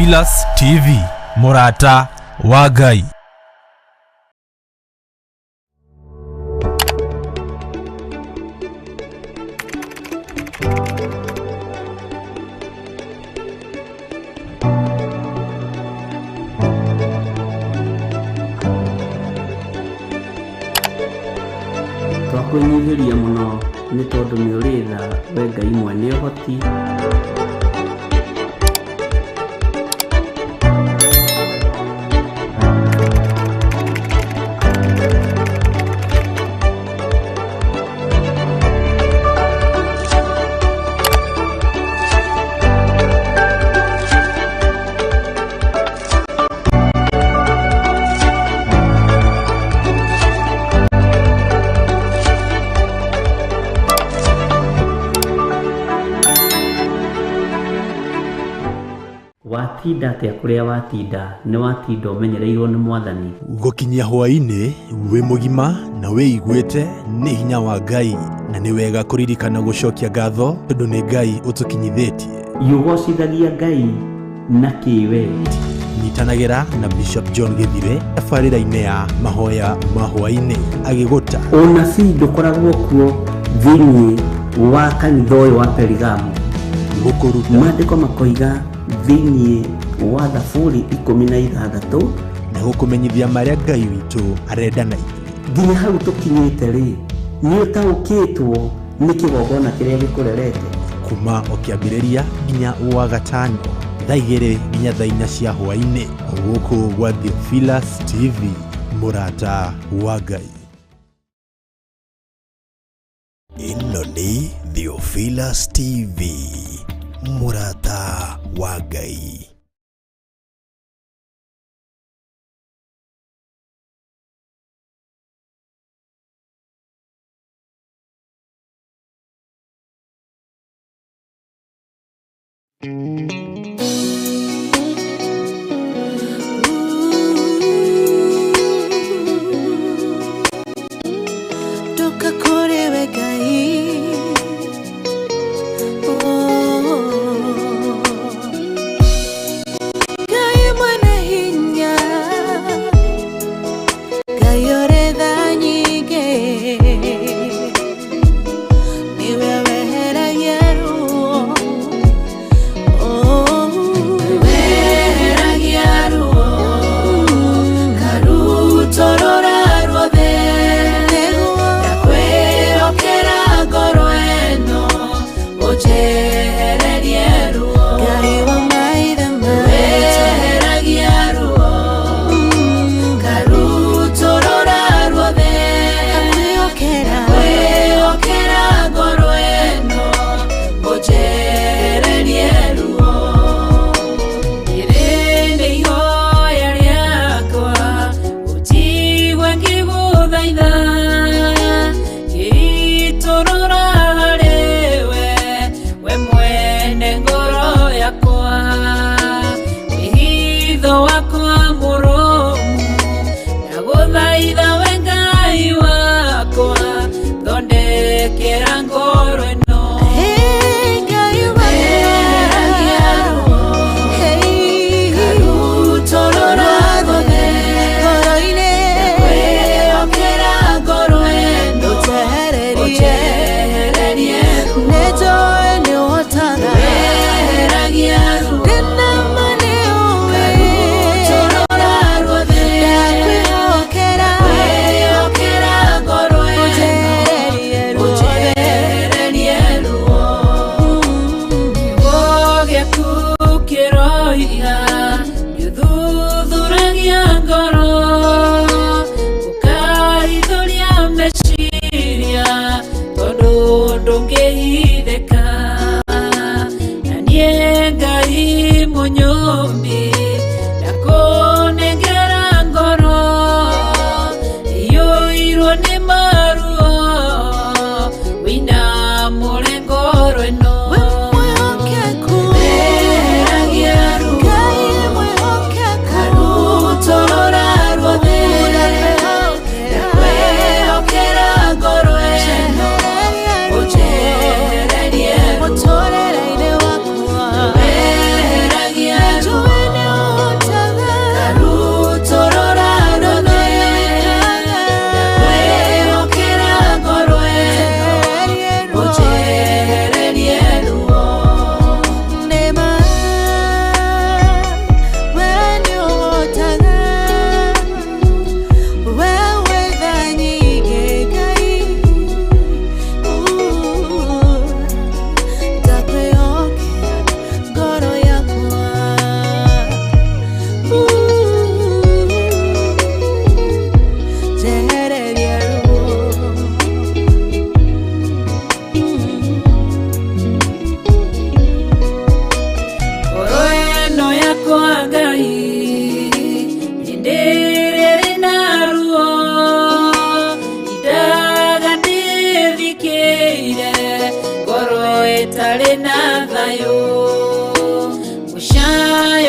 Theophilus TV, mũrata wa Ngai. Twakwĩnyihĩria mũno nĩ tondũ nĩ ũrĩ tha, we Ngai mwene ũhoti. Watinda atĩa kũrĩa watinda, nĩ watinda ũmenyereirwo nĩ Mwathani. Gũkinyia hwaĩ-inĩ wĩ mũgima na wĩiguĩte nĩ hinya wa Ngai, na nĩ wega kũririkana gũcokia ngatho tondũ nĩ Ngai ũtũkinyithĩtie. Ũgocithagia Ngai na kĩ we? Nyitanagĩra na Bishop John Gĩthire tabarĩra-inĩ ya mahoya ma hwaĩ-inĩ agĩgũta. Ũnabii ndũkoragwo kuo thĩinĩ wa kanitha ũyũ wa Perigamo. Gũkũruta. Maandĩko makoiga thĩinĩ wa Thaburi 16. Na gũkũmenyithia marĩa Ngai witũ arenda na ithuĩ. Nginya hau tũkinyĩte rĩ, nĩ ũtaũkĩtwo nĩ kĩgongona kĩrĩa gĩkũrerete. Kuma o kĩambĩrĩria nginya wa gatano thaa 2 nginya thaa 4 cia hwaĩ-inĩ, gũkũ gwa Theophilus TV, mũrata wa Ngai. Ĩno nĩ Theophilus TV, mũrata wa Ngai. Ndoka kũrĩ we Ngai. Oh.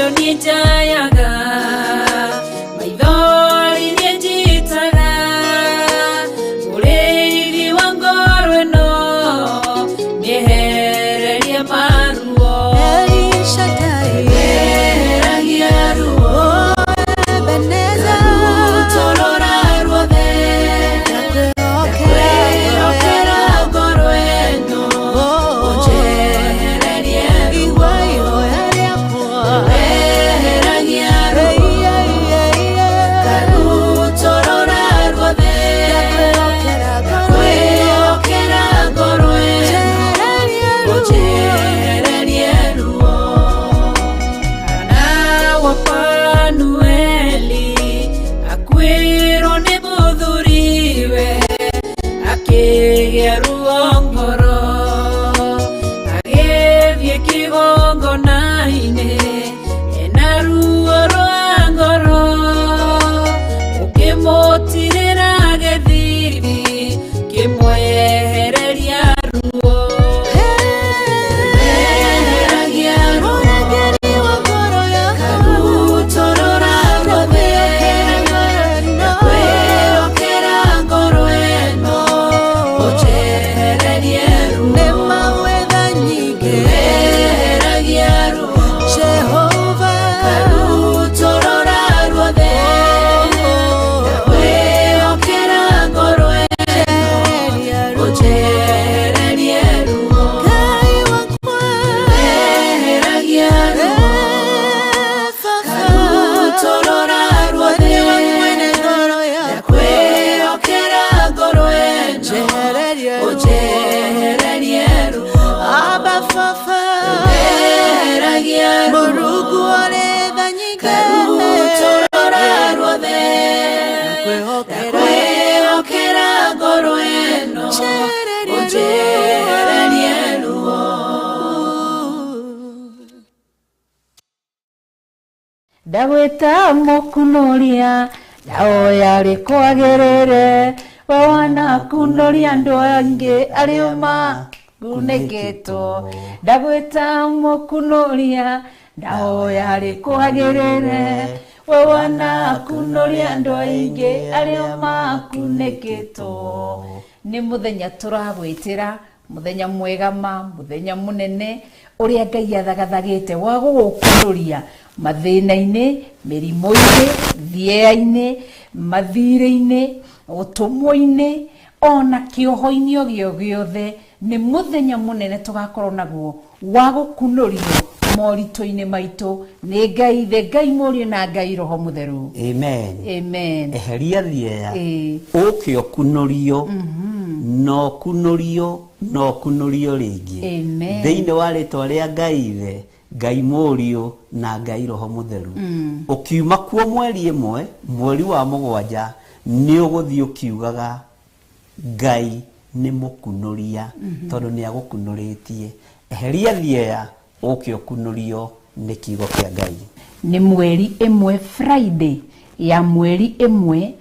Muoyo nĩ njayaga, maithori nĩ njitaga, mũrĩithi wa ngoro ĩno nĩehererie maruo. El Shaddai, Eheragia ruo, Ebenezer, rutorora ruothe, ndakwĩhokera kwĩhokera ngoro ĩno, ũnjehererie ruo. Igua ihoya rĩakwa. Eheragia ruo, karutorora ruothe, Ndakwĩhokera ngoro ĩno, kwĩhokera ngoro ĩno, njehererie ruo. ũnjehererie ruo. Hana wa Fanueli akuĩrwo nĩ mũthuriwe, akĩgĩa ruo ngoro, agĩthiĩ kĩgongona-inĩ ena ruo rwa ngoro, ũkĩmũtirĩra gĩthithi kĩmwehereria ruo. Eheragia ruo, Mũrangĩri wa ngoro yakwa, karutorora ruothe, ndakwĩhokera ngoro ĩno. kwĩhokera ngoro ĩno, ũnjehererie ruo. Nĩ mawetha nyingĩ, Eheragia ruo, Jehova, karutorora ruothe, kwĩhokera ngoro ĩno, njehereria ruo. ũnjehererie ruo. Ngai wakwa, Eheragia ruo, Baba, karutorora ruothe, nĩwe mwene ngoro yakwa, kwĩhokera ngoro ĩno, njehereria ruo. ũnjehererie ruo. Abba Baba, Eheragia ruo, Mũrungu ũrĩ tha nyingĩ, karutorora ruothe, ndakwĩhokera, kwĩhokera ngoro ĩno, njehereria ruo. ũnjehererie ruo. Ndagwĩta mũkunũria ndahoya rĩkwagĩrĩre, we wanakunũria andũ angĩ arĩa makunĩkĩtwo. Ndagwĩta mũkunũria ndahoya rĩkwagĩrĩre, we wanakunũria andũ aingĩ arĩa makunĩkĩtwo. Nĩ mũthenya tũragwĩtĩra, mũthenya mwega ma, mũthenya mũnene ũrĩa Ngai athagathagĩte wa gũgũkunũria mathĩna-inĩ, mĩrimũ-inĩ, thĩea-inĩ, mathirĩ-inĩ, ũtũmwo-inĩ, ona kĩoho-inĩ o gĩo gĩothe. Nĩ mũthenya mũnene tũgakorwo naguo wa gũkunũrio moritũ-inĩ maitũ nĩ Ngai Ithe, Ngai Mũriũ na Ngai Roho Mũtheru. Amen. Amen. Eheria thieya, Ĩĩ. ũke ũkunũrio, na ũkunũrio, na ũkunũrio rĩngĩ. Amen. Thĩinĩ wa rĩtwa rĩa Ngai Ithe, Ngai Mũriũ na Ngai Roho Mũtheru. Ũkiuma kuo mweri ĩmwe, mweri wa 7, nĩ ũgũthiĩ ũkiugaga Ngai nĩ mũkunũria, tondũ nĩ agũkunũrĩtie. Eheria thieya, ũke ũkunũrio nĩ kiugo kĩa Ngai. Nĩ mweri 1, Friday ya mweri 1,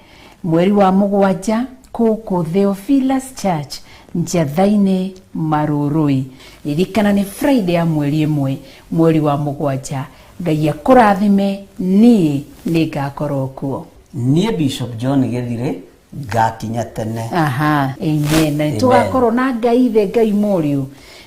mweri wa 7, kũkũ Theophilus Church Njatha-inĩ Marũrũi. Ririkana nĩ Friday ya mweri 1, mweri wa 7. Ngai akũrathime, niĩ nĩ ngakorwo kuo. Niĩ Bishop John Gĩthirĩ ngakinya tene. Aha, amen. Na Amen. tũgakorwo na Ngai Ithe, Ngai Mũriũ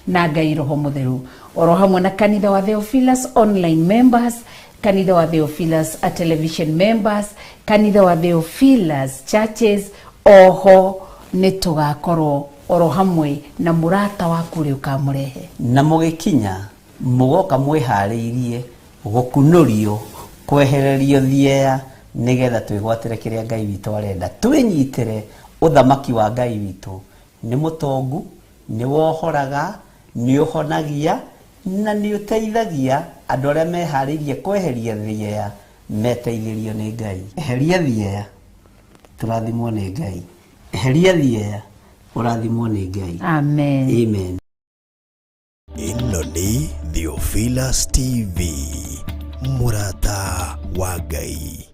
na Ngai Roho Mũtheru, oro hamwe na kanitha wa Theophilus online members, kanitha wa Theophilus a television members, kanitha wa Theophilus churches. Oho nĩ tũgakorwo oro hamwe na mũrata waku ũrĩa ũkamũrehe. Na mũgĩkinya mũgoka mwĩharĩirie gũkunũrio, kwehererio thieya, nĩgetha twĩgwatĩre kĩrĩa Ngai witũ arenda, twĩnyitĩre ũthamaki wa Ngai witũ. Nĩ mũtongu, nĩ wohoraga, nĩ ũhonagia na nĩ ũteithagia andũ arĩa meharĩirie kweheria thieya, meteithĩrio nĩ Ngai. Eheria thieya, tũrathimwo nĩ Ngai. Eheria thieya, ũrathimwo nĩ Ngai. Amen. Amen. Ĩno nĩ Theophilus TV, mũrata wa Ngai.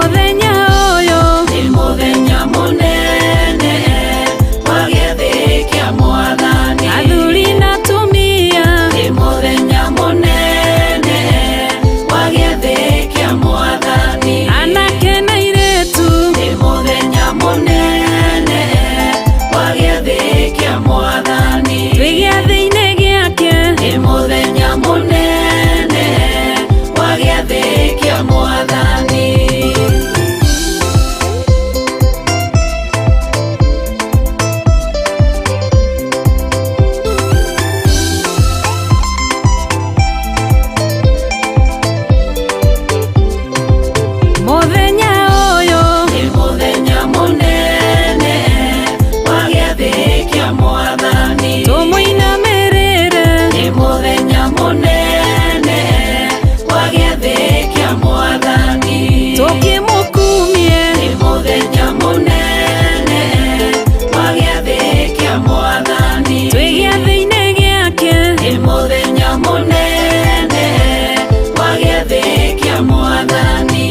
Mũthenya ũyũ nĩ mũthenya mũnene wa gĩathĩ kĩa Mwathani. Athuri na atumia nĩ mũthenya mũnene wa gĩathĩ kĩa Mwathani. Anake na airĩtu nĩ mũthenya mũnene wa gĩathĩ kĩa Mwathani. Twĩ gĩathĩ-inĩ gĩake nĩ mũthenya mũnene wa gĩathĩ kĩa Mwathani. Mũthenya ũyũ nĩ mũthenya mũnene wa gĩathĩ kĩa Mwathani. Tũmũinamĩrĩre nĩ mũthenya mũnene wa gĩathĩ kĩa Mwathani. Tũkĩmũkumie nĩ mũthenya mũnene wa gĩathĩ kĩa Mwathani. Twĩ gĩathĩ-inĩ gĩake nĩ mũthenya mũnene wa gĩathĩ kĩa Mwathani.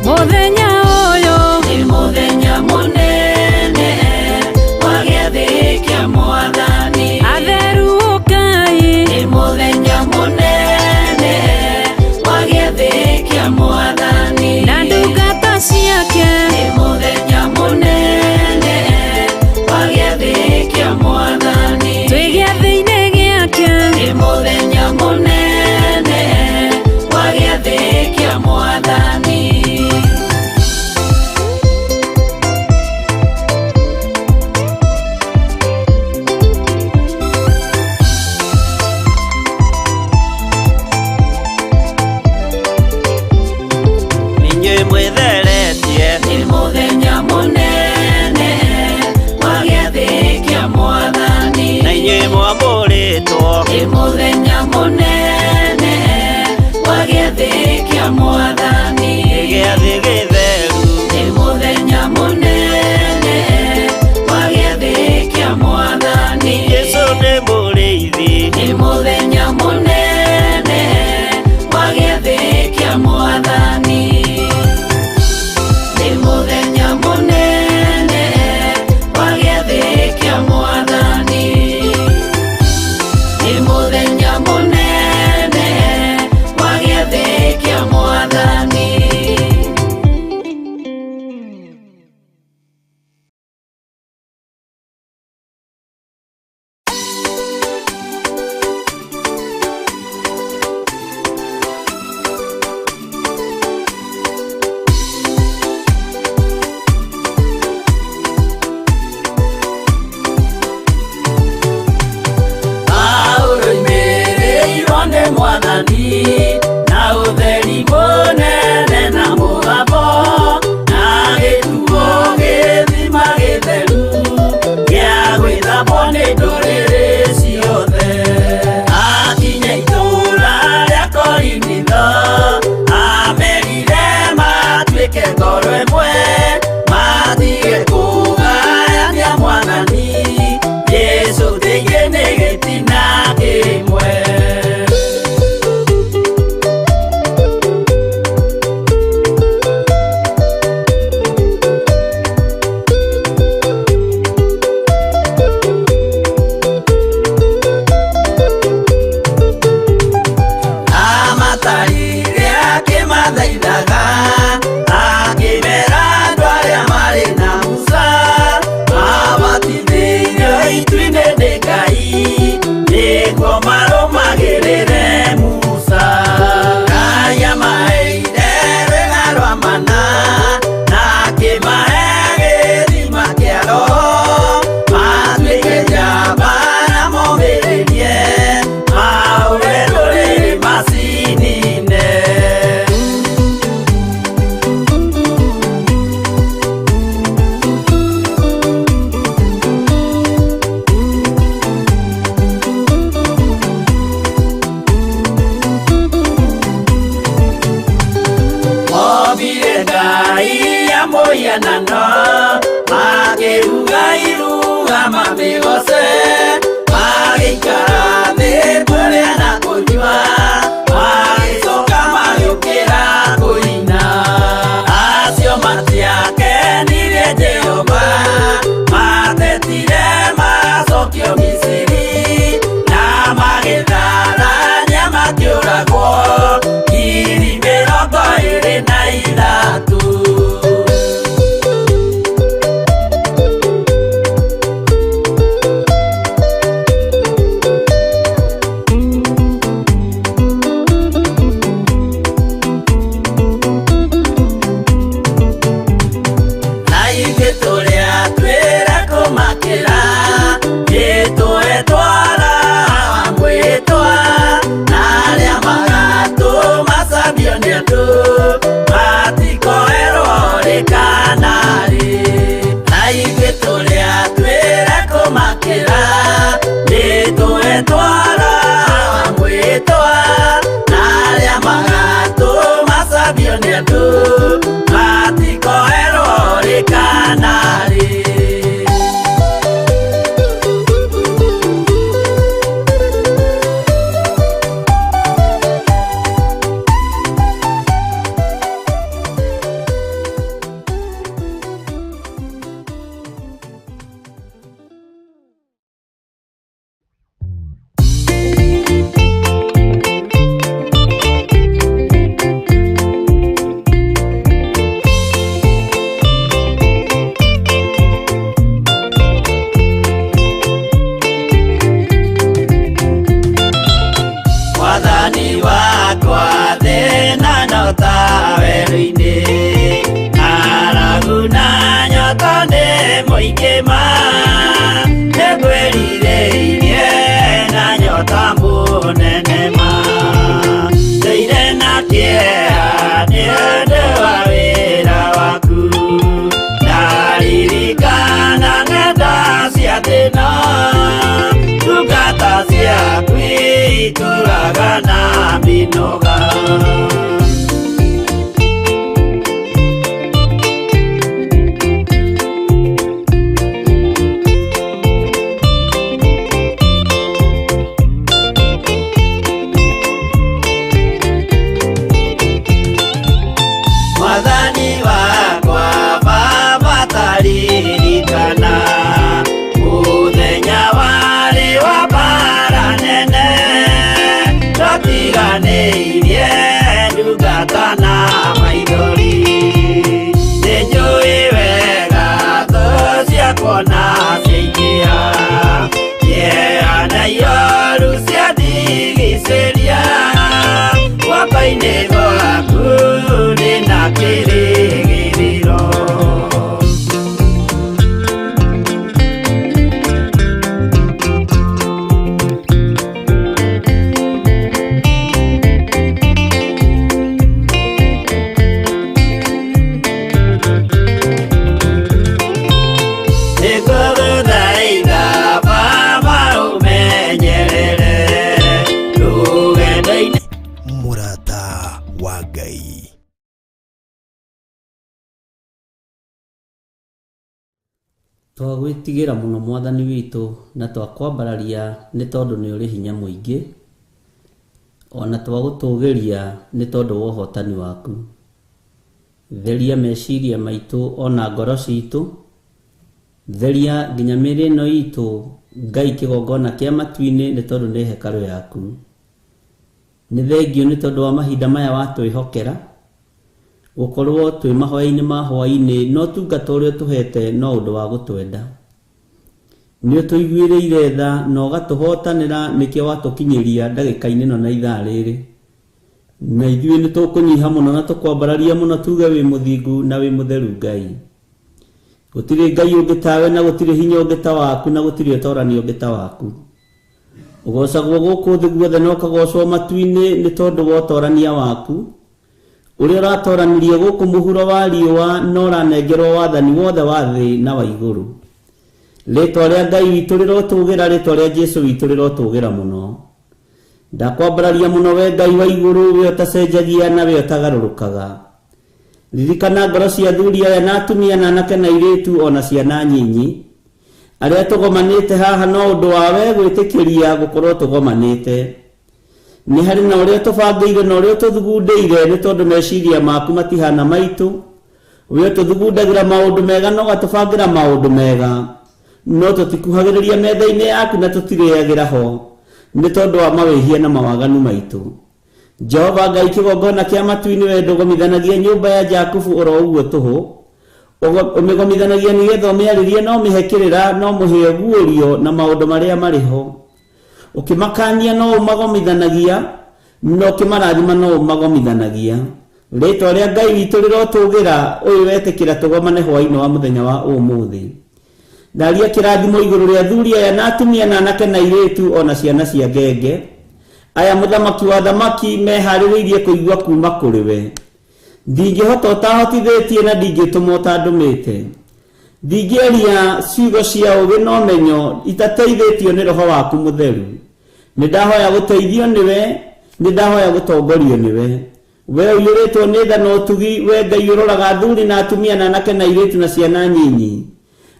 Mũthenya ũyũ nĩ mũthenya mũnene wa gĩathĩ kĩa Mwathani. Atheru ũkai nĩ mũthenya mũnene wa gĩathĩ kĩa Mwathani. Na ndungata ciake nĩ mũthenya mũnene wa gĩathĩ kĩa Mwathani. Twĩ gĩathĩ-inĩ gĩake nĩ mũthenya mũnene wa gĩathĩ kĩa Mwathani. Inyuĩ mwĩtheretie nĩ mũthenya mũnene wa gĩathĩ kĩa Mwathani. Na inyuĩ mwamũrĩtwo nĩ mũthenya mũnene wa gĩathĩ kĩa Mwathani. Nĩ gĩathĩ gĩtheru nĩ mũthenya mũnene wa gĩathĩ kĩa Mwathani. Jesũ nĩ mũrĩithi nĩ mũthenya mũnene wa gĩathĩ kĩa Mwathani. Nĩ mũthenya mũnene wa gĩathĩ kĩa Mwathani. Nĩ mũthenya mũnene wa gĩathĩ kĩa Mwathani. Paulo oimĩrĩirwo nĩ Mwathani na ũtheri mũnene na mũgambo na gĩtuo gĩthima gĩtheru gĩa gwĩthambwo nĩ ndũrĩrĩ ciothe. Akinya itũũra rĩa Korinitho amerire matuĩke ngoro ĩmwe matige kũgayania Mwathani Jesũ thĩinĩ nĩ gĩtina kĩmwe. Amatarire akĩmathaithaga akĩmera mĩhianano makĩruga iruga mamĩgoce magĩikara thĩ kũrĩa na kũnyua magĩcoka magĩũkĩra kũina acio matiakenirie Jehova matetire macokio Misiri na magĩtharania makĩũragwo 23,000. Na ithuĩ tũrĩa twĩra kũmakĩra nĩtũetwara mwĩtwa na arĩa magatũmacambio nĩ andũ matikoerwo rĩ kana rĩ. Na ithuĩ tũrĩa twĩra kũmakĩra nĩtũetwara mwĩtwa na arĩa magatũmacambio nĩ andũ matikoerwo rĩ kana rĩ. Mwathani wakwa thĩna no ta werũ-inĩ ng'aragu na nyota nĩ mũingĩ ma nĩngwĩrirĩirie na nyota mũnene ma ndũire na kĩeha nĩ ũndũ wa wĩra waku ndaririkana ng'enda cia thĩna ndungata ciaku itũraga na mĩnoga. Mwathani wakwa Baba taririkana mũthenya warĩ wa mbara nene twatiganĩirie ndungata na maithori nĩnjũĩ wega thũ ciakwa na ciaingĩha kĩeha na ioru ciandigicĩria guoko-inĩ gwaku ndĩna kĩrĩgĩrĩro. Nĩngũgũthaitha Baba ũmenyerere rũgendo-inĩ. Mũrata wa Ngai. Twagwĩtigĩra mũno Mwathani witũ na twakwambararia nĩ tondũ nĩ ũrĩ hinya mũingĩ, ona twagũtũgĩria nĩ tondũ wa ũhotani waku. Theria meciria maitũ ona ngoro citũ, theria nginya mĩĩrĩ ĩno itũ Ngai kĩgongona kĩa matu-inĩ nĩ tondũ nĩ hekarũ yaku. Nĩ thengio nĩ tondũ wa mahinda maya watwĩhokera gũkorwo twĩ mahoya-inĩ ma hwaĩ-inĩ no tungata ũrĩa ũtũhete no ũndũ wa gũtwenda. Nĩ ũtũiguĩrĩire tha na ũgatũhotanĩra nĩkĩo watũkinyĩria ndagĩka-inĩ ĩno na ithaa rĩrĩ. Na ithuĩ nĩ tũkũnyiha mũno na tũkwambararia mũno tuge wĩ mũthingu na wĩ mũtheru Ngai. Gũtirĩ Ngai ũngĩ tawe na gũtirĩ hinya ũngĩ ta waku na gũtirĩ ũtorani ũngĩ ta waku. Ũgocagwo gũkũ thĩ guothe na ũkagocwo matu-inĩ nĩ tondũ wa ũtorania waku ũrĩa ũratoranirie gũkũ mũhuro wa riũa na ũranengerwo wathani wothe wa thĩ na wa igũrũ. Rĩtwa rĩa Ngai witũ rĩrotũgĩra, rĩtwa rĩa Jesũ witũ rĩrotũgĩra mũno. Ndakwambararia mũno we Ngai wa igũrũ, we ũtacenjagia na we ũtagarũrũkaga. Ririkana ngoro cia athuri aya na atumia na anake na airĩtu ona ciana nyinyi arĩa tũgomanĩte haha no ũndũ wa we gwĩtĩkĩria gũkorwo tũgomanĩte. Nĩ harĩ na ũrĩa tũbangĩire na ũrĩa tũthugundĩire, nĩ tondũ meciria maku matihana maitũ. We tũthugundagĩra maũndũ mega na ũgatũbangĩra maũndũ mega, no tũtikuhagĩrĩria metha-inĩ yaku na tũtirĩagĩra ho nĩ tondũ wa mawĩhia na mawaganu maitũ. Jehova Ngai kĩgongona kĩa matu-inĩ, we ndũgomithanagia nyũmba ya Jakubu oro ũguo tũhũ, ũmĩgomithanagia nĩgetha ũmĩarĩrie na ũmĩhe kĩrĩra na ũmũhe guũrio na maũndũ marĩa marĩ ho. Ũkĩmakania no ũmagomithanagia, na ũkĩmarathima no ũmagomithanagia. Rĩtwa rĩa Ngai witũ rĩrotũgĩra, ũyũ wetĩkĩra tũgomane hwaĩ-inĩ wa mũthenya wa ũmũthĩ. Ndaria kĩrathimo igũrũ rĩa athuri aya na atumia na anake na airĩtu ona ciana cia ngenge aya mũthamaki wa thamaki meharĩrĩirie kũigua kuma kũrĩ we. Ndingĩhota ũtahotithĩtie na ndingĩtũma ũtandũmĩte. Ndingĩaria ciugo cia ũũgĩ na ũmenyo itateithĩtio nĩ Roho waku mũtheru. Nĩ ndahoya gũteithio nĩwe, nĩ ndahoya gũtongorio nĩwe. We ũiyũrĩtwo nĩ tha na ũtugi, we Ngai ũroraga athuri na atumia na anake na airĩtu na ciana nyinyi.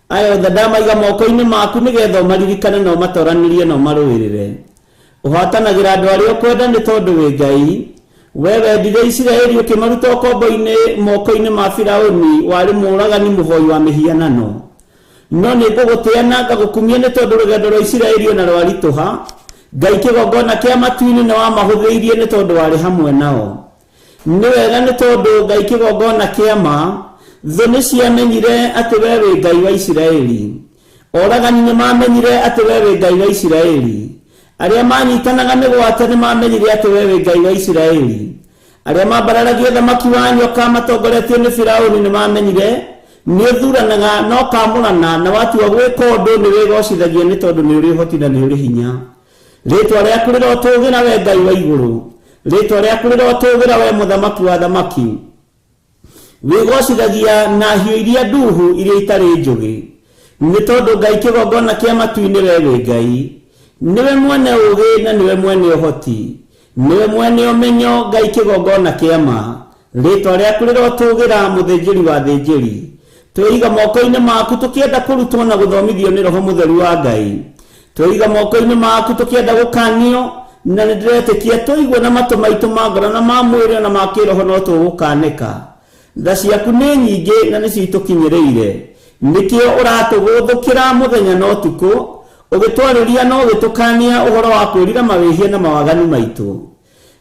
Aya othe ndamaiga moko-inĩ maku nĩgetha ũmaririkane na ũmatoranĩrie na ũmarũĩrĩre. Ũhatanagĩra andũ arĩa ũkwenda nĩ tondũ wĩ Ngai. We wendire Isiraeli ũkĩmaruta ũkombo-inĩ moko-inĩ ma Firaũni, warĩ mũũragani mũhoi wa mĩhianano. No nĩ ngũgũtĩa na ngagũkumia nĩ tondũ rũgendo rwa Isiraeli ona rwaritũha. Ngai kĩgongona kĩa matu-inĩ nĩ wamahũthĩirie nĩ tondũ warĩ hamwe nao. Nĩ wega nĩ tondũ Ngai kĩgongona kĩa ma, thũ nĩ ciamenyire atĩ we wĩ Ngai wa Isiraeli. Oragani nĩ mamenyire atĩ we wĩ Ngai wa Isiraeli. Arĩa manyitanaga mĩgwate nĩ mamenyire atĩ we wĩ Ngai wa Isiraeli. Arĩa mambararagia thamaki wa nyoka matongoretio nĩ Firaũni nĩ mamenyire nĩ ũthuranaga na ũkamũrana, na watua gwĩka ũndũ nĩ wĩgocithagia nĩ tondũ nĩ ũrĩ ũhoti na nĩ ũrĩ hinya. Rĩtwa rĩaku rĩrotũgĩra we Ngai wa igũrũ, rĩtwa rĩaku rĩrotũgĩra we mũthamaki wa thamaki. Wĩgocithagia na hiũ iria nduhu iria itarĩ njũgĩ, nĩ tondũ Ngai kĩgongona kĩa matu-inĩ we wĩ Ngai. Nĩwe mwene ũũgĩ na nĩwe mwene ũhoti, nĩwe mwene ũmenyo, Ngai kĩgongona kĩa ma. Rĩtwa rĩaku rĩrotũgĩra mũthĩnjĩri wa thĩnjĩri. Twĩiga moko-inĩ maku tũkĩenda kũrutwo na gũthomithio nĩ Roho Mũtheru wa Ngai. Twĩiga moko-inĩ maku tũkĩenda gũkanio, na nĩ ndĩretĩkia tũigue na matũ maitũ ma ngoro na ma mwĩrĩ na ma kĩroho no tũgũkanĩka. Tha ciaku nĩ nyingĩ na nĩcio itũkinyĩrĩire, nĩkĩo ũratũgũthũkĩra mũthenya na ũtukũ, ũgĩtwarĩria na ũgĩtũkania ũhoro wa kwĩrira mawĩhia na mawaganu maitũ.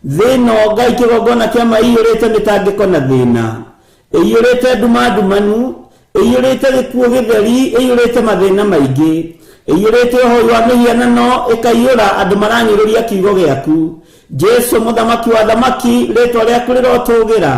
Thĩ ĩno Ngai kĩgongona kĩa ma ĩiyũrĩte mĩtangĩko na thĩna, ĩiyũrĩte nduma ndumanu, ĩiyũrĩte gĩkuũ gĩtheri, ĩiyũrĩte mathĩna maingĩ, ĩiyũrĩte ũhoi wa mĩhianano, ĩkaiyũra andũ maranyũrũria kiugo gĩaku. Jesu mũthamaki wa thamaki, rĩtwa rĩaku rĩrotũgĩra,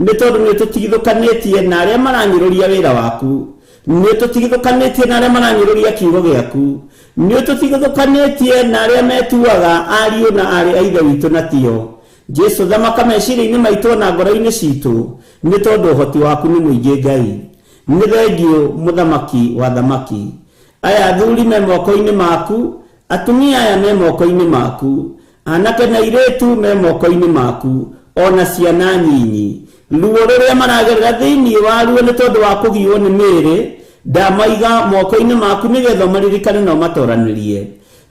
nĩ tondũ nĩ tũtigithũkanĩtie na arĩa maranyũrũria wĩra waku, nĩ tũtigithũkanĩtie na arĩa maranyũrũria kiugo gĩaku, nĩ tũtigithũkanĩtie na arĩa metuaga ariũ na aarĩ a Ithe witũ na tio. Jesu thamaka meciria-inĩ maitũ na ngoro-inĩ citũ, nĩ tondũ ũhoti waku nĩ mũingĩ Ngai. Nĩ thengiũ mũthamaki wa thamaki. Aya athuri me moko-inĩ maku, atumia aya me moko-inĩ maku, anake na airĩtu me moko-inĩ maku, ona ciana nyinyi. Ruo rũrĩa maragerera thĩinĩ wa ruo nĩ tondũ wa kũgiwo nĩ mĩĩrĩ, ndamaiga moko-inĩ maku nĩgetha ũmaririkane na ũmatoranĩrie.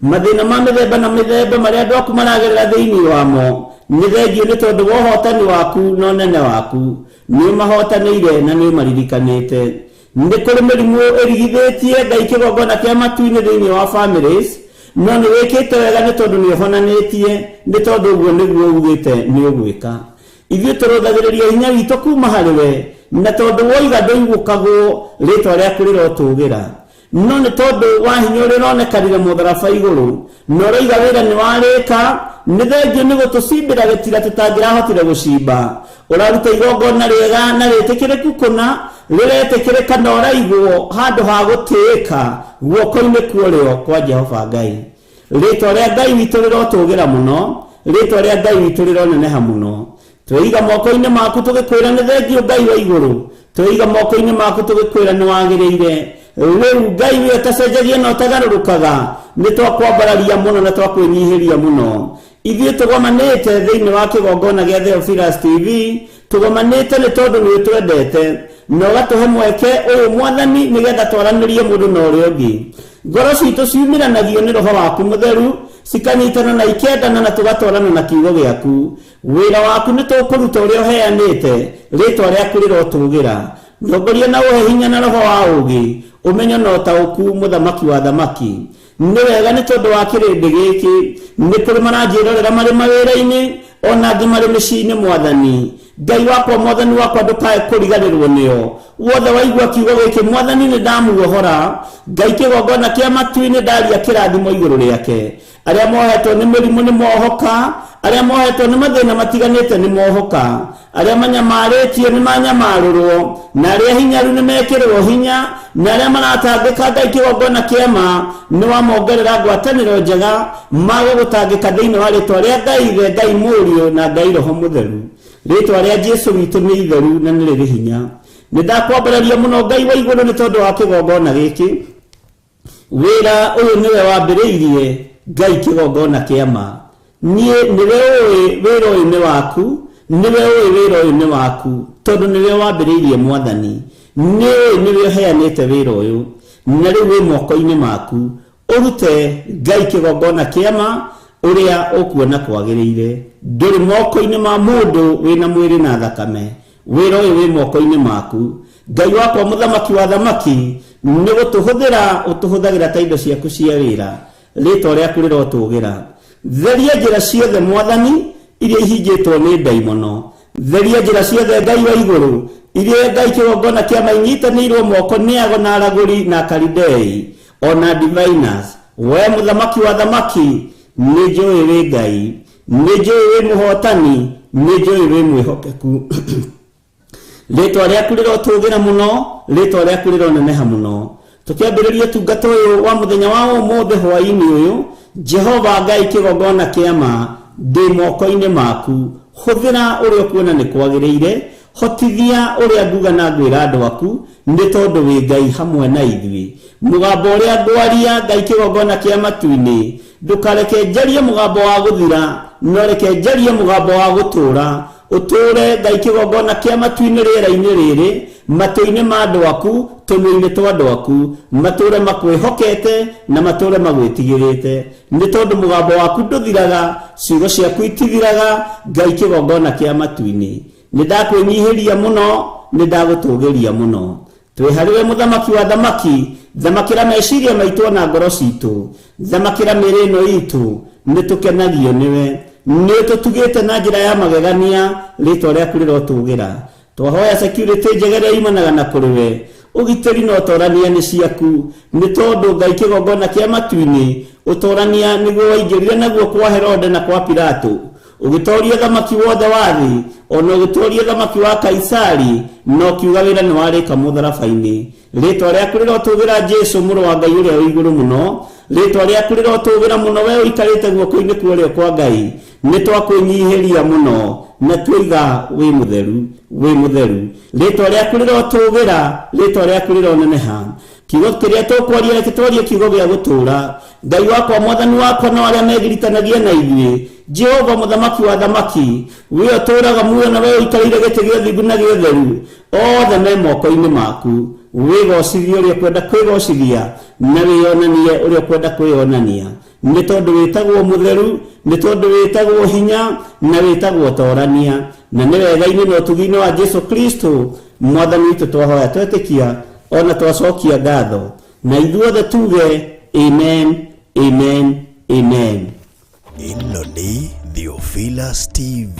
Mathĩna ma mĩthemba na mĩthemba marĩa andũ aku maragerera thĩinĩ wamo, nĩ thengiũ nĩ tondũ wa ũhotani waku na ũnene waku. Nĩ ũmahotanĩire na nĩ ũmaririkanĩte. Nĩ kũrĩ mĩrimũ ĩrigithĩtie Ngai kĩgongona kĩa matu-inĩ thĩinĩ wa families, no nĩ wĩkĩte wega nĩ tondũ nĩ ũhonanĩtie, nĩ tondũ ũguo nĩguo ugĩte nĩ ũgwĩka. Ithuĩ tũrũthagĩrĩria hinya witũ kuma harĩ we, na tondũ woiga ndũigũkagwo, rĩtwa rĩaku rĩrotũgĩra. No nĩ tondũ wa hinya ũrĩa ũronekanire mũtharaba igũrũ, na ũroiga wĩra nĩ warĩka, nĩ thengiũ nĩ gũtũcimbĩra gĩtira tũtangĩrahotire gũcimba. Ũraruta igongona rĩega na rĩtĩkĩrĩku kũna, rĩretĩkĩrĩka na ũraigwo handũ ha gũtĩĩka guoko-inĩ kwa ũrĩo kwa Jehova Ngai. Rĩtwa rĩa Ngai witũ rĩrotũgĩra mũno, rĩtwa rĩa Ngai witũ rĩroneneha mũno. Twĩiga moko-inĩ maku tũgĩkwĩra nĩ thengiũ Ngai wa igũrũ, twĩiga moko-inĩ maku tũgĩkwĩra nĩ wagĩrĩire. Rĩu Ngai we ũtacenjagia na ũtagarũrũkaga, nĩ twakwambararia mũno na twakwĩnyihĩria mũno. Ithuĩ tũgomanĩte thĩinĩ wa kĩgongona gĩa Theophilus TV, tũgomanĩte nĩ tondũ nĩ ũtwendete na ũgatũhe mweke ũyũ mwathani nĩgetha twaranĩrie mũndũ na ũrĩa ũngĩ. Ngoro citũ ciumĩranagio nĩ roho waku mũtheru, cikanyitana na ikendana na tũgatwarana na kiugo gĩaku. Wĩra waku nĩ tũkũruta ũrĩa ũheanĩte, rĩtwa rĩaku rĩrotũgĩra. Ndongoria na ũhe hinya na roho wa ũũgĩ, ũmenyo na ũtaũku, mũthamaki wa thamaki. Nĩ wega nĩ tondũ wa kĩrĩndĩ gĩkĩ, nĩ kũrĩ maranjĩrorera marĩ mawĩra-inĩ, ona angĩ marĩ mĩciĩ-inĩ mwathani. Ngai wakwa mwathani wakwa ndũkae kũriganĩrwo nĩo. Wothe waigua kiugo gĩkĩ mwathani nĩ ndamuohora. Ngai kĩgongona kĩa matu-inĩ ndaria kĩrathimo igũrũ rĩake. Arĩa mohetwo nĩ mĩrimũ nĩ mohoka, arĩa mohetwo nĩ mathĩna matiganĩte nĩ mohoka, arĩa manyamarĩtio nĩ manyamarũrwo, na arĩa hinyaru nĩ mekĩrwo hinya, na arĩa maratangĩka Ngai kĩgongona kĩa ma nĩ wamongerera ngwatanĩro njega mage gũtangĩka thĩinĩ wa rĩtwa rĩa Ngai Ithe, Ngai Mũriũ na Ngai Roho Mũtheru. Rĩtwa rĩa Jesũ witũ nĩ itheru na nĩ rĩrĩ hinya. Nĩ ndakwambararia mũno Ngai wa igũrũ nĩ tondũ wa kĩgongona gĩkĩ. Wĩra ũyũ nĩwe wambĩrĩirie Ngai kĩgongona kĩa ma. Niĩ nĩwe ũĩ wĩra ũyũ nĩ waku, nĩwe ũĩ wĩra ũyũ nĩ waku, tondũ nĩwe wambĩrĩirie mwathani. Nĩũĩ nĩwe ũheanĩte wĩra ũyũ, na rĩu wĩ moko-inĩ maku. Ũrute Ngai kĩgongona kĩa ma ũrĩa ũkuona kwagĩrĩire. Ndũrĩ moko-inĩ ma mũndũ wĩna mwĩrĩ na thakame. Wĩra ũyũ wĩ moko-inĩ maku. Ngai wakwa mũthamaki wa thamaki, nĩ gũtũhũthĩra ũtũhũthagĩra ta indo ciaku cia wĩra. Rĩtwa rĩaku rĩrotũgĩra. Theria njĩra ciothe mwathani iria ihingĩtwo nĩ ndaimono. Theria njĩra ciothe Ngai wa igũrũ iria Ngai kĩgongona kĩa ma inyitanĩirwo moko nĩ ago na aragũri na Akalidei ona diviners. We mũthamaki wa thamaki, nĩ njũĩ wĩ Ngai, nĩ njũĩ wĩ mũhotani, nĩ njũĩ wĩ mwĩhokeku. Rĩtwa rĩaku rĩrotũgĩra mũno, rĩtwa rĩaku rĩroneneha mũno. Tũkĩambĩrĩria ũtungata ũyũ wa mũthenya wa ũmũthĩ hwaĩ-inĩ ũyũ, Jehova Ngai kĩgongona kĩa ma, ndĩ moko-inĩ maku. Hũthĩra ũrĩa ũkuona nĩ kwagĩrĩire, hotithia ũrĩa nguga na ngwĩra andũ aku, nĩ tondũ wĩ Ngai hamwe na ithuĩ. Mũgambo ũrĩa ngwaria Ngai kĩgongona kĩa matu-inĩ, ndũkareke njarie mũgambo wa gũthira, no reke njarie mũgambo wa gũtũũra. Ũtũũre Ngai kĩgongona kĩa matu-inĩ rĩera-inĩ rĩrĩ, matũ-inĩ ma andũ aku, tũnua-inĩ twa andũ aku, matũũre makwĩhokete na matũũre magwĩtigĩrĩte. Nĩ tondũ mũgambo waku ndũthiraga, ciugo ciaku itithiraga, Ngai kĩgongona kĩa matu-inĩ. Nĩ ndakwĩnyihĩria mũno, nĩ ndagũtũgĩria mũno. Twĩ harĩ we mũthamaki wa thamaki, thamakĩra meciria maitũ na ngoro citũ, thamakĩra mĩĩrĩ ĩno itũ, nĩ tũkenagio nĩwe. Nĩ ũtũtugĩte na njĩra ya magegania, rĩtwa rĩaku rĩrotũgĩra. Twahoya security njega ĩrĩa yumanaga na kũrĩ we. Ũgitĩri na ũtorania nĩ ciaku, nĩ tondũ Ngai kĩgongona kĩa matu-inĩ, ũtorania nĩguo waingĩrire naguo kwa Herode na kwa Pilato. Ũgĩtoria thamaki wothe wa thĩ, ona ũgĩtoria thamaki wa Kaisari, na ũkiuga wĩra nĩ warĩka mũtharaba-inĩ. Rĩtwa rĩaku rĩrotũgĩra Jesũ mũrũ wa Ngai ũrĩa wĩ igũrũ mũno. Rĩtwa rĩaku rĩrotũgĩra mũno we ũikarĩte guoko-inĩ kwa ũrĩo kwa Ngai. Nĩ twakwĩnyihĩria mũno na tuiga wĩ mũtheru, wĩ mũtheru. Rĩtwa rĩaku rĩrotũgĩra, rĩtwa rĩaku rĩroneneha. Kiugo kĩrĩa tũkwaria reke twarie kiugo gĩa gũtũũra. Ngai wakwa mwathani wakwa na arĩa megiritanagia na ithuĩ, Jehova mũthamaki wa thamaki, we ũtũũraga muoyo na we ũikarĩire gĩtĩ gĩa ũthingu na gĩa ũtheru, othe me moko-inĩ maku. Wĩgocithie ũrĩa ũkwenda kwĩgocithia na wĩyonanie ũrĩa ũkwenda kwĩyonania. Nĩ tondũ wĩtagwo mũtheru, nĩ tondũ wĩtagwo hinya na wĩtagwo torania. Na nĩ wega-inĩ na ũtugi-inĩ wa Jesũ Kristo mwathani witũ twahoya twetĩkia ona twacokia ngatho, na ithuothe tuge amen, amen, amen. Ĩno nĩ Theophilus TV,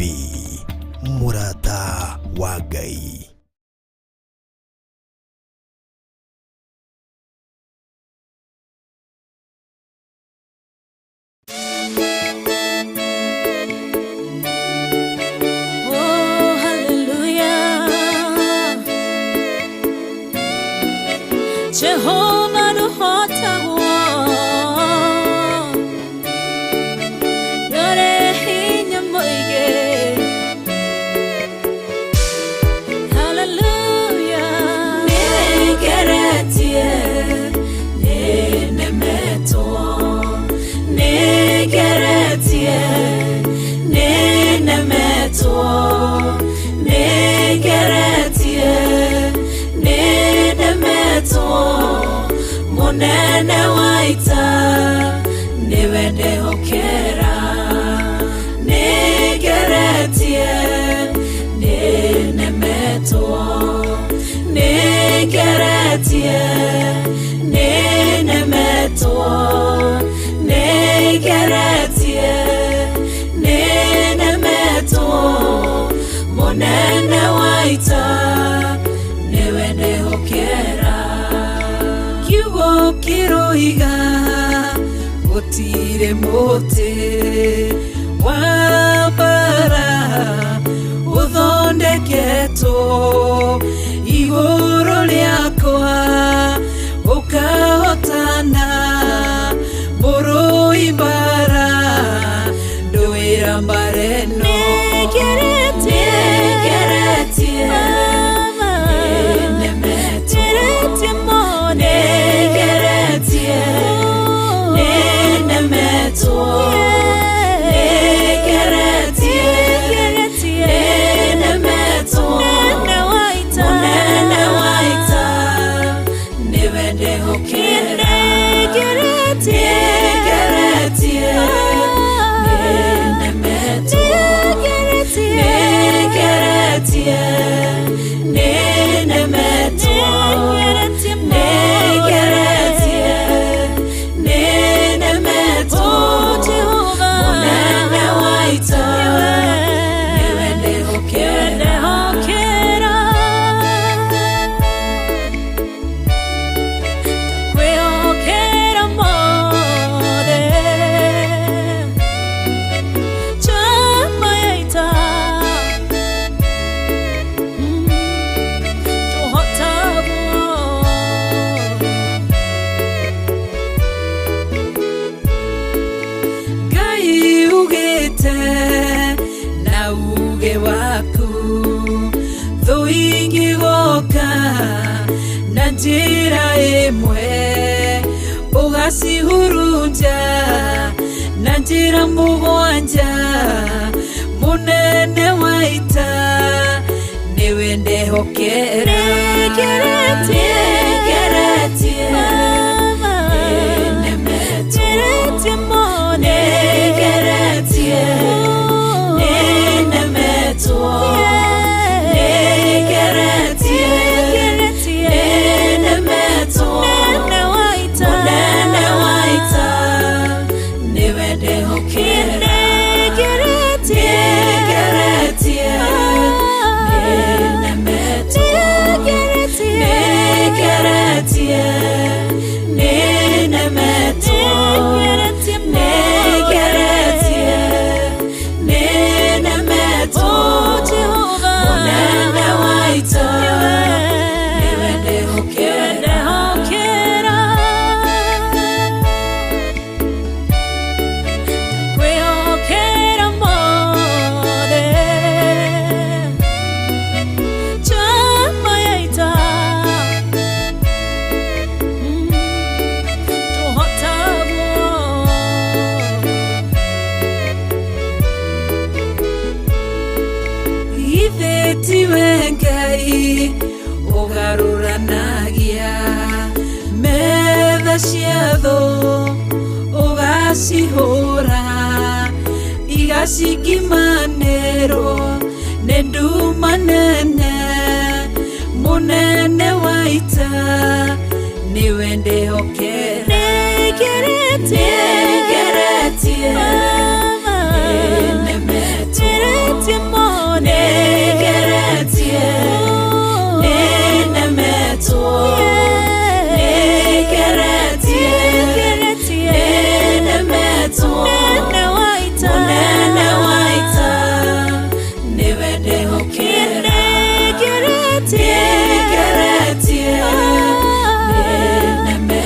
mũrata wa Ngai. Oh, hallelujah. Jehovah nũhotagwo, nĩũrĩ hinya mũingĩ. Hallelujah. Nĩngeretie, nĩnemetwo, nĩngeretie, Nĩnemetwo, nĩngeretie, nĩnemetwo, mũnene wa ita nĩwe ndehokera. Nĩngeretie, nĩnemetwo, nĩngeretie, nĩnemetwo, nĩngeretie, nĩnemetwo, mũnene wa ita nĩwe ndehokera. Kiugo kĩroiga gũtirĩ mũtĩ wa mbara ũthondeketwo igũrũ rĩakwa ũkahotana, mũrũi mbara ndũĩra mbara ĩno. Nĩngeretie, nĩnemetwo, nĩngeretie, nĩnemetwo, nĩngeretie, nĩnemetwo, mũnene wa ita nĩwe ndehokera. Nĩngeretie, nĩnemetwo, nĩngeretie, nĩnemetwo, nĩngeretie, nĩnemetwo, mũnene wa ita nĩwe ndehokera. Kwĩhokera mothe chama ya ita tũhotagwo. Ngai ugĩte na uge waku thũ ingĩgoka na njĩra ĩmwe ũgacihurunja na njĩra mũgwanja, mũnene wa ita nĩwe ndehokera. Nĩngeretie, nĩnemetwo, nĩngeretie, nĩnemetwo, nĩngeretie, nĩnemetwo, mũnene wa ita nĩwe ndehokera. Nĩngeretie, nĩnemetwo, nĩngeretie, nĩnemetwo, nĩngeretie, nĩnemetwo, mũnene wa ita nĩwe ndehokera. Kwĩhokera mothe chama ya ita tũhotagwo. Ithe tiwe Ngai ũgarũranagia metha cia thũ ũgacihũra igacikimanĩrwo nĩ nduma nene, mũnene wa ita nĩwe ndehokera. Nĩngeretie, nĩnemetwo, nĩngeretie, nĩnemetwo, nĩngeretie, nĩnemetwo, mũnene wa ita nĩwe ndehokera. Nĩngeretie, nĩnemetwo,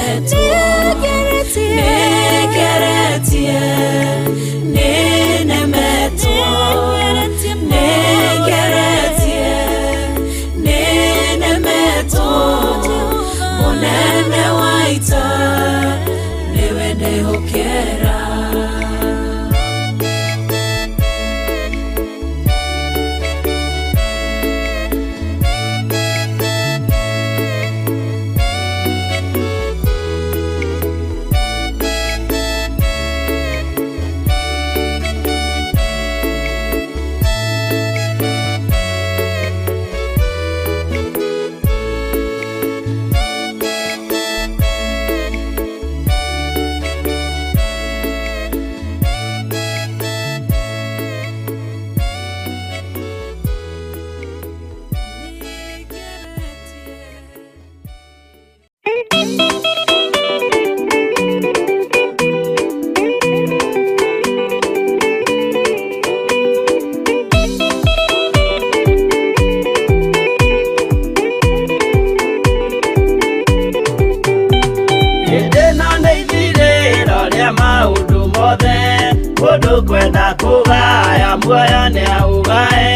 Muoyo nĩ aũgae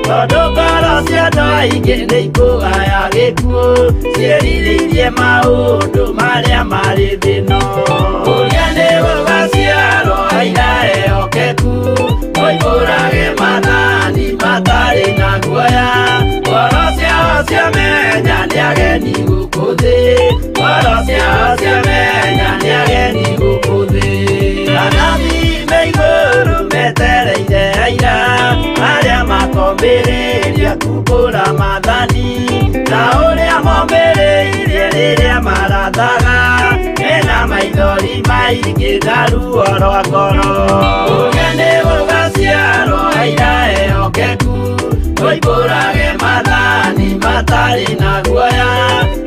tondũ ngoro cia andũ aingĩ nĩ ikũgaya gĩkuũ ciĩrirĩirie maũndũ marĩa marĩ thĩ-ĩno. Ũrĩa nĩ gũgaciarwo aira ehokeku moimbũrage maathani matarĩ na guoya. Ngoro ciao ciamenya nĩ ageni gũkũ thĩ, ngoro ciao ciamenya nĩ ageni gũkũ thĩ. Anabii me igũrũ metereire aira arĩa makombĩrĩria kumbũra maathani ta ũrĩa mombĩrĩirie rĩrĩa marathaga mena maithori maingĩ na ruo rwa ngoro. Ũrĩa nĩ gũgaciarwo aira ehokeku moimbũrage maathani matarĩ na guoya.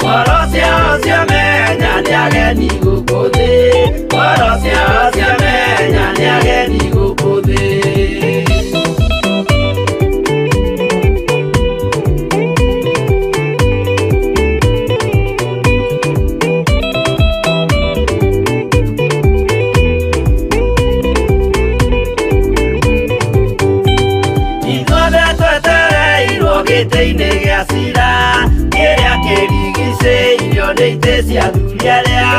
Ngoro ciao ciamenya nĩ ageni gũkũ thĩ, ngoro ciao ciamenya nĩ ageni gũkũ thĩ. Ithuothe twetereirwo gĩtĩ-inĩ gĩa cira kĩrĩa kĩrigicĩirio nĩ itĩ cia athuri arĩa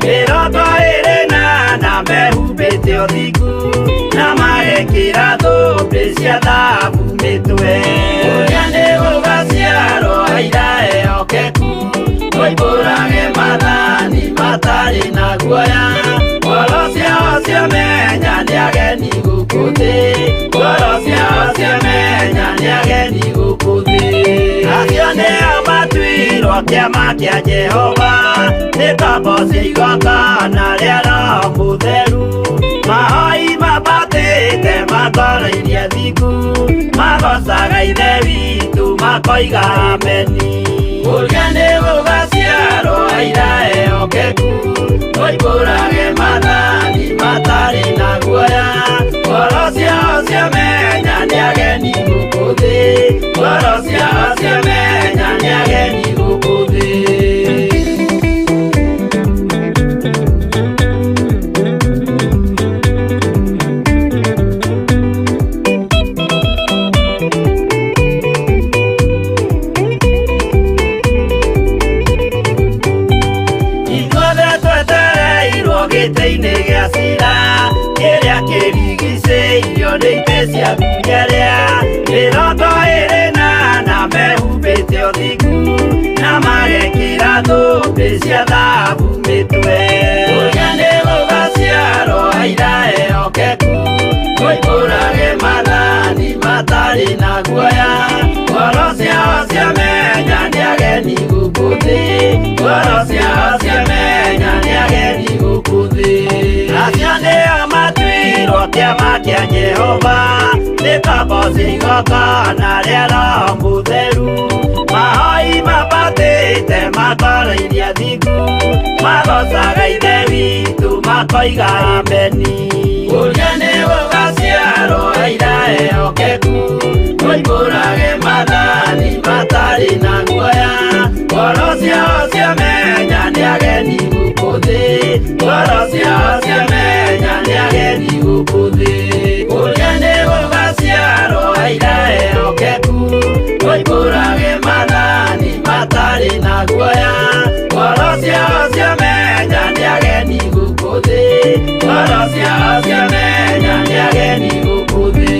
24 mehumbĩte ũthingu na magekĩra thũmbĩ cia thahabu mĩtwe. Ũrĩa nĩ gũgaciarwo aira ehokeku moimbũrage maathani matarĩ na guoya. Ngoro ciao ciamenya nĩ ageni gũkũ thĩ, ngoro ciao ciamenya nĩ ageni gũkũ thĩ. Acio nĩo matuirwo kĩama kĩa Jehova nĩ ngombo cia igongona rĩa Roho Mũtheru. Mahoi mambatĩte matoroirie thingu magocaga Ithe witũ makoiga ameni. Ũrĩa nĩ gũgaciarwo aira ehokeku moimbũrage maathani matarĩ na guoya. Ngoro ciao ciamenya nĩ ageni gũkũ thĩ, ngoro ciao ciamenya nĩ ageni gũkũ thĩ. Ithuothe twetereirwo gĩtĩ-inĩ gĩa cira kĩrĩa kĩrigicĩirio nĩ itĩ cia athuri arĩa 24 mehumbĩte ũthingu na magekĩra thũmbĩ cia thahabu mĩtwe. Ũrĩa nĩ gũgaciarwo aira ehokeku moimbũrage maathani matarĩ na guoya. Ngoro ciao ciamenya nĩ ageni gũkũ thĩ, ngoro ciao ciamenya nĩ ageni gũkũ thĩ. Acio nĩo matuirwo kĩama kĩa Jehova nĩ ngombo cia igongona rĩa Roho Mũtheru. Mahoi mambatĩte matoroirie thingu magocaga Ithe witũ makoiga ameni. Ũrĩa nĩ gũgaciarwo aira ehokeku moimbũrage maathani matarĩ na guoya. Ngoro ciao ciamenya nĩ ageni gũkũ thĩ, ngoro ciao ciamenya nĩ ageni gũkũ thĩ. Ũrĩa nĩ gũgaciarwo aira ehokeku moimbũrage maathani matarĩ na guoya. Ngoro ciao ciamenya nĩ ageni gũkũ thĩ, ngoro ciao ciamenya nĩ ageni gũkũ thĩ.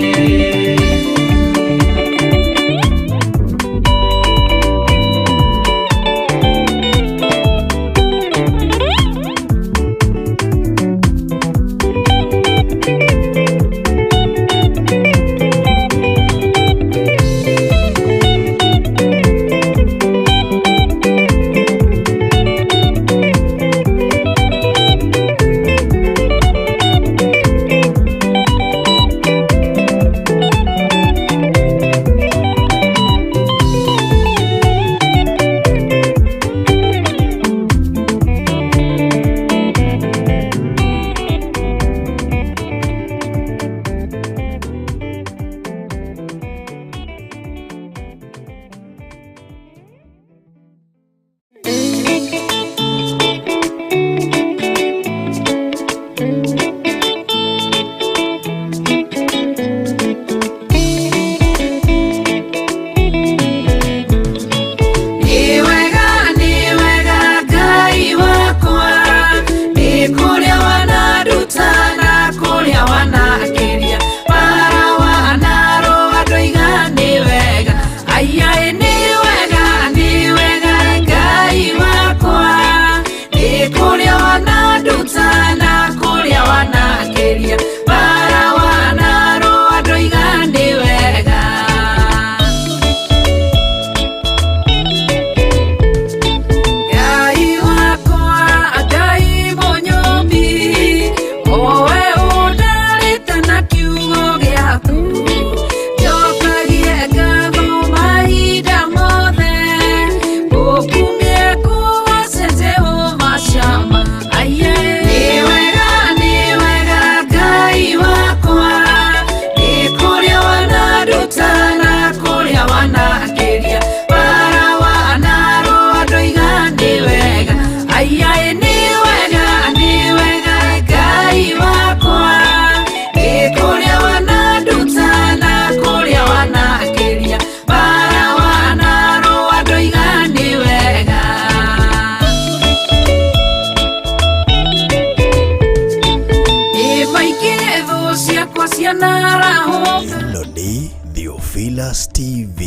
Theophilus TV,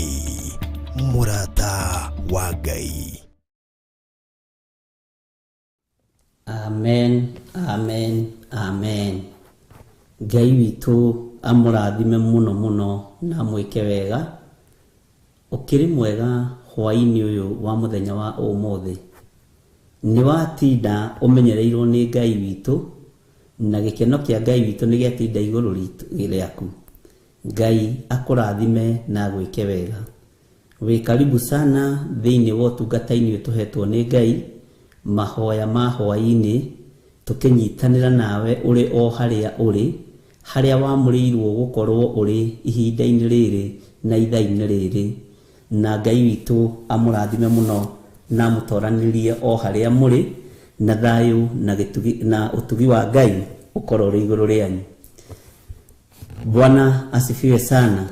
mũrata wa Ngai. Amen, amen, amen. Ngai witũ amũrathime mũno mũno na amwĩke wega. Ũkĩrĩ mwega hwaĩ-inĩ ũyũ wa mũthenya wa ũmũthĩ. Nĩ watinda ũmenyereirwo nĩ Ngai witũ, na gĩkeno kĩa Ngai witũ nĩ gĩatinda igũrũ rĩaku. Ngai akũrathime na agwĩke wega. Wĩ karibu sana thĩinĩ wa ũtungata-inĩ ũyũ tũhetwo nĩ Ngai, mahoya ma hwaĩ-inĩ, tũkĩnyitanĩra nawe ũrĩ o harĩa ũrĩ, harĩa wamũrĩirwo gũkorwo ũrĩ ihinda-inĩ rĩrĩ na ithaa-inĩ rĩrĩ. Na Ngai witũ amũrathime mũno na amũtoranĩrie o harĩa mũrĩ, na thayũ na gĩtugi na ũtugi wa Ngai ũkorwo ũrĩ igũrũ rĩanyu. Bwana asifiwe sana.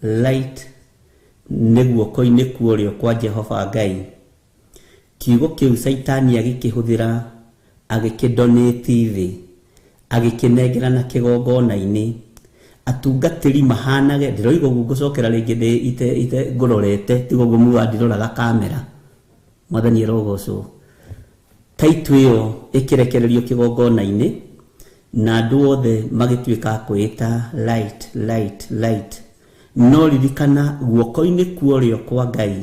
Light nĩ guoko-inĩ kuorĩo kwa Jehova Ngai. Kiugo kĩu Caitani agĩkĩhũthĩra, agĩkĩdonate thĩ, agĩkĩnengera na kĩgongona-inĩ. Atungatĩri mahanage, ndĩroiga ũguo ngũcokera rĩngĩ ndĩ ite ite ngũrorete, tiga ũguo muga ndiroraga kamera. Mwathani arogocwo. Taitũ ĩyo ĩkĩrekererio kĩgongona-inĩ, na andũ othe magĩtuĩka a kwĩĩta light, light, light. No ririkana guoko-inĩ kuorĩo kwa Ngai,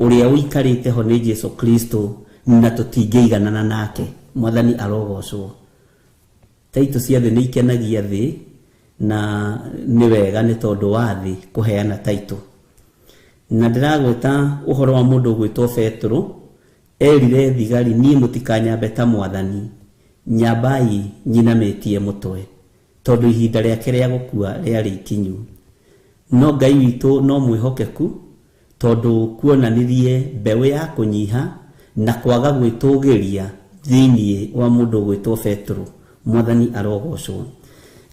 ũrĩa ũikarĩte ho nĩ Jesu Kristo, na tũtingĩiganana nake. Mwathani arogocwo. Taitũ cia thĩ nĩ ikenagia thĩ, na nĩ wega nĩ tondũ wa thĩ kũheana taitũ. Na ndĩragweta ũhoro wa mũndũ ũgwĩtwo Petero, erire thigari, niĩ mũtikanyambe ta mwathani, nyambai nyinamĩtie mũtwe, tondũ ihinda rĩake rĩa gũkua rĩarĩ ikinyu. No Ngai witũ no mwĩhokeku, tondũ kuonanirie mbeũ ya kũnyiha na kwaga gwĩtũgĩria thĩinĩ wa mũndũ ũgwĩtwo Petero. Mwathani arogocwo.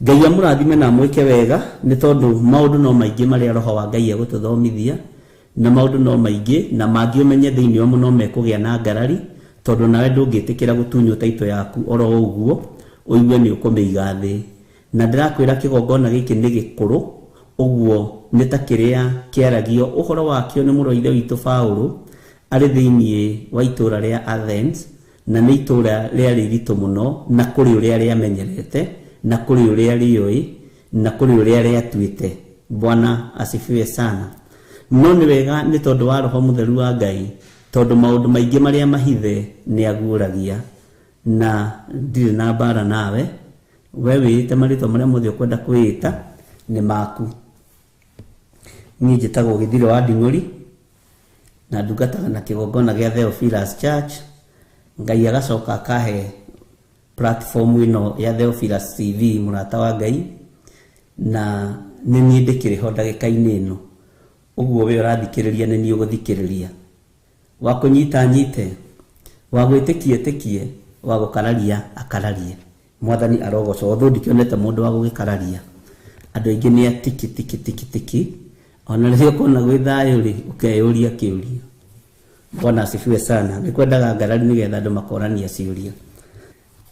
Ngai amũrathime na amwĩke wega, nĩ tondũ maũndũ no maingĩ marĩa Roho wa Ngai egũtũthomithia, na maũndũ no maingĩ, na mangĩ ũmenye thĩinĩ wamo no mekũgĩa na ngarari, tondũ nawe ndũngĩtĩkĩra gũtunywo taitũ yaku oro ũguo, ũigue nĩ ũkũmĩiga thĩ. Na ndĩrakwĩra kĩgongona gĩkĩ nĩ gĩkũrũ, ũguo nĩ ta kĩrĩa kĩaragio ũhoro wakĩo nĩ mũrũ wa ithe witũ Paũlũ, arĩ thĩinĩ wa itũũra rĩa Athens, na nĩ itũũra rĩarĩ iritũ mũno, na kũrĩ ũrĩa rĩamenyerete, na kũrĩ ũrĩa rĩoĩ, na kũrĩ ũrĩa rĩatuĩte. Bwana asifiwe sana. No nĩ wega nĩ tondũ wa Roho Mũtheru wa Ngai, tondũ maũndũ maingĩ marĩa mahithe nĩ aguũragia. Na ndirĩ na mbara nawe, we wĩĩte marĩtwa marĩa mothe ũkwenda kwĩĩta nĩ maku. Niĩ njĩtagwo Gĩthirĩ wa Nding'ũri, na ndungataga na kĩgongona gĩa Theophilus Church. Ngai agacoka akahe platform ĩno ya Theophilus TV, mũrata wa Ngai, na nĩ niĩ ndĩkĩrĩ ho ndagĩka-inĩ ĩno. Ũguo we ũrathikĩrĩria nĩ niĩ ũgũthikĩrĩria. Wa kũnyita nyite, wa gwĩtĩkia ĩtĩkie, wa gũkararia akararie. Mwathani arogocwo. Although ndikĩonete mũndũ wa gũgĩkararia. Andũ aingĩ nĩ a tiki tiki tiki tiki. Ona rĩrĩa ũkona gwĩ thayũ rĩ, ũkeyũria kĩũria. Bwana asifiwe sana. Nĩ kwendaga ngarari nĩgetha andũ makorania ciũria.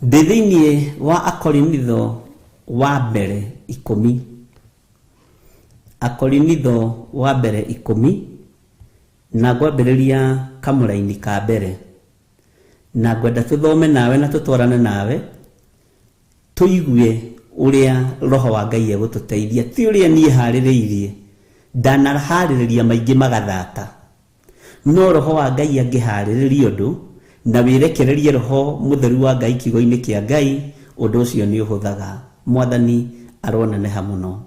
Ndĩ thĩinĩ wa Akorinitho wa mbere 10. Akorinitho wa mbere 10, na ngwambĩrĩria kamũraini ka mbere. Na ngwenda tũthome nawe na tũtwarane nawe, tũigue ũrĩa Roho wa Ngai egũtũteithia, ti ũrĩa niĩ harĩrĩirie. Ndanaharĩrĩria maingĩ magathata. No Roho wa Ngai angĩharĩrĩria ũndũ, na wĩrekererie Roho Mũtheru wa Ngai kiugo-inĩ kĩa Ngai, ũndũ ũcio nĩ ũhũthaga. Mwathani aroneneha mũno.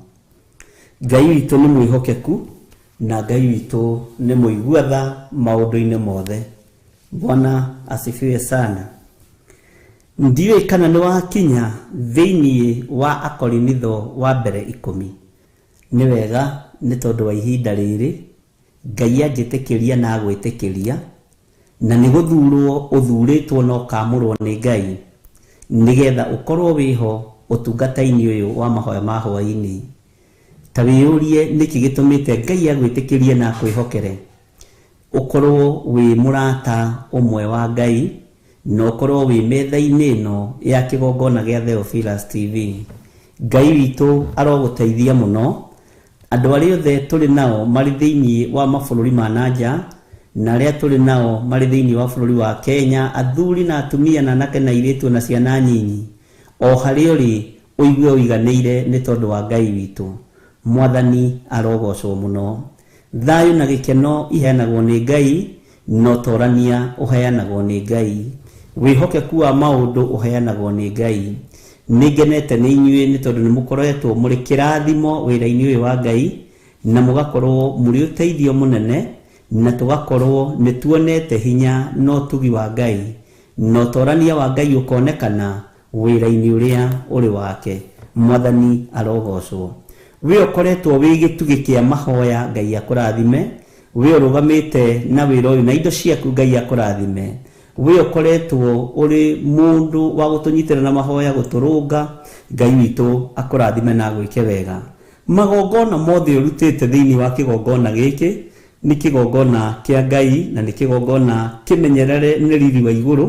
Ngai witũ nĩ mwĩhokeku, na Ngai witũ nĩ mũigua tha maũndũ-inĩ mothe. Bwana asifiwe sana. Ndiũĩ kana nĩ wakinya thĩinĩ wa Akorinitho wa mbere 10. Nĩ wega nĩ tondũ wa ihinda rĩrĩ, Ngai anjĩtĩkĩria na agwĩtĩkĩria, na nĩ gũthurwo ũthurĩtwo na ũkamũrwo nĩ Ngai, nĩgetha ũkorwo wĩho ũtungata-inĩ ũyũ wa mahoya ma hwaĩ-inĩ. Ta wĩyũrie nĩkĩ gĩtũmĩte Ngai agwĩtĩkĩrie na akwĩhokere, ũkorwo wĩ mũrata ũmwe wa Ngai, na ũkorwo wĩ metha-inĩ ĩno ya kĩgongona gĩa Theophilus TV. Ngai witũ arogũteithia mũno, Andũ arĩa othe tũrĩ nao marĩ thĩinĩ wa mabũrũri ma nanja na arĩa tũrĩ nao marĩ thĩinĩ wa bũrũri wa Kenya, athuri na atumia na anake na airĩtu na ciana nyinyi, o harĩa ũrĩ ũigue ũiganĩire nĩ tondũ wa Ngai witũ. Mwathani arogocwo mũno. Thayũ na gĩkeno iheanagwo nĩ Ngai, na ũtorania ũheanagwo nĩ Ngai, wĩhokeku wa maũndũ ũheanagwo nĩ Ngai. Nĩ ngenete nĩ inyuĩ nĩ tondũ nĩ mũkoretwo mũrĩ kĩrathimo wĩra-inĩ ũyũ wa Ngai, na mũgakorwo mũrĩ ũteithio mũnene, na tũgakorwo nĩ tuonete hinya na ũtugi wa Ngai, na ũtorania wa Ngai ũkonekana wĩra-inĩ ũrĩa ũrĩ wake. Mwathani arogocwo. We ũkoretwo wĩ gĩtugĩ kĩa mahoya, Ngai akũrathime. We ũrũgamĩte na wĩra ũyũ na indo ciaku, Ngai akũrathime. We ũkoretwo ũrĩ mũndũ wa gũtũnyitĩra na mahoya, gũtũrũnga, Ngai witũ akũrathime na agwĩke wega. Magongona mothe ũrutĩte thĩinĩ wa kĩgongona gĩkĩ nĩ kĩgongona kĩa Ngai, na nĩ kĩgongona kĩmenyerere nĩ riri wa igũrũ.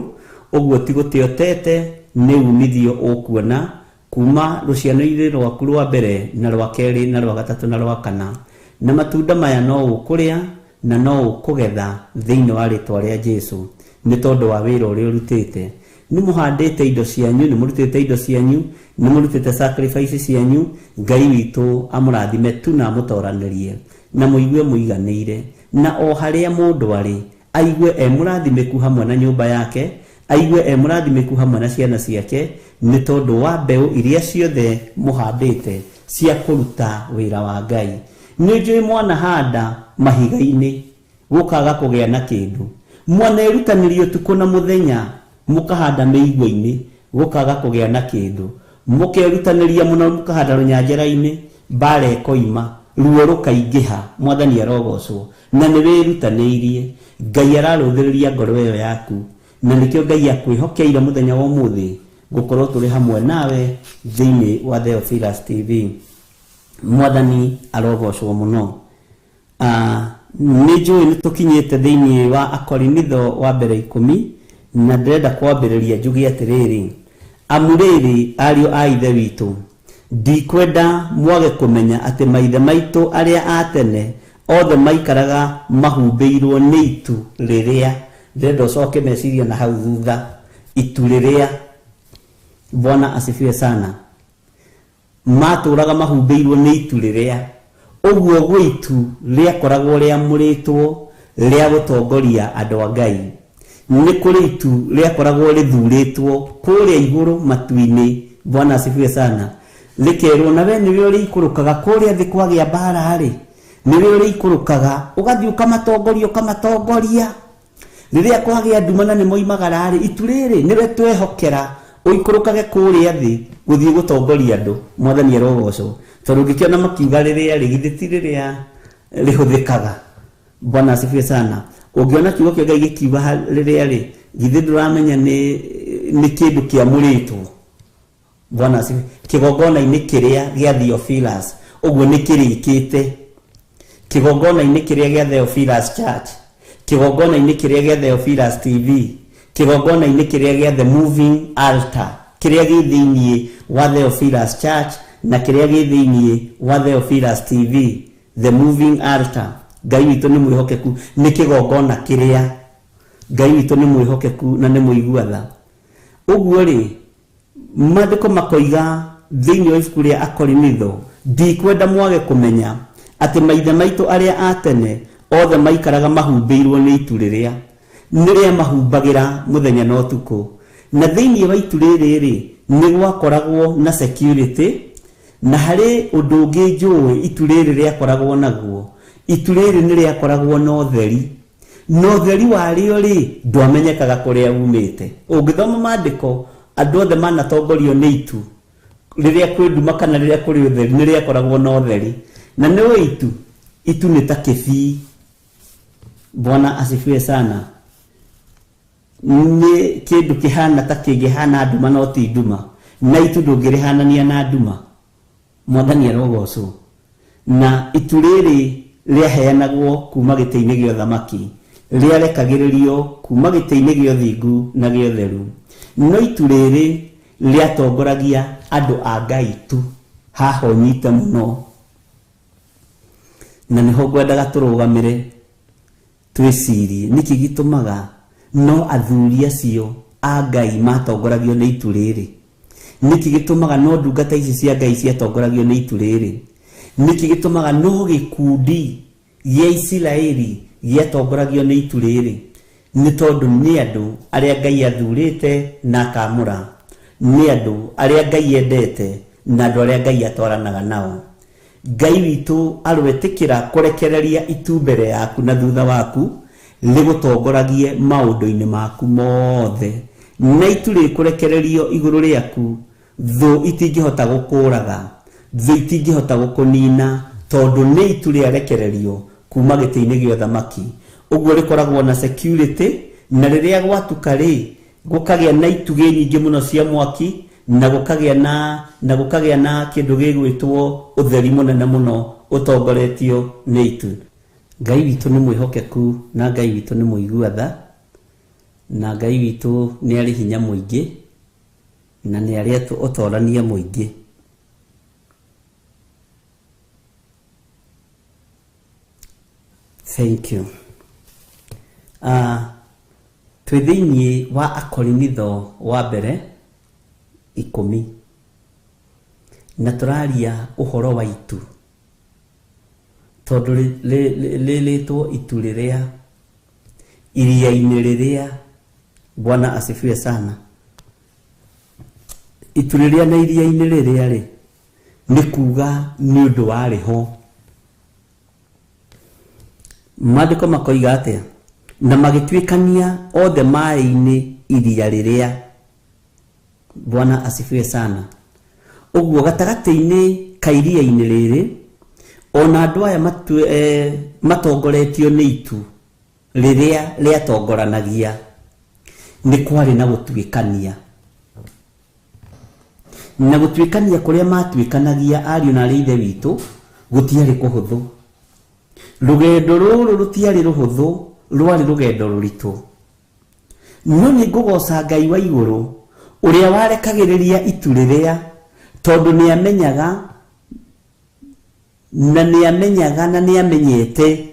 Ũguo ti gũte ũtete, nĩ umithio ũkuona kuma rũciaro-inĩ rwaku rwa mbere na rwa kerĩ na rwa gatatũ na rwa kana, na matunda maya no ũkũrĩa na no ũkũgetha thĩinĩ wa rĩtwa rĩa Jesu nĩ tondũ wa wĩra ũrĩa ũrutĩte. Nĩ mũhandĩte indo cianyu, nĩ mũrutĩte indo cianyu, nĩ mũrutĩte sacrifice cianyu. Ngai witũ amũrathime tu na amũtoranĩrie, na mũigue mũiganĩire, na o harĩa mũndũ arĩ aigue e mũrathimĩku hamwe na nyũmba yake, aigue e mũrathimĩku hamwe na ciana ciake, nĩ tondũ wa mbeũ iria ciothe mũhandĩte cia kũruta wĩra wa Ngai. Nĩ njũĩ mwanahanda mahiga-inĩ gũkaga kũgĩa na kĩndũ, mwanerutanĩria ũtukũ na mũthenya mũkahanda mĩigua-inĩ gũkaga kũgĩa na kĩndũ, mũkerutanĩria mũno mũkahanda rũnyanjara-inĩ, mbara ĩkoima, ruo rũkaingĩha. Mwathani arogocwo. Na nĩ wĩrutanĩirie, Ngai ararũthĩrĩria ngoro ĩyo yaku, na nĩkĩo Ngai akwĩhokeire mũthenya wa ũmũthĩ gũkorwo tũrĩ hamwe nawe thĩinĩ wa Theophilus TV. Mwathani arogocwo mũno. Nĩ njũĩ nĩ tũkinyĩte thĩinĩ wa Akorinitho wa mbere 10, na ndĩrenda kwambĩrĩria njuge atĩrĩrĩ, amu rĩrĩ ariũ a Ithe witũ, ndikwenda mwage kũmenya atĩ maithe maitũ arĩa a tene othe maikaraga mahumbĩirwo nĩ itu rĩrĩa. Ndĩrenda ũcoke meciria na hau thutha, itu rĩrĩa. Bwana asifiwe sana. Matũraga mahumbĩirwo nĩ itu rĩrĩa. Ũguo gwĩ itu rĩakoragwo rĩamũrĩtwo rĩa gũtongoria andũ a Ngai. Nĩ kũrĩ itu rĩakoragwo rĩthurĩtwo kũrĩa igũrũ matu-inĩ. Bwana asifiwe sana. Rĩkerwo na we nĩwe ũrĩikũrũkaga kũrĩa thĩ kwagĩa mbara rĩ, nĩwe ũrĩikũrũkaga ũgathiĩ ũkamatongoria ũkamatongoria. Rĩrĩa kwagĩa nduma na nĩ moimagara rĩ, itu rĩrĩ nĩwe twehokera ũikũrũkage kũrĩa thĩ gũthiĩ gũtongoria andũ. Mwathani arogocwo. Tondũ ũngĩkĩona makiuga rĩrĩa rĩ, githĩ ti rĩrĩa rĩhũthĩkaga. Bwana asifiwe sana. Ũngĩona kiugo kĩa Ngai gĩkiuga rĩrĩa rĩ, githĩ ndũramenya nĩ kĩndũ kĩamũrĩtwo. Bwana asifiwe. Kĩgongona-inĩ kĩrĩa gĩa Theophilus, ũguo nĩ kĩrĩkĩte. Kĩgongona-inĩ kĩrĩa gĩa Theophilus Church, kĩgongona-inĩ kĩrĩa gĩa Theophilus TV, kĩgongona-inĩ kĩrĩa gĩa The Moving Altar, kĩrĩa gĩ thĩinĩ wa Theophilus Church na kĩrĩa gĩ thĩinĩ wa Theophilus TV, The Moving Altar. Ngai witũ nĩ mwĩhokeku, nĩ kĩgongona kĩrĩa. Ngai witũ nĩ mwĩhokeku na nĩ mũigua tha. Ũguo rĩ, maandĩko makoiga thĩinĩ wa ibuku rĩa Akorinitho, ndikwenda mwage kũmenya atĩ maithe maitũ arĩa a tene othe maikaraga mahumbĩirwo nĩ itu rĩrĩa, nĩrĩa mahumbagĩra mũthenya na ũtukũ. Na thĩinĩ wa itu rĩrĩ rĩ, nĩ gwakoragwo na security, na harĩ ũndũ ũngĩ njũĩ itu rĩrĩ rĩakoragwo naguo. Itu rĩrĩ nĩ rĩakoragwo na ũtheri, na ũtheri warĩo rĩ ndwamenyekaga kũrĩa umĩte. Ũngĩthoma maandĩko, andũ othe manatongorio nĩ itu rĩrĩa kwĩ nduma kana rĩrĩa kũrĩ ũtheri, nĩ rĩakoragwo na ũtheri. Na nĩũĩ itu, itu nĩ ta kĩbii. Bwana asifiwe sana. Nĩ kĩndũ kĩhana ta kĩngĩhana nduma no ti nduma, na itu ndũngĩrĩhanania na nduma. Mwathani arogocwo. Na itu rĩrĩ rĩaheanagwo kuma gĩtĩ-inĩ gĩa ũthamaki, rĩarekagĩrĩrio kuma gĩtĩ-inĩ gĩa ũthingu na gĩa ũtheru. No itu rĩrĩ rĩatongoragia andũ a Ngai tu. Haha ũnyite mũno. Na nĩho ngwendaga tũrũgamĩre twĩcirie nĩkĩ gĩtũmaga no athuri acio a Ngai matongoragio nĩ itu rĩrĩ, nĩkĩ gĩtũmaga no ndungata ici cia Ngai ciatongoragio nĩ itu rĩrĩ, nĩkĩ gĩtũmaga no gĩkundi gĩa Isiraeli gĩatongoragio nĩ itu rĩrĩ. Nĩ tondũ nĩ andũ arĩa Ngai athurĩte na akamũra, nĩ andũ arĩa Ngai endete na andũ arĩa Ngai atwaranaga nao. Ngai witũ arwetĩkĩra kũrekereria itu mbere yaku na thutha waku rĩgũtongoragie maũndũ-inĩ maku mothe, na itu rĩkũrekererio igũrũ rĩaku, thũ itingĩhota gũkũraga, thũ itingĩhota gũkũnina, tondũ nĩ itu rĩarekererio kuma gĩtĩ-inĩ gĩa ũthamaki. Ũguo rĩkoragwo na security, na rĩrĩa gwatuka rĩ gũkagĩa na itugĩ nyingĩ mũno cia mwaki, na gũkagĩa na kĩndũ gĩgwĩtwo ũtheri mũnene mũno ũtongoretio nĩ itu. Ngai witũ nĩ mwĩhokeku, na Ngai witũ nĩ mũigua tha, na Ngai witũ nĩ arĩ hinya mũingĩ, na nĩ arĩ ũtorania mũingĩ. Thank you. Twĩ thĩinĩ wa Akorinitho wa mbere 10, na tũraria ũhoro wa itu, tondũ rĩrĩtwo itu rĩrĩa iria-inĩ rĩrĩa. Bwana asifiwe sana. Itu rĩrĩa na iria-inĩ rĩrĩa rĩ nĩ kuga nĩ ũndũ warĩ ho. Maandĩko makoiga atĩa? Na magĩtuĩkania othe maĩ-inĩ iria rĩrĩa. Bwana asifiwe sana. Ũguo gatagatĩ-inĩ ka iria-inĩ rĩrĩ, ona andũ aya matongoretio nĩ itu rĩrĩa rĩatongoranagia, nĩ kwarĩ na gũtuĩkania. Na gũtuĩkania kũrĩa matuĩkanagia ariũ na arĩ ithe witũ gũtiarĩ kũhũthũ. Rũgendo rũrũ rũtiarĩ rũhũthũ, rwarĩ rũgendo rũritũ. No nĩ ngũgoca Ngai wa igũrũ ũrĩa warekagĩrĩria itu rĩrĩa, tondũ nĩamenyaga na nĩamenyaga na nĩamenyete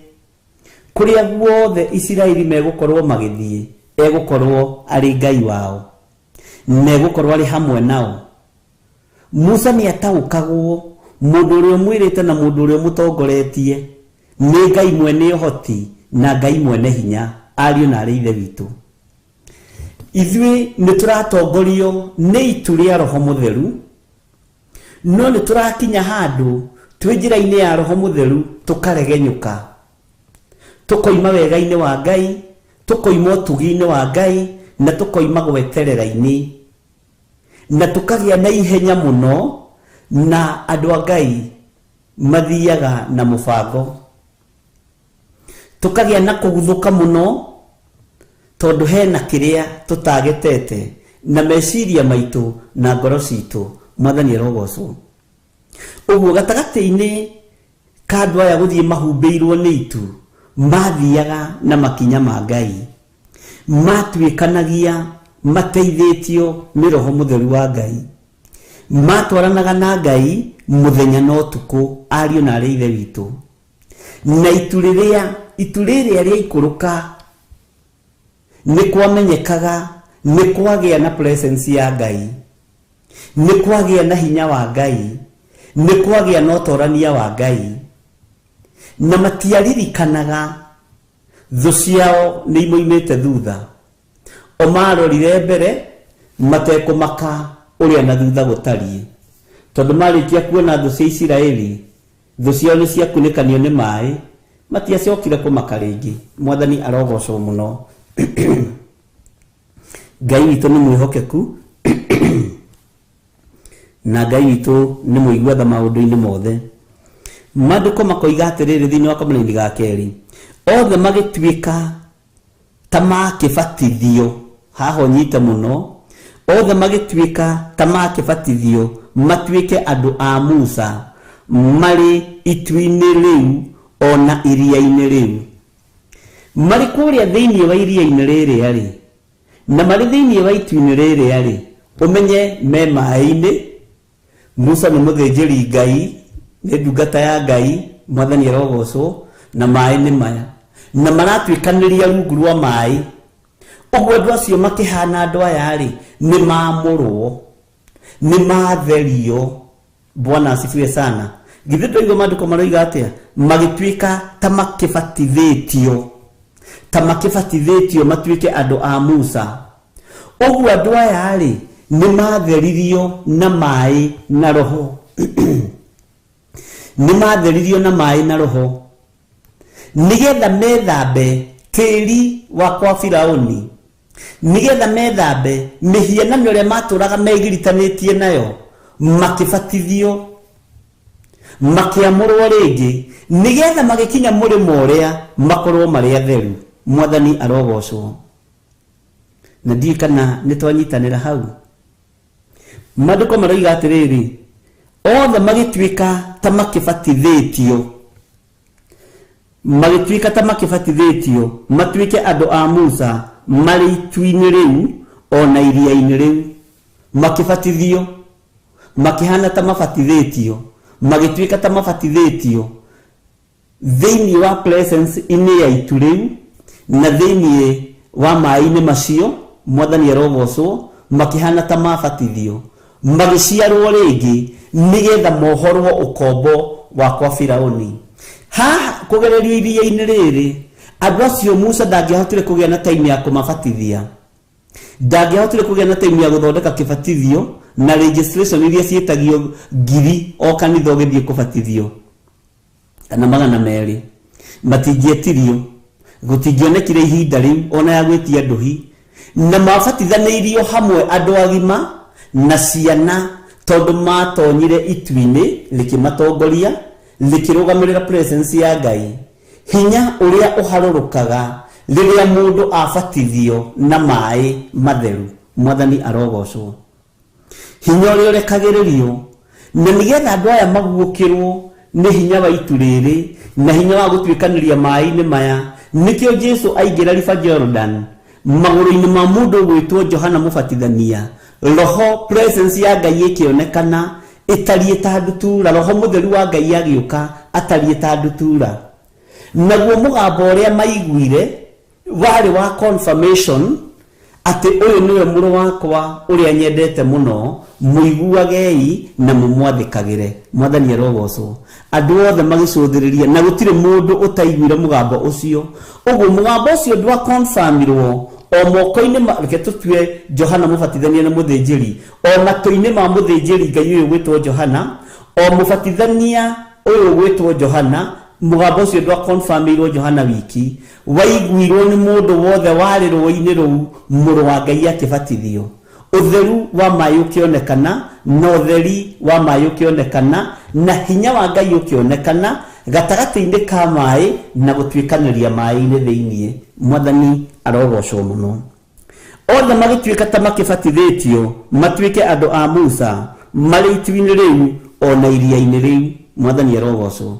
kũrĩa guothe Isiraeli megũkorwo magĩthiĩ, egũkorwo arĩ Ngai wao, na egũkorwo arĩ hamwe nao. Musa nĩataũkagwo mũndũ ũrĩa ũmwĩrĩte na mũndũ ũrĩa ũmũtongoretie nĩ Ngai mwene ũhoti na Ngai mwene hinya, ariũ na arĩ ithe witũ. Ithuĩ nĩ tũratongorio nĩ itu rĩa Roho Mũtheru, no nĩ tũrakinya handũ twĩ njĩra-inĩ ya Roho Mũtheru tũkaregenyũka, tũkoima wega-inĩ wa Ngai, tũkoima ũtugi-inĩ wa Ngai, na tũkoima gweterera-inĩ, na tũkagĩa na ihenya mũno, na andũ a Ngai mathiaga na mũbango, tũkagĩa na kũguthũka mũno, tondũ hena kĩrĩa tũtagetete na meciria maitũ na ngoro citũ. Mwathani arogocwo. Ũguo gatagatĩ-inĩ ka andũ aya gũthiĩ mahumbĩirwo nĩ itu, mathiaga na makinya ma Ngai, matuĩkanagia mateithĩtio nĩ Roho Mũtheru wa Ngai, matwaranaga na Ngai mũthenya na ũtukũ, ariũ na arĩ ithe witũ. Na itu rĩrĩa rĩaikũrũka nĩ kwamenyekaga nĩ kwagĩa na presence ya Ngai, nĩ kwagĩa na hinya wa Ngai, nĩ kwagĩa na ũtorania wa Ngai, na matiaririkanaga thũ ciao nĩ imoimĩte thutha. O marorire mbere matekũmaka ũrĩa na thutha gũtariĩ, tondũ marĩkia kuona thũ cia Isiraeli, thũ ciao nĩ ciakunĩkanio nĩ maĩ, matiacokire kũmaka rĩngĩ. Mwathani arogocwo mũno. Ngai witũ nĩ mwĩhokeku, na Ngai witũ nĩ mũigua tha maũndũ-inĩ mothe. Maandĩko makoiga atĩrĩrĩ thĩinĩ wa kamũraini ga kerĩ, othe magĩtuĩka ta makĩbatithio. Haha ũnyite mũno, othe magĩtuĩka ta makĩbatithio matuĩke andũ a Musa marĩ itu-inĩ rĩu ona iria-inĩ rĩu. Marĩ kũrĩa thĩinĩ wa iria-inĩ rĩrĩa rĩ, na marĩ thĩinĩ wa itu-inĩ rĩrĩa rĩ, ũmenye me maĩ-inĩ. Musa nĩ mũthĩnjĩri Ngai, nĩ ndungata ya Ngai, Mwathani arogocwo na maĩ nĩ maya na maratuĩkanĩria rungu rwa maĩ ũguo andũ acio makĩhana andũ aya rĩ nĩ mamũrwo nĩ matherio. Bwana asifiwe sana. Githĩ ndũigua maandĩko maroiga atĩa? Magĩtuĩka ta makĩbatithĩtio, ta makĩbatithĩtio matuĩke andũ a Musa. Ũguo andũ aya rĩ nĩ matheririo na maĩ na roho. Nĩ matheririo na maĩ na roho nĩgetha methambe tĩri wa kwa Firauni, nĩgetha methambe mĩhianano ĩrĩa matũraga megiritanĩtie nayo, makĩbatithio makĩamũrwo rĩngĩ nĩgetha magĩkinya mũrĩmo ũrĩa makorwo marĩ atheru. Mwathani arogocwo. Na ndiũĩ kana nĩ twanyitanĩra hau. Maandĩko maroiga atĩrĩrĩ, othe magĩtuĩka ta makĩbatithĩtio, magĩtuĩka ta makĩbatithĩtio matuĩke andũ a Musa marĩ itu-inĩ rĩu ona iria-inĩ rĩu, makĩbatithio makĩhana ta mabatithĩtio, magĩtuĩka ta mabatithĩtio thĩinĩ wa presence inĩ ya itu rĩu na thĩinĩ wa maĩ-inĩ macio. Mwathani arogocwo. Makĩhana ta mabatithio, magĩciarwo rĩngĩ nĩgetha mohorwo ũkombo wa kwa Firauni. Haha kũgererio iria-inĩ rĩrĩ, andũ acio Musa ndangĩahotire kũgĩa na time ya kũmabatithia, ndangĩahotire kũgĩa na time ya gũthondeka kĩbatithio na registration iria ciĩtagio ngiri o kanitha ũgĩthiĩ kũbatithio kana 200, matingĩetirio, gũtingĩonekire ihinda rĩu ona ya gwĩtia ndũhi, na mabatithanĩirio hamwe andũ agima na ciana tondũ matonyire itu-inĩ rĩkĩmatongoria rĩkĩrũgamĩrĩra presence ya Ngai. Hinya ũrĩa ũharũrũkaga rĩrĩa mũndũ abatithio na maĩ matheru. Mwathani arogocwo. Hinya ũrĩa ũrekagĩrĩrio na nĩgetha andũ aya maguũkĩrwo nĩ hinya wa itu rĩrĩ na hinya wa gũtuĩkanĩria maĩ-inĩ maya. Nĩkĩo Jesu aingĩra River Jordan magũrũ-inĩ ma mũndũ ũgwĩtwo Johana Mũbatithania, roho presence ya Ngai ĩkĩonekana ĩtariĩ ta ndutura, roho mũtheru wa Ngai agĩũka atariĩ ta ndutura. Naguo mũgambo ũrĩa maiguire warĩ wa confirmation atĩ ũyũ nĩwe mũrũ wakwa ũrĩa nyendete mũno, mũiguagei na mũmwathĩkagĩre. Mwathani arogocwo. Andũ othe magĩcũthĩrĩria na gũtirĩ mũndũ ũtaiguire mũgambo ũcio. Ũguo mũgambo ũcio ndwakonfamirwo o moko-inĩ, reke tũtue Johana Mũbatithania na mũthĩnjĩri, o matũ-inĩ ma mũthĩnjĩri Ngai ũyũ gwĩtwo Johana, o mũbatithania ũyũ gwĩtwo Johana, mũgambo ũcio ndwakonfirmirwo Johana wiki, waiguirwo nĩ mũndũ wothe warĩ rũĩ-inĩ rũu mũrũ wa Ngai akĩbatithio. Ũtheru wa maĩ ũkĩonekana na ũtheri wa maĩ ũkĩonekana na hinya wa Ngai ũkĩonekana gatagatĩ-inĩ ka maĩ na gũtuĩkanĩria maĩ-inĩ thĩinĩ. Mwathani arogocwo mũno. Othe magĩtuĩka ta makĩbatithĩtio matuĩke andũ a Musa marĩ itu-inĩ rĩu ona iria-inĩ rĩu. Mwathani arogocwo.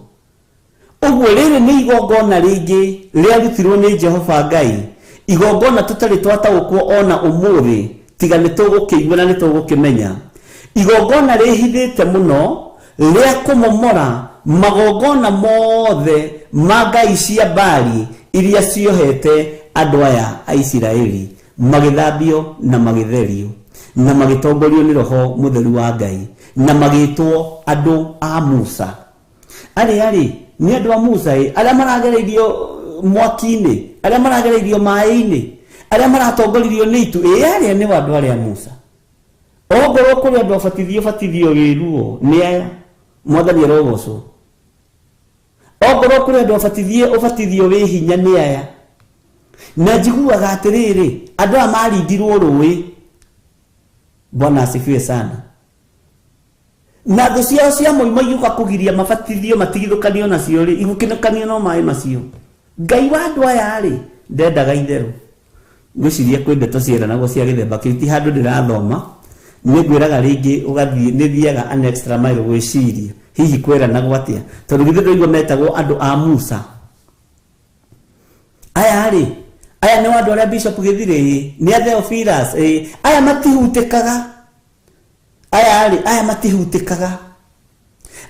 Ũguo rĩrĩ nĩ igongona rĩngĩ rĩarutirwo nĩ Jehova Ngai, igongona tũtarĩ twataũkwo ona ũmũthĩ, tiga nĩ tũgũkĩigua na nĩ tũgũkĩmenya. Igongona rĩhithĩte mũno rĩa kũmomora magongona mothe ma ngai cia Baali iria ciohete andũ aya a Isiraeli, magĩthambio na magĩtherio na magĩtongorio nĩ roho mũtheru wa Ngai na magĩtwo andũ a Musa. Arĩa rĩ nĩ andũ a Musa ĩ, arĩa maragereirio mwaki-inĩ, arĩa maragereirio maĩ-inĩ, arĩa maratongoririo nĩ itu, ĩ arĩa nĩ andũ arĩa Musa. Ongorwo kũrĩ andũ abatithio batithio wĩruo nĩ aya. Mwathani arogocwo. Ongorwo kũrĩ andũ abatithie ũbatithio wĩ hinya nĩ aya. Na njiguaga atĩrĩrĩ, andũ aya marindirwo rũĩ. Bwana asifiwe sana. Na thũ ciao cia mũimo igĩũka kũgiria mabatithio matigithũkanio nacio rĩ, igũkĩnũkanio no maĩ macio. Ngai wa andũ aya rĩ ndendaga itherũ. Ngwĩciria kwĩ ndeto cieranagwo cia gĩthemba kĩu, ti handũ ndĩrathoma, nĩ ngwĩraga rĩngĩ ũgathiĩ, nĩ thiaga an extra mile gwĩciria hihi kweranagwo atĩa, tondũ githĩ ndũigua metagwo andũ a Musa. Aya rĩ, aya nĩ andũ arĩa Bishop Gĩthirĩ, nĩ a Theophilus, aya matihutĩkaga. Aya rĩ, aya matihutĩkaga.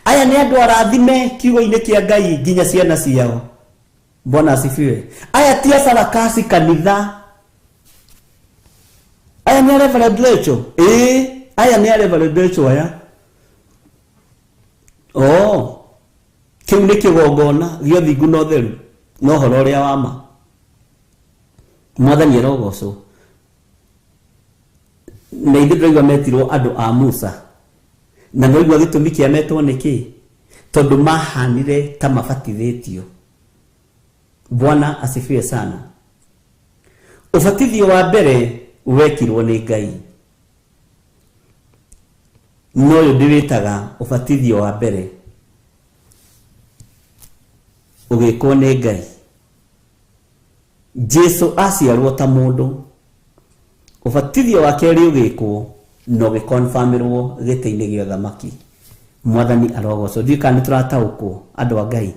Aya nĩ andũ arathime kiugo-inĩ kĩa Ngai nginya ciana ciao. Bwana asifiwe. Aya ti asarakasi kanitha. Aya nĩ Reverend Rachel. Aya nĩ Reverend Rachel aya. Oh, kĩu nĩ kĩgongona gĩa ũthingu na ũtheru na ũhoro ũrĩa wa ma. Mwathani arogocwo. Na ithuĩ ndĩraigua metirwo andũ a Musa. Na nĩwaigua gĩtũmi kĩa metwo nĩkĩ? Tondũ mahanire ta mabatithĩtio. Bwana asifiwe sana. Ũbatithio wa mbere wekirwo nĩ Ngai. No ũyũ ndĩwĩtaga ũbatithio wa mbere ũgĩkwo nĩ Ngai. Jesu aciarwo ta mũndũ. Ũbatithio wa kerĩ ũgĩkwo na ũgĩkonfirmĩrwo gĩtĩ-inĩ gĩa ũthamaki. Mwathani arogocwo. Ndiũĩ kana nĩtũrataũkwo andũ a Ngai.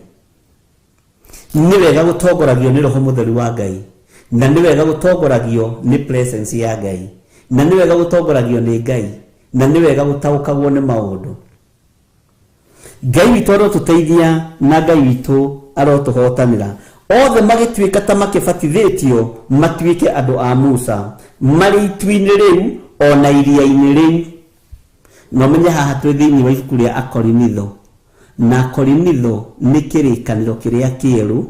Nĩ wega gũtongoragio nĩ Roho Mũtheru wa Ngai, na nĩ wega gũtongoragio nĩ presence ya Ngai, na nĩ wega gũtongoragio nĩ Ngai, na nĩ wega gũtaũkagwo nĩ maũndũ. Ngai witũ arotũteithia na Ngai witũ arotũhotanĩra. Othe magĩtuĩka ta makĩbatithĩtio matuĩke andũ a Musa, marĩ itu-inĩ rĩu ona iria-inĩ rĩu. Na ũmenye haha twĩ thĩinĩ wa ibuku rĩa Akorinitho. Na Akorinitho nĩ kĩrĩkanĩro kĩrĩa kĩerũ,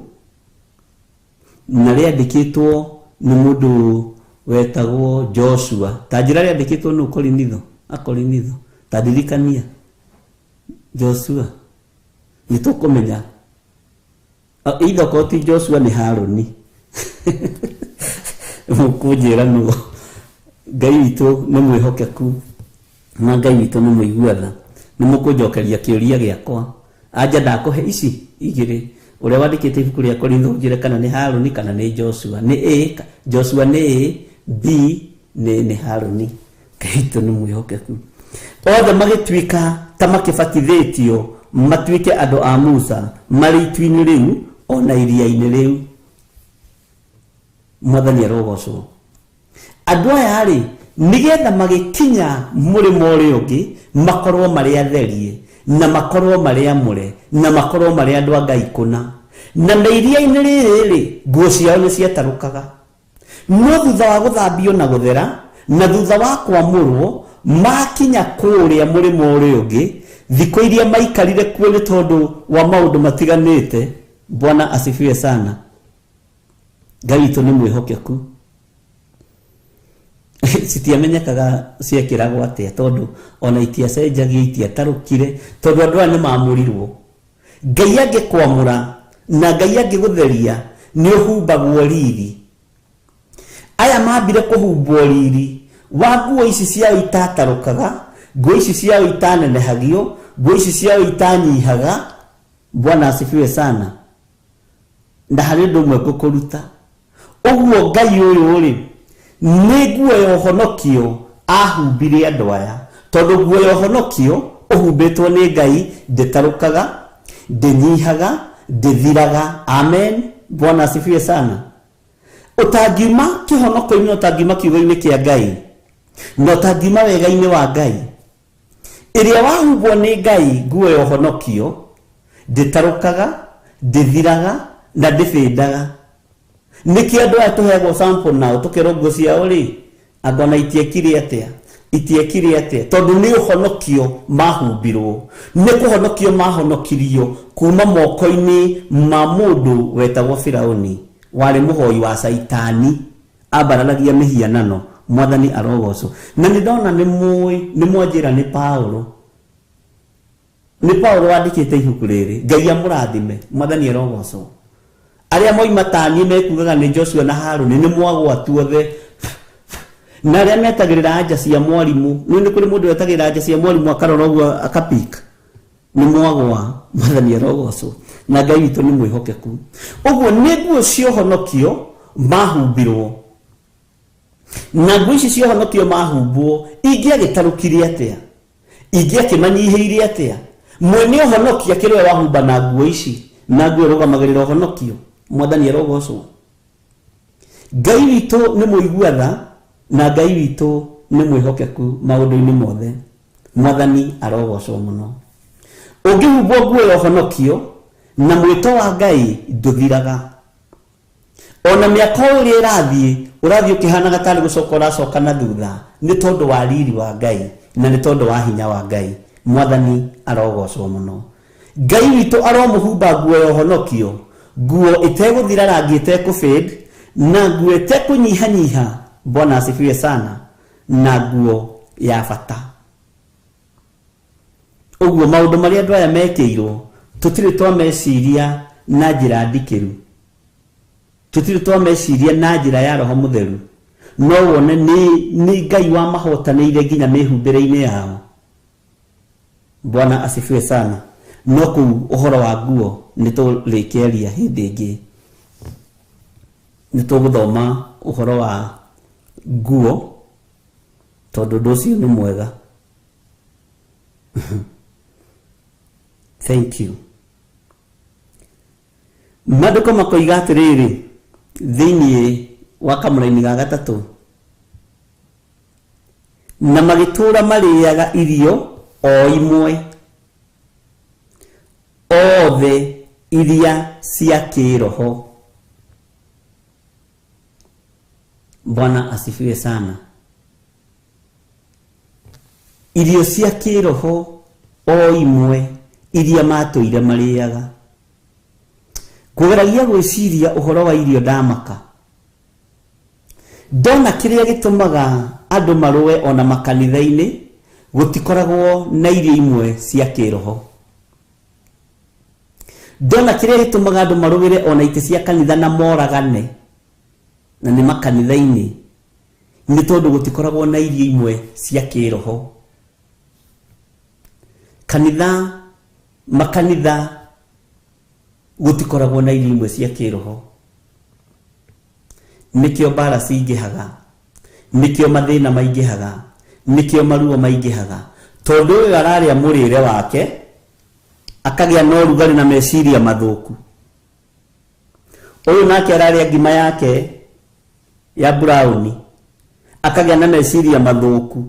na rĩandĩkĩtwo nĩ mũndũ wetagwo Joshua. Ta njĩra rĩandĩkĩtwo nũ Korinitho? Akorinitho. Ta ndirikania. Joshua. Nĩ tũkũmenya. Either okorwo ti Joshua nĩ Harũni. Mũkũnjĩra nũ. Ngai witũ nĩ mwĩhokeku na Ngai witũ nĩ mũigua tha. Nĩ mũkũnjokeria kĩũria gĩakwa. Anja ndakũhe ici igĩrĩ. Ũrĩa wandĩkĩte ibuku rĩa Korintho njĩre kana nĩ Harũni kana nĩ Joshua. Nĩ A, Joshua nĩ A, B nĩ Harũni. Ngai witũ nĩ mwĩhokeku. Othe magĩtuĩka ta makĩbatithĩtio matuĩke andũ a Musa, marĩ itu-inĩ rĩu ona iria-inĩ rĩu. Mwathani arogocwo. Andũ aya rĩ, nĩgetha magĩkinya mũrĩmo ũrĩa ũngĩ makorwo marĩ atherie, na makorwo marĩ amũre, na makorwo marĩ andũ a Ngai kũna. Na na iria-inĩ rĩrĩ rĩ, nguo ciao nĩ ciatarũkaga. No thutha wa gũthambio na gũthera, na thutha wa kwamũrwo, makinya kũrĩa mũrĩmo ũrĩa ũngĩ, thikũ iria maikarire kuo nĩ tondũ wa maũndũ matiganĩte. Bwana asifiwe sana. Ngai witũ nĩ mwĩhokeku. Citiamenyekaga ciekĩragwo atĩa, tondũ ona itiacenjagia, itiatarũkire, tondũ andũ aya nĩ maamũrirwo. Ngai angĩkwamũra na Ngai angĩgũtheria nĩ ũhumbagwo riri. Aya mambire kũhumbwo riri wa nguo ici ciao itatarũkaga, nguo ici ciao itanenehagio, nguo ici ciao itanyihaga. Bwana asifiwe sana. Na harĩ ũndũ ũmwe ngũkũruta. Ũguo Ngai ũyũ rĩ, nĩ nguo ya ũhonokio ahumbire andũ aya, tondũ nguo ya ũhonokio ũhumbĩtwo nĩ Ngai ndĩtarũkaga, ndĩnyihaga, ndĩthiraga. Amen. Bwana asifiwe sana. Ũtangiuma kĩhonoko-inĩ, ũtangiuma kiugo-inĩ kĩa Ngai, na ũtangiuma wega-inĩ wa Ngai, ĩrĩa wahumbwo nĩ Ngai nguo ya ũhonokio ndĩtarũkaga, ndĩthiraga na ndĩbĩndaga. Nĩkĩo andũ aya tũheagwo sample nao tũkerwo nguo ciao rĩ, anga ona itiekire atĩa, itiekire atĩa, tondũ nĩ ũhonokio mahumbirwo, nĩ kũhonokio mahonokirio kuma moko-inĩ ma mũndũ wetagwo Firaũni, warĩ mũhoi wa Caitani, ambararagia mĩhianano. Mwathani arogocwo. Na nĩ ndona nĩ mũĩ, nĩ mwanjĩra nĩ Paulo. Nĩ Paulo wandĩkĩte ibuku rĩrĩ. Ngai amũrathime. Mwathani arogocwo. Arĩa moima taniĩ mekugaga nĩ Joshua na Harũni, nĩ mwagwatu othe. Na arĩa metagĩrĩra anja cia mwarimũ, nĩ kũrĩ mũndũ wetagĩrĩra anja cia mwarimũ akarora ũguo akapika. Nĩ mwagwa. Mwathani arogocwo. Na Ngai witũ nĩ mwĩhokeku. Ũguo nĩ nguo cia ũhonokio mahumbirwo. Na nguo ici cia ũhonokio mahumbwo, ingĩagĩtarũkire atĩa? Ingĩakĩmanyihĩire atĩa? Mwene ũhonokio akĩrĩ we wahumba na nguo ici, na nguo ĩrũgamagĩrĩra ũhonokio. Mwathani arogocwo. Ngai witũ nĩ mũigua tha, na Ngai witũ nĩ mwĩhokeku maũndũ-inĩ mothe. Mwathani arogocwo mũno. Ũngĩhumbwo nguo ya ũhonokio na mwĩto wa Ngai ndũthiraga. Ona mĩaka ũrĩa ĩrathiĩ ũrathiĩ ũkĩhanaga tarĩ gũcoka ũracoka na thutha, nĩ tondũ wa riri wa Ngai na nĩ tondũ wa hinya wa Ngai. Mwathani arogocwo mũno. Ngai witũ aromũhumba nguo ya ũhonokio, nguo ĩtegũthira rangi, ĩtekũfade, na nguo ĩtekũnyihanyiha. Bwana asifiwe sana. Na nguo ya bata. Ũguo maũndũ marĩa andũ aya mekĩirwo tũtirĩ twameciria na njĩra ndikĩru, tũtirĩ twameciria na njĩra ya Roho Mũtheru. No wone nĩ Ngai wamahotanĩire nginya mĩhumbĩre-inĩ yao. Bwana asifiwe sana. No kũu ũhoro wa nguo nĩ tũrĩkĩaria hĩndĩ ĩngĩ, nĩ tũgũthoma ũhoro wa nguo tondũ ũndũ ũcio nĩ mwega. Thank you. Maandĩko makoiga atĩrĩrĩ thĩinĩ wa kamũraini ga gatatũ, na magĩtũũra marĩaga irio o imwe othe iria cia kĩroho. Bwana asifiwe sana. Irio cia kĩroho o imwe iria matũire marĩaga. Kũgeragia gwĩciria ũhoro wa irio ndamaka. Ndona kĩrĩa gĩtũmaga andũ marũe ona makanitha-inĩ, gũtikoragwo na irio imwe cia kĩroho. Ndona kĩrĩa gĩtũmaga andũ marũĩre ona itĩ cia kanitha na moragane, na nĩ makanitha-inĩ, nĩ tondũ gũtikoragwo na irio imwe cia kĩroho. Kanitha, makanitha gũtikoragwo na irio imwe cia kĩroho. Nĩkĩo mbara cingĩhaga, nĩkĩo mathĩna maingĩhaga, nĩkĩo maruo maingĩhaga, tondũ ũyũ ararĩa mũrĩre wake akagĩa na ũrugarĩ na meciria mathũku. Ũyũ nake ararĩa ngima yake ya burauni akagĩa na meciria mathũku.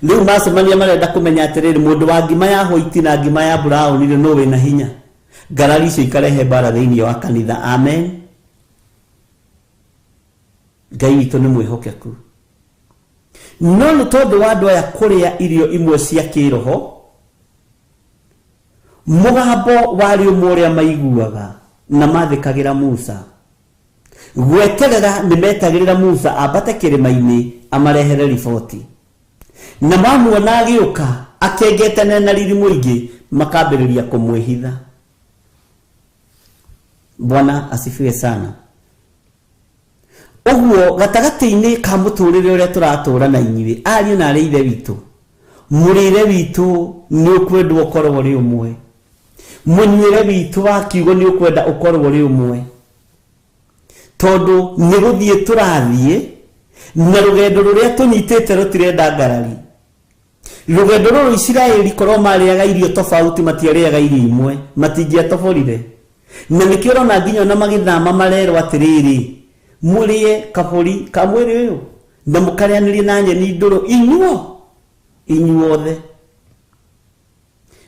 Rĩu macemania marenda kũmenya atĩrĩrĩ, mũndũ wa ngima ya white na ngima ya burauni rĩ, nũ wĩna hinya? Ngarari icio ikarehe mbara thĩinĩ wa kanitha. Amen. Ngai witũ nĩ mwĩhokeku. No nĩ tondũ wa andũ aya kũrĩa irio imwe cia kĩroho, mũgambo warĩ ũmwe ũrĩa maiguaga na mathĩkagĩra Musa. Gweterera nĩ metagĩrĩra Musa ambate kĩrĩma-inĩ amarehere riboti, na mamuona agĩũka akengete na riri mũingĩ, makambĩrĩria kũmwĩhitha. Bwana asifiwe sana. Ũguo gatagatĩ-inĩ ka mũtũrĩre ũrĩa tũratũra na inyuĩ ariũ na arĩ ithe witũ, mũrĩre witũ nĩ ũkwendwo ũkorwo ũrĩ ũmwe, mũnyuĩre witũ wa kiugo nĩ ũkwenda ũkorwo ũrĩ ũmwe, tondũ nĩ gũthiĩ tũrathiĩ na rũgendo rũrĩa tũnyitĩte rũtirenda ngarari. Rũgendo rũrũ Isiraeli korwo marĩaga irio tofauti, matiarĩaga irio imwe, matingĩatoborire. Na nĩkĩo ũrona nginya ona magĩthama marerwo atĩrĩrĩ, mũrĩe kabũri ka mwĩrĩ ũyũ na mũkarĩanĩrie na nyeni ndũrũ inyuothe,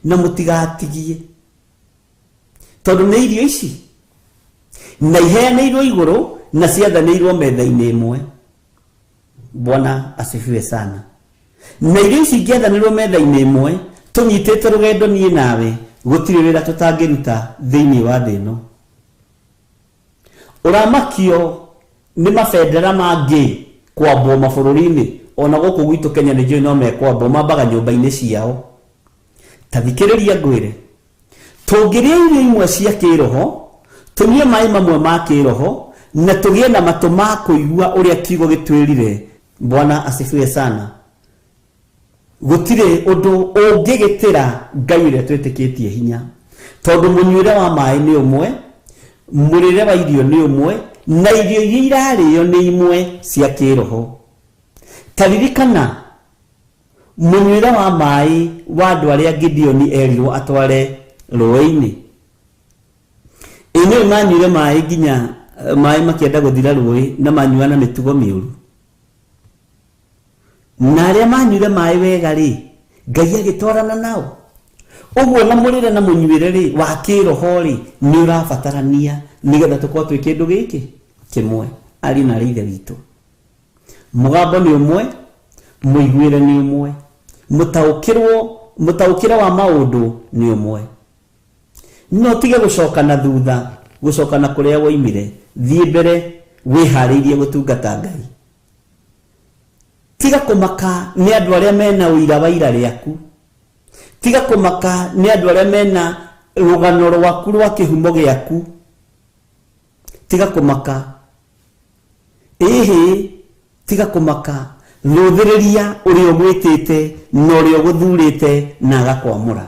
na mũtigatigie, tondũ nĩ irio ici na iheanĩirwo igũrũ na ciathanĩirwo metha-inĩ ĩmwe. Bwana asifiwe sana. Na irio ici ingĩathanĩrwo metha-inĩ ĩmwe, tũnyitĩte rũgendo niĩ nawe, gũtirĩ wĩra tũtangĩruta thĩinĩ wa thĩ ĩno. Ũramakio nĩ mabendera mangĩ kwambwo mabũrũri-inĩ, ona gũkũ gwitũ Kenya nĩ njũĩ no mekwambwo, mambaga nyũmba-inĩ ciao. Ta thikĩrĩria ngwĩre, tũngĩrĩa irio imwe cia kĩroho, tũnyue maĩ mamwe ma kĩroho, na tũgĩe na matũ ma kũigua ũrĩa kiugo gĩtwĩrire. Bwana asifiwe sana. Gũtirĩ ũndũ ũngĩgĩtĩra Ngai ũrĩa twĩtĩkĩtie hinya, tondũ mũnyuĩre wa maĩ nĩ ũmwe, mũrĩre wa irio nĩ ũmwe, na irio iria irarĩo nĩ imwe cia kĩroho. Ta ririkana mũnyuĩre wa maĩ wa andũ arĩa Gideoni erirwo atware rũĩ-inĩ. Inyuĩ manyuire maĩ nginya maĩ makĩenda gũthira rũĩ, na manyua na mĩtugo mĩũru. Na arĩa manyuire maĩ wega rĩ, Ngai agĩtwarana nao. Ũguo na mũrĩre na mũnyuĩre rĩ wa kĩroho rĩ nĩ ũrabatarania nĩgetha tũkorwo twĩ kĩndũ gĩkĩ kĩmwe. Ariũ na arĩ ithe witũ, mũgambo nĩ ũmwe, mũiguĩre nĩ ũmwe, mũtaũkĩre wa maũndũ nĩ ũmwe. No tige gũcoka na thutha, gũcoka na kũrĩa woimire, thiĩ mbere wĩharĩirie gũtungata Ngai. Tiga kũmaka nĩ andũ arĩa mena ũira wa ira rĩaku. Tiga kũmaka nĩ andũ arĩa mena rũgano rwaku rwa kĩhumo gĩaku. Tiga kũmaka. Ĩhĩ, tiga kũmaka. Rũthĩrĩria ũrĩa ũgwĩtĩte na ũrĩa ũgũthurĩte na agakwamũra.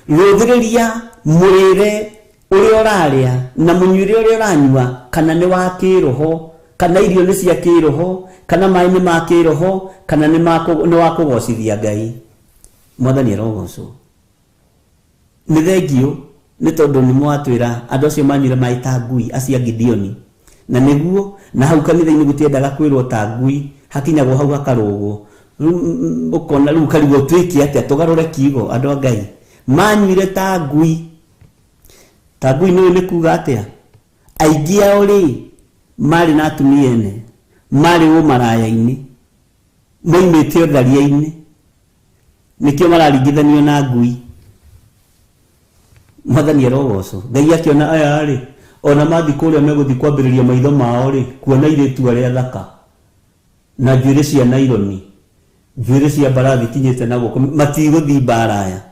Rũthĩrĩria mũrĩre ũrĩa ũrarĩa na mũnyuĩre ũrĩa ũranyua, kana nĩ wa kĩroho, kana irio nĩ cia kĩroho, kana maĩ nĩ ma kĩroho, kana nĩ wa kũgocithia Ngai. Mwathani arogocwo. Nĩ thengio nĩ tondũ nĩ mwatwĩra andũ acio manyuire maĩ ta ngui acio a Gideoni, na nĩguo na hau kanitha-inĩ gũtiendaga kwĩrwo ta ngui, hakinyagwo hau hakarũgwo. Rĩu ũkona rĩu karigwo twĩke atĩa, tũgarũre kiugo andũ a Ngai. Manyuire ta ngui. Ta ngui nĩ nĩ kuga atĩa? Aingĩ ao rĩ marĩ na atumia ene, marĩ ũmaraya-inĩ, moimĩte ũtharia-inĩ, nĩkĩo mararingithanio na ngui. Mwathani arogocwo. Ngai akĩona aya rĩ, ona mathi kũrĩa megũthiĩ kwambĩrĩria maitho mao rĩ, kuona airĩtu arĩa thaka na njuĩrĩ cia naironi, njuĩrĩ cia mbarathi ikinyĩte na guoko, matigũthiĩ mbaraya.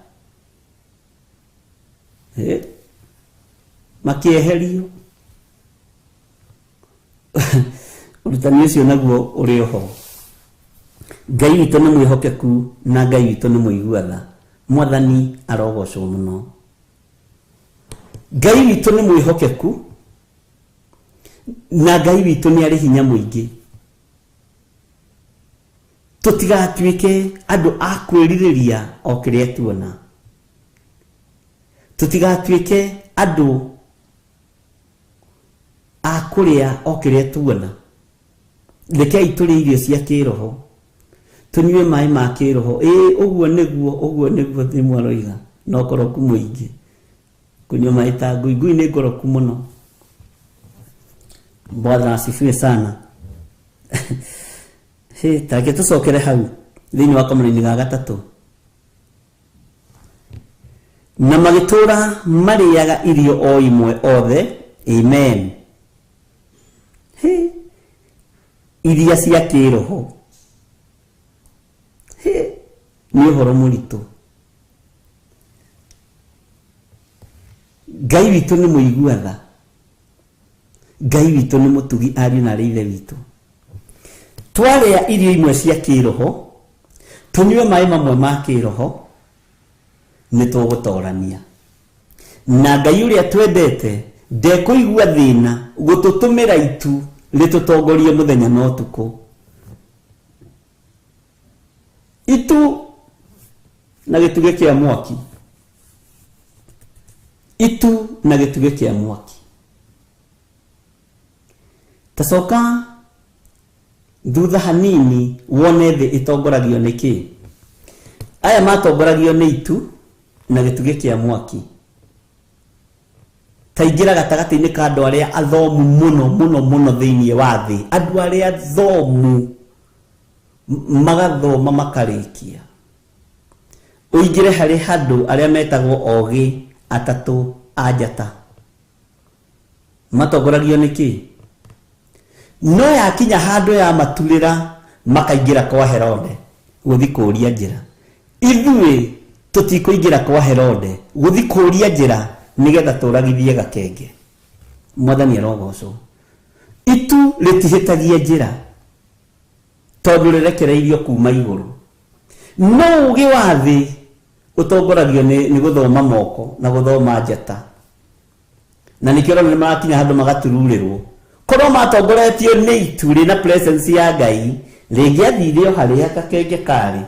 Makĩeherio. Ũrutani ũcio naguo ũrĩ oho. Ngai witũ nĩ mwĩhokeku na Ngai witũ nĩ mũigua tha. Mwathani arogocwo mũno. Ngai witũ nĩ mwĩhokeku na Ngai witũ nĩ arĩ hinya mũingĩ. Tũtigatuĩke andũ a kwĩrirĩria o kĩrĩa tuona. Tũtigatuĩke andũ a kũrĩa o kĩrĩa tuona. Rekei tũrĩe irio cia kĩroho, tũnyue maĩ ma kĩroho. Ĩĩ, ũguo nĩguo, ũguo nĩguo nĩ mwaroiga, na ũkoroku mũingĩ. Kũnyua maĩ ta ngui, ngui nĩ ngoroku mũno. Bwana asifiwe sana. Hĩ, ta reke tũcokere hau thĩinĩ wa kamũraini ga gatatũ. Na magĩtũũra marĩaga irio o imwe othe. Amen. Hĩ, iria cia kĩroho. Hĩ, nĩ ũhoro mũritũ. Ngai witũ nĩ mũigua tha. Ngai witũ nĩ mũtugi, ariũ na arĩ ithe witũ. Twarĩa irio imwe cia kĩroho, tũnyue maĩ mamwe ma kĩroho, nĩ tũgũtorania. Na Ngai ũrĩa twendete ndekũigua thĩna gũtũtũmĩra itu rĩtũtongorie mũthenya na ũtukũ. Itu na gĩtugĩ kĩa mwaki. Itu na gĩtugĩ kĩa mwaki. Tacoka thutha hanini wone thĩ ĩtongoragio nĩ kĩ. Aya matongoragio nĩ itu na gĩtugĩ kĩa mwaki. Taingĩra gatagatĩ-inĩ ka andũ arĩa athomu mũno mũno mũno thĩinĩ wa thĩ, andũ arĩa athomu magathoma makarĩkia. Ũingĩre harĩ handũ arĩa metagwo ogĩ atatũ a njata. Matongoragio nĩ kĩ? No yakinya handũ ya maturĩra makaingĩra kwa Herode gũthiĩ kũũria njĩra. Ithuĩ tũtikũingĩra kwa Herode gũthiĩ kũũria njĩra nĩgetha tũragithie gakenge. Mwathani arogocwo. Itu rĩtihĩtagia njĩra tondũ rĩrekereirio kuma igũrũ. No ũgĩ wa thĩ ũtongoragio nĩ gũthoma moko na gũthoma njata. Na nĩkĩo ũrona nĩ marakinya handũ magatururĩrwo. Korwo matongoretio nĩ itu rĩna presence ya Ngai, rĩngĩathire o harĩa gakenge karĩ.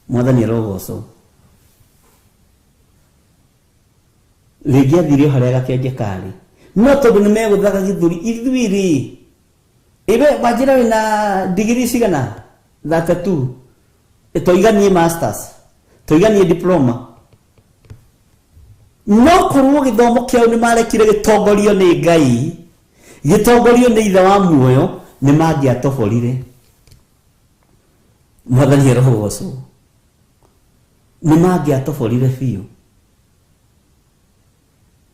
Mwathani arogocwo. Rĩngĩathire o harĩa gakenge karĩ. No tondũ nĩ megũthaga gĩthũri, ithuĩ rĩ, iwe wanjĩra wĩna digiri cigana? 32. Toiganie masters, toiganie diploma. No korwo gĩthomo kĩao nĩ marekire gĩtongorio nĩ Ngai, gĩtongorio nĩ ithe wa muoyo, nĩ mangĩatoborire. Mwathani arogocwo. Nĩ mangĩatoborire biũ.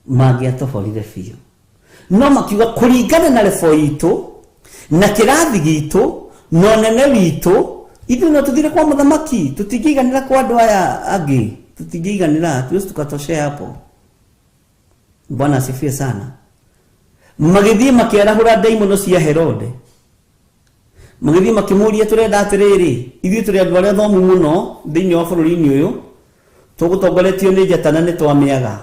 Mangĩatoborire biũ. No makiuga kũringana na lebo itũ na kĩrathi gitũ na ũnene witũ, ithuĩ no tũthire kwa mũthamaki, tũtingĩiganĩra kwa andũ aya angĩ, tũtingĩiganĩra, hatuwezi tukatoshea hapo. Bwana asifiwe sana. Magĩthiĩ makĩarahũra ndaimono cia Herode. Magĩthiĩ makĩmũria tũrenda atĩrĩrĩ, ithuĩ tũrĩ andũ arĩa athomu mũno thĩinĩ wa bũrũri-inĩ ũyũ, tũgũtongoretio nĩ njata na nĩ twamĩaga.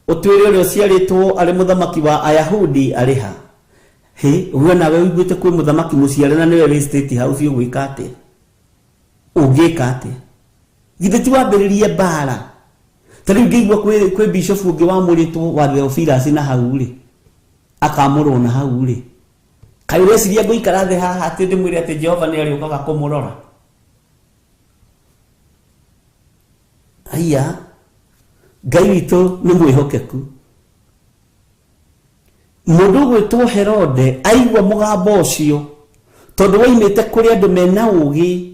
Ũtuĩre ũrĩa ũciarĩtwo arĩ mũthamaki wa Ayahudi arĩ ha? Hĩ, we nawe ũiguĩte kwĩ mũthamaki mũciare na nĩwe wĩ State House, ũgwĩka atĩa? Ũngĩka atĩa? Githĩ ti wambĩrĩrie mbara? Ta rĩu ngĩigua kwĩ bishop ũngĩ wamũrĩtwo wa Theophilus na hau rĩ, akamũrwo na hau rĩ, kaĩ ũreciria ngũikara thĩ haha atĩ ndĩmwĩre atĩ Jehova nĩ arĩũkaga kũmũrora? Aya, Ngai witũ nĩ mwĩhokeku. Mũndũ ũgwĩtwo Herode aigua mũgambo ũcio, tondũ waimĩte kũrĩ andũ mena ũgĩ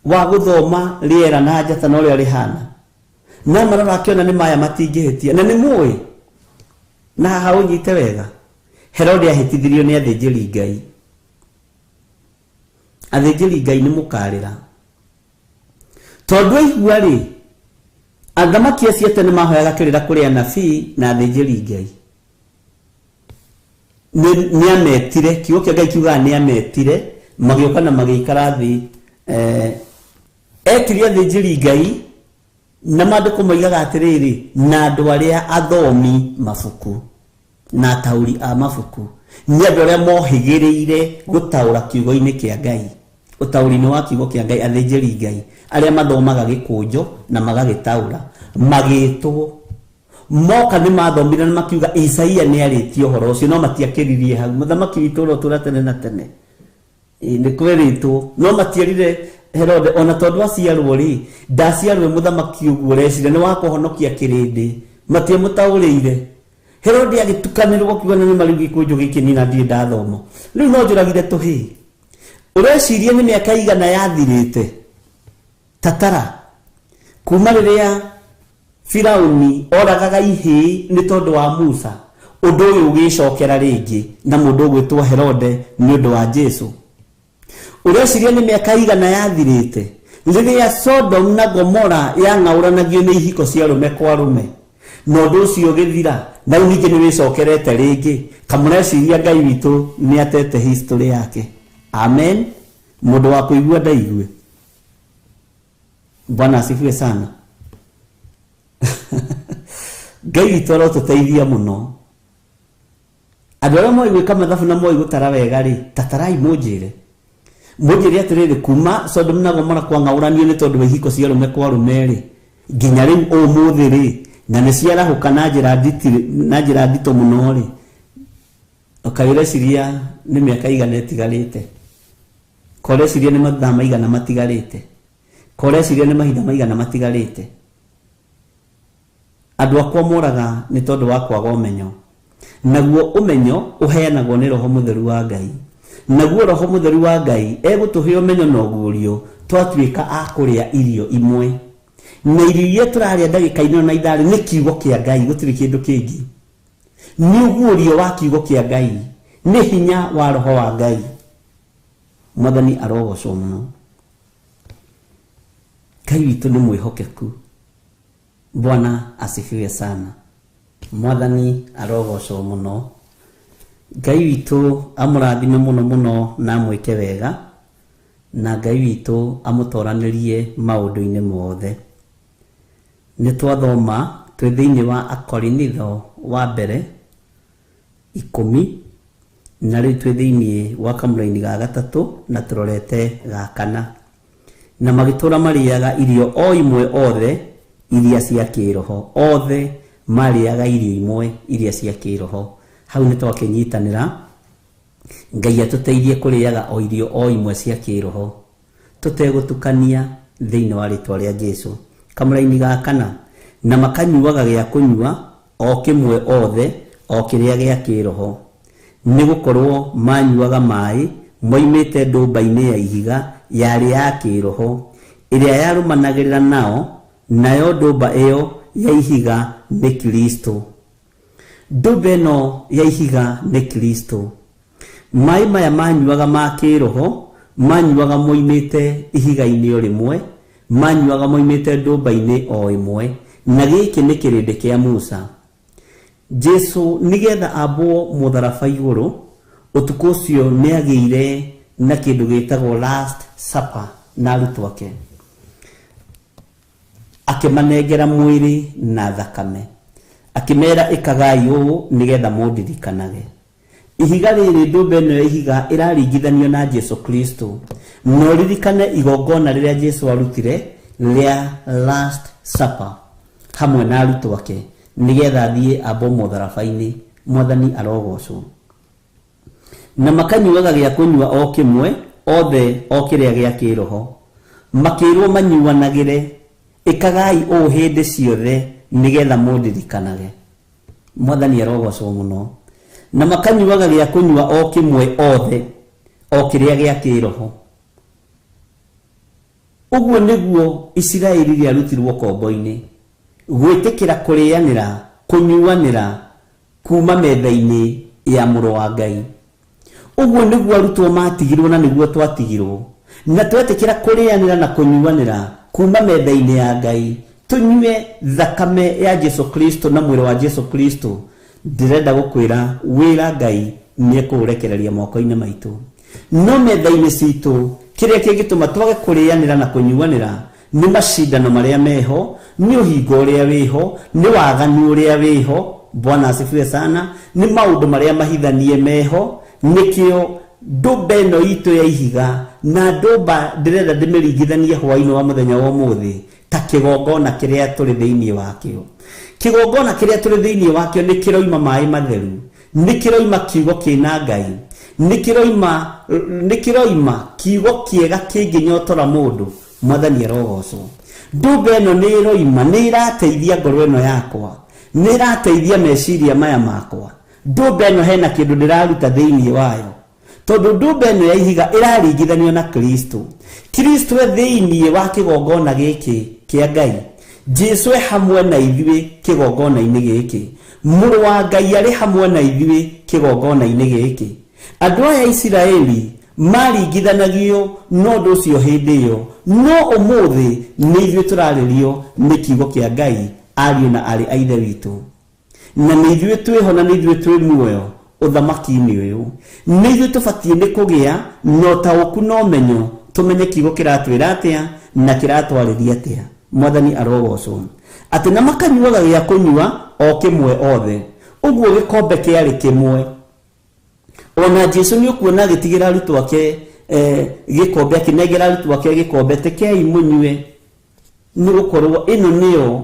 wa gũthoma rĩera na njata na ũrĩa rĩhana, na marora akĩona nĩ maya matingĩhĩtia. Na nĩ mũĩ, na haha ũnyite wega, Herode ahĩtithirio nĩ athĩnjĩri Ngai. Athĩnjĩri Ngai nĩ mũkarĩra, tondũ aigua rĩ, athamaki acio tene mahoyaga kĩrĩra kũrĩ anabii na athĩnjĩri Ngai. Nĩ ametire, kiugo kĩa Ngai kiugaga nĩ ametire, magĩũka na magĩikara thĩ. Etire athĩnjĩri Ngai, na maandĩko moigaga atĩrĩrĩ, na andũ arĩa athomi mabuku na ataũri a mabuku, nĩ andũ arĩa mohĩgĩrĩire gũtaũra kiugo-inĩ kĩa Ngai, ũtaũri-inĩ wa kiugo kĩa Ngai. Athĩnjĩri Ngai arĩa mathomaga gĩkũnjo na magagĩtaũra, magĩtwo moka nĩ mathomire na makiuga Isaia nĩ arĩtie ũhoro ũcio, no matiakĩririe hau. Mũthamaki witũ ũrĩa ũtũũra tene na tene, nĩ kwĩrĩtwo, no matierire Herode ona tondũ aciarwo rĩ, ndaciarwo mũthamaki ũguo ũreciria nĩ wa kũhonokia kĩrĩndĩ, matiamũtaũrĩire. Herode agĩtukanĩrwo akiuga nĩ marĩu gĩkũnjo gĩkĩ nina ndirĩ ndathoma, rĩu no njũragire tũhĩĩ. Ũreciria nĩ mĩaka igana yathirĩte tatara kuma rĩrĩa Firauni oragaga ihĩĩ nĩ tondũ wa Musa, ũndũ ũyũ ũgĩcokera rĩngĩ na mũndũ ũgwĩtwo Herode nĩ ũndũ wa Jesu. Ũreciria nĩ mĩaka igana yathirĩte rĩrĩa Sodom na Gomora yang'aũranagio nĩ ihiko cia arũme kwa arũme, na ũndũ ũcio ũgĩthira, na rĩu ningĩ nĩ wĩcokerete rĩngĩ. Kamũreciria Ngai witũ nĩ atete history yake. Amen. Mũndũ wa kũigua ndaigue. Bwana asifiwe sana. Ngai witũ arotũteithia mũno. Andũ arĩa moĩ gwĩka mathabu na moĩ gũtara wega rĩ, tatarai mũnjĩre. Mũnjĩre atĩrĩrĩ, kuma Sodom na Gomora kwang'aũranio nĩ tondũ wa ihiko cia arũme kwa arũme rĩ, nginya rĩu ũmũthĩ rĩ, na nĩ ciarahũka na njĩra nditũ mũno rĩ, ũkaĩreciria nĩ mĩaka igana ĩtigarĩte, koreciria nĩ mathaa maigana matigarĩte, koreciria nĩ mahinda maigana matigarĩte. Andũ akwa moraga nĩ tondũ wa kwaga ũmenyo, naguo ũmenyo ũheanagwo nĩ Roho Mũtheru wa Ngai. Naguo Roho Mũtheru wa Ngai egũtũhe ũmenyo na ũguũrio twatuĩka a kũrĩa irio imwe. Na irio iria tũrarĩa ndagĩka-inĩ na ithaa nĩ kiugo kĩa Ngai, gũtirĩ kĩndũ kĩngĩ. Nĩ ũguũrio wa kiugo kĩa Ngai, nĩ hinya wa Roho wa Ngai. Mwathani arogocwo mũno. Ngai witũ nĩ mwĩhokeku. Bwana asifiwe sana. Mwathani arogocwo mũno. Ngai witũ amũrathime mũno mũno na amwĩke wega, na Ngai witũ amũtoranĩrie maũndũ-inĩ mothe. Nĩ twathoma twĩ thĩinĩ wa Akorinitho wa mbere 10, na rĩu twĩ thĩinĩ wa kamũraini ga 3 na tũrorete ga 4. Na magĩtũũra marĩaga irio o imwe othe iria cia kĩroho, othe marĩaga irio imwe iria cia kĩroho. Hau nĩ twakĩnyitanĩra. Ngai atũteithie kũrĩaga o irio o imwe cia kĩroho, Tũtegũtukania thĩinĩ wa rĩtwa rĩa Jesu. Kamũraini ga kana, na makanyuaga gĩa kũnyua o kĩmwe othe, o kĩrĩa gĩa kĩroho, nĩ gũkorwo manyuaga maĩ moimĩte ndũmba-inĩ ya ihiga yarĩ ya kĩroho ĩrĩa yarũmanagĩrĩra nao, nayo ndũmba ĩyo ya ihiga nĩ Kristo. Ndũmba ĩno ya ihiga nĩ Kristo. Maĩ maya manyuaga ma kĩroho manyuaga moimĩte ihiga-inĩ o rĩmwe, manyuaga moimĩte ndũmba-inĩ o ĩmwe, na gĩkĩ nĩ kĩrĩndĩ kĩa Musa. Jesu nĩgetha ambwo mũtharaba igũrũ, ũtukũ ũcio nĩagĩire na kĩndũ gĩtagwo last supper na arutwo ake, akĩmanengera mwĩrĩ na thakame, akĩmera ĩkagai ũũ nĩgetha mũndirikanage. Ihiga rĩrĩ, ndũmba ĩno ya ihiga ĩraringithanio na Jesu Kristo. No ririkane igongona rĩrĩa Jesu arutire rĩa last supper hamwe na arutwo ake nĩgetha athiĩ ambwo mũtharaba-inĩ. Mwathani arogocwo. Na makanyuaga gĩa kũnyua o kĩmwe othe, o kĩrĩa gĩa kĩroho, makĩrwo manyuanagĩre, ĩkagai ũũ hĩndĩ ciothe nĩgetha mũndirikanage. Mwathani arogocwo mũno. Na makanyuaga gĩa kũnyua o kĩmwe othe, o kĩrĩa gĩa kĩroho. Ũguo nĩguo Isiraeli rĩarutirwo kombo-inĩ, gwĩtĩkĩra kũrĩanĩra, kũnyuanĩra kuma metha-inĩ ya mũrũ wa Ngai. Ũguo nĩguo arutwo matigirwo na nĩguo twatigirwo, na twetĩkĩra kũrĩanĩra na kũnyuanĩra kuma metha-inĩ ya Ngai, tũnyue thakame ya Jesu Kristo na mwĩrĩ wa Jesu Kristo. Ndĩrenda gũkwĩra wĩra Ngai nĩ ekũũrekereria moko-inĩ maitũ. No metha-inĩ citũ kĩrĩa kĩngĩtũma twage kũrĩanĩra na kũnyuanĩra nĩ macindano marĩa meho, nĩ ũhingo ũrĩa wĩho, nĩ waganu ũrĩa wĩho. Bwana asifiwe sana. Nĩ maũndũ marĩa mahithanie meho. Nĩkĩo ndũmba ĩno itũ ya ihiga na ndũmba ndĩrenda ndĩmĩringithanie hwaĩ-inĩ wa mũthenya wa ũmũthĩ ta kĩgongona kĩrĩa tũrĩ thĩinĩ wakĩo. Kĩgongona kĩrĩa tũrĩ thĩinĩ wakĩo nĩ kĩroima maĩ matheru, nĩ kĩroima kiugo kĩna Ngai, nĩ kĩroima kiugo kĩega kĩngĩnyotora mũndũ. Mwathani arogocwo. Ndũmba ĩno nĩ ĩroima, nĩ ĩrateithia ngoro ĩno yakwa, nĩ ĩrateithia meciria maya makwa. Ndũmba ĩno hena kĩndũ ndĩraruta thĩinĩ wayo, tondũ ndũmba ĩno ya ihiga ĩraringithanio na Kristo. Kristo e thĩinĩ wa kĩgongona gĩkĩ kĩa Ngai. Jesu e hamwe na ithuĩ kĩgongona-inĩ gĩkĩ. Mũrũ wa Ngai arĩ hamwe na ithuĩ kĩgongona-inĩ gĩkĩ. Andũ aya Isiraeli maringithanagio na ũndũ ũcio hĩndĩ ĩyo, no ũmũthĩ nĩ ithuĩ tũrarĩrio nĩ kiugo kĩa Ngai, ariũ na aarĩ a Ithe witũ. Na nĩ ithuĩ twĩho na nĩ ithuĩ twĩ muoyo ũthamaki-inĩ ũyũ. Nĩ ithuĩ tũbatiĩ nĩ kũgĩa na ũtaũku na ũmenyo, tũmenye kiugo kĩratwĩra atĩa na kĩratwarĩria atĩa. Mwathani arogocwo. Atĩ na makanyuaga gĩa kũnyua o kĩmwe othe, ũguo gĩkombe kĩarĩ kĩmwe. Ona Jesu nĩ ũkuona agĩtigĩra arutwo ake gĩkombe, akĩnengera arutwo ake gĩkombe, tekei mũnyue, nĩ gũkorwo ĩno nĩyo.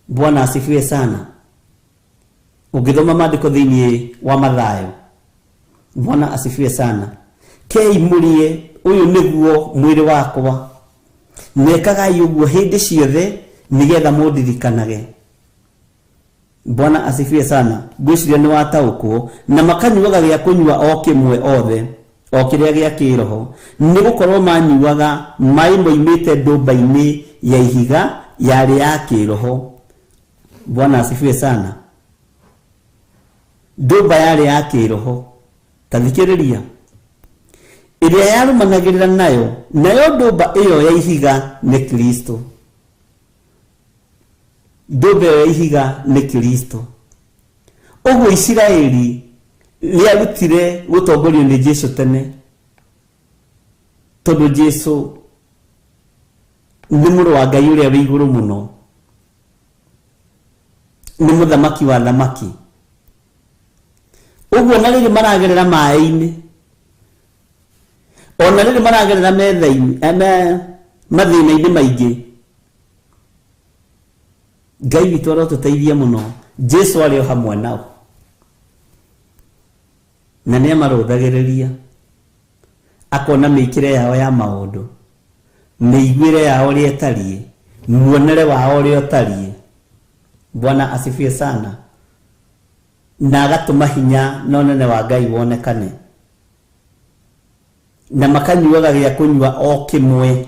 Bwana asifiwe sana. Ũngĩthoma maandĩko thĩinĩ wa Mathayo, Bwana asifiwe sana. Kei mũrĩe, ũyũ nĩguo mwĩrĩ wakwa, nekagai ũguo hĩndĩ ciothe nĩgetha mũndirikanage. Bwana asifiwe sana. Ngwĩciria nĩ wataũkwo. Na makanyuaga gĩa kũnyua o kĩmwe othe, o kĩrĩa gĩa kĩroho, nĩ gũkorwo manyuaga maĩ moimĩte ndũmba-inĩ ya ihiga yarĩ ya kĩroho. Bwana asifiwe sana. Ndũmba yarĩ ya kĩroho, ta thikĩrĩria, ĩrĩa yarũmanagĩrĩra nayo, nayo ndũmba ĩyo ya ihiga nĩ Kristo. Ndũmba ĩyo ya ihiga nĩ Kristo. Ũguo Isiraeli rĩarutire gũtongorio nĩ Jesu tene, tondũ Jesu nĩ mũrũ wa Ngai ũrĩa wĩ igũrũ mũno, nĩ mũthamaki wa thamaki. Ũguo na rĩrĩ maragerera maĩ-inĩ, ona rĩrĩ maragerera metha-inĩ, mathĩna-inĩ maingĩ, Ngai witũ arotũteithia mũno. Jesu arĩ o hamwe nao na nĩ amarũthagĩrĩria, akona mĩkĩre yao ya maũndũ. Mĩiguĩre yao ũrĩa ĩtariĩ, muonere wao ũrĩa ũtariĩ. Bwana asifiwe sana. Na agatũma hinya na ũnene wa Ngai wonekane. Na makanyuaga gĩa kũnyua o kĩmwe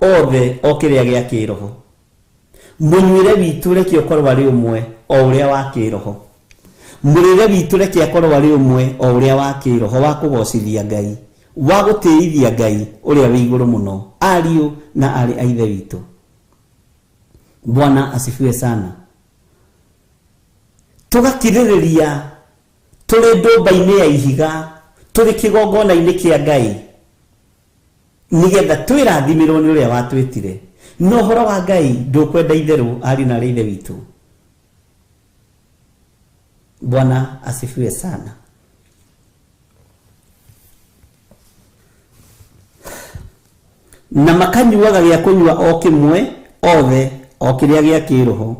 othe, o kĩrĩa gĩa kĩroho. Mũnyuĩre witũ reke ũkorwo arĩ ũmwe o ũrĩa wa kĩroho. Mũrĩre witũ reke akorwo arĩ ũmwe o ũrĩa wa kĩroho, wa kũgocithia Ngai, wa gũtĩithia Ngai ũrĩa wĩ igũrũ mũno, ariũ na arĩ a Ithe witũ. Bwana asifiwe sana. Tũgakirĩrĩria tũrĩ ndũmba-inĩ ya ihiga, tũrĩ kĩgongona-inĩ kĩa Ngai, nĩgetha twĩrathimĩrwo nĩ ũrĩa watwĩtire. No ũhoro wa Ngai ndũkwenda itherũ, ariũ na arĩ Ithe witũ. Bwana asifiwe sana. Na makanyuaga gĩa kũnyua o kĩmwe othe, o kĩrĩa gĩa kĩroho,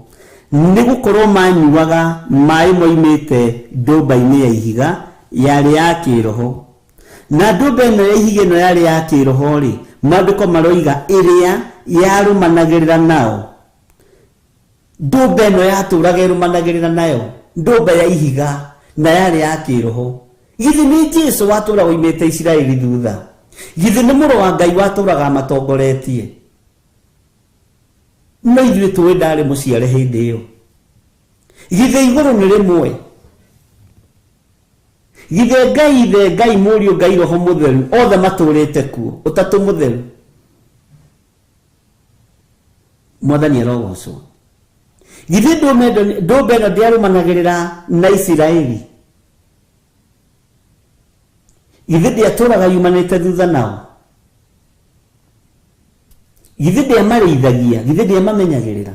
nĩ gũkorwo manyuaga maĩ moimĩte ndũmba-inĩ ya ihiga yarĩ ya kĩroho. Na ndũmba ĩno ya ihiga ĩno yarĩ ya kĩroho rĩ, maandĩko maroiga ĩrĩa yarũmanagĩrĩra nao. Ndũmba ĩno yatũraga ĩrũmanagĩrĩra nayo, ndũmba ya ihiga na yarĩ ya kĩroho. Githĩ nĩ Jesũ watũraga oimĩte Isiraeli thutha? Githĩ nĩ mũrũ wa Ngai watũraga amatongoretie? No ithuĩ tũĩ ndarĩ mũciare hĩndĩ ĩyo. Githĩ igũrũ nĩ rĩmwe? Githĩ Ngai Ithe, Ngai Mũriũ, Ngai Roho Mũtheru othe matũrĩte kuo, Ũtatũ Mũtheru? Mwathani arogocwo. Githĩ ndũmba ĩno ndĩarũmanagĩrĩra na Isiraeli? Githĩ ndĩatũraga yumanĩte thutha nao? Githĩ ndĩamarĩithagia? Githĩ ndĩamamenyagĩrĩra?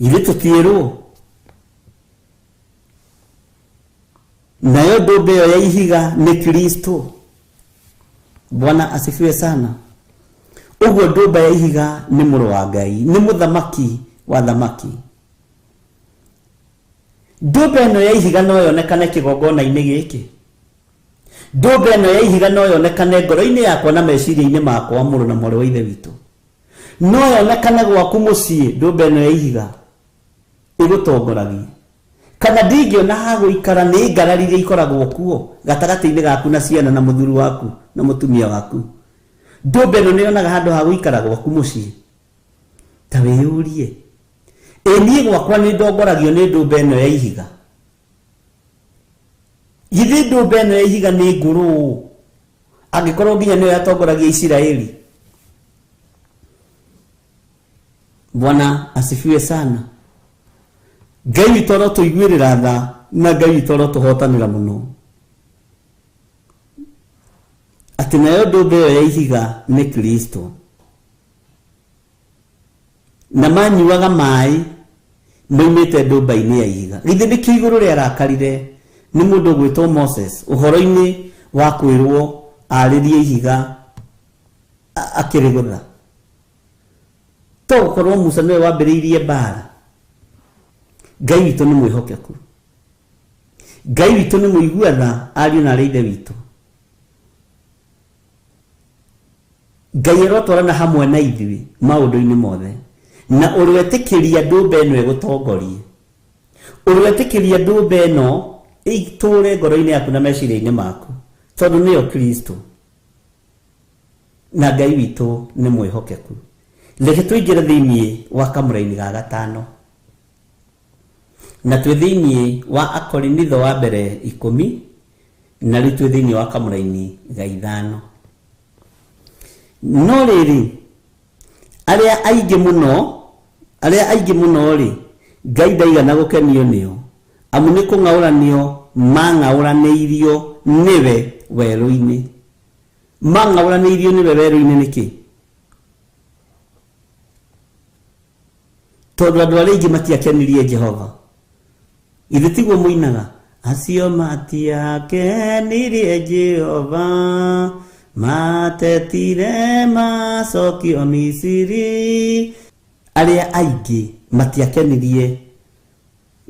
Githĩ tũtiĩrwo? Nayo ndũmba ĩyo ya ihiga nĩ Kristo. Bwana asifiwe sana. Ũguo ndũmba ya ihiga nĩ mũrũ wa Ngai, nĩ mũthamaki wa thamaki. Ndũmba ĩno ya ihiga no yonekane kĩgongona-inĩ gĩkĩ. Ndũmba ĩno ya ihiga no yonekane ngoro-inĩ yakwa na meciria-inĩ makwa, mũrũ na mwarĩ wa Ithe witũ. No yonekane gwaku mũciĩ, ndũmba ĩno ya ihiga ĩgũtongoragie. Kana ndingĩona ha gũikara nĩ ngarari iria ikoragwo kuo gatagatĩ-inĩ gaku na ciana na mũthuri waku na mũtumia waku. Ndũmba ĩno nĩ yonaga handũ ha gũikara gwaku mũciĩ. Ta wĩyũrie, ĩ niĩ gwakwa nĩ ndongoragio nĩ ndũmba ĩno ya ihiga? Githĩ ndũmba ĩno ya ihiga nĩ ngũrũ angĩkorwo nginya nĩyo yatongoragia Isiraeli? Bwana asifiwe sana. Ngai witũ arotũiguĩrĩra tha na Ngai witũ arotũhotanĩra mũno. Atĩ nayo ndũmba ĩyo ya ihiga nĩ Kristo. Na manyuaga maĩ moimĩte ndũmba-inĩ ya ihiga. Githĩ nĩkĩo igũrũ rĩarakarire nĩ mũndũ ũgwĩtwo Moses ũhoro-inĩ wa kwĩrwo arĩrie ihiga akĩrĩgũtha? To gũkorwo Musa nĩwe wambĩrĩirie mbara. Ngai witũ nĩ mwĩhokeku. Ngai witũ nĩ mũigua tha, ariũ na arĩ Ithe witũ. Ngai arotwarana hamwe na ithuĩ maũndũ-inĩ mothe. Na ũrĩetĩkĩria ndũmba ĩno ĩgũtongorie. Ũrĩetĩkĩria ndũmba ĩno ĩtũre ngoro-inĩ yaku na meciria-inĩ maku, tondũ nĩyo Kristo. Na Ngai witũ nĩ mwĩhokeku. Reke tũingĩre thĩinĩ wa kamũraini ga gatano. Na twĩ thĩinĩ wa Akorinitho wa mbere 10, na rĩu twĩ thĩinĩ wa kamũraini ga 5. No rĩrĩ, arĩa aingĩ mũno, arĩa aingĩ mũno rĩ, Ngai ndaigana gũkenio nĩo, amu nĩ kũng'aũranio mang'aũranĩirio nĩwe werũ-inĩ. Mang'aũranĩirio nĩwe werũ-inĩ nĩkĩ? Tondũ andũ arĩa aingĩ matiakenirie Jehova. Githĩ tiguo mũinaga? Acio matiakenirie Jehova, matetire macokio Misiri. Arĩa aingĩ matiakenirie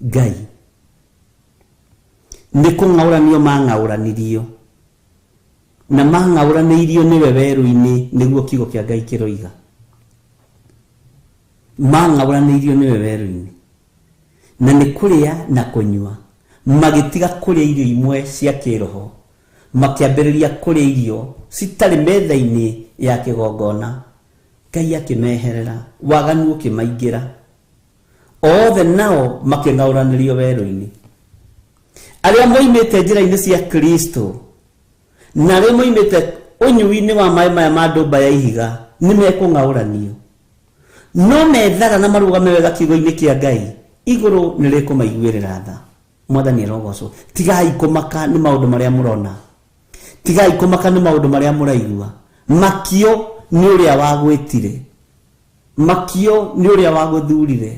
Ngai. Nĩ kũng'aũranio mang'aũranirio. Na mang'aũranĩirio nĩwe werũ-inĩ, nĩguo kiugo kĩa Ngai kĩroiga. Mang'aũranĩirio nĩwe werũ-inĩ, na nĩ kũrĩa na kũnyua, magĩtiga kũrĩa irio imwe cia kĩroho, makĩambĩrĩria kũrĩa irio citarĩ metha-inĩ ya kĩgongona. Ngai akĩmeherera, waganu ũkĩmaingĩra, othe nao makĩng'aũranĩrio werũ-inĩ. Arĩa moimĩte njĩra-inĩ cia Kristo na arĩa moimĩte ũnyui-inĩ wa maĩ maya ma ndũmba ya ihiga nĩ mekũng'aũranio, no methara na marũgame wega kiugo-inĩ kĩa Ngai, igũrũ nĩ rĩkũmaiguĩrĩra tha. Mwathani arogocwo. Tigai kũmaka nĩ maũndũ marĩa mũrona, tigai kũmaka nĩ maũndũ marĩa mũraigua. Makio nĩ ũrĩa wagwĩtire, makio nĩ ũrĩa wagũthurire.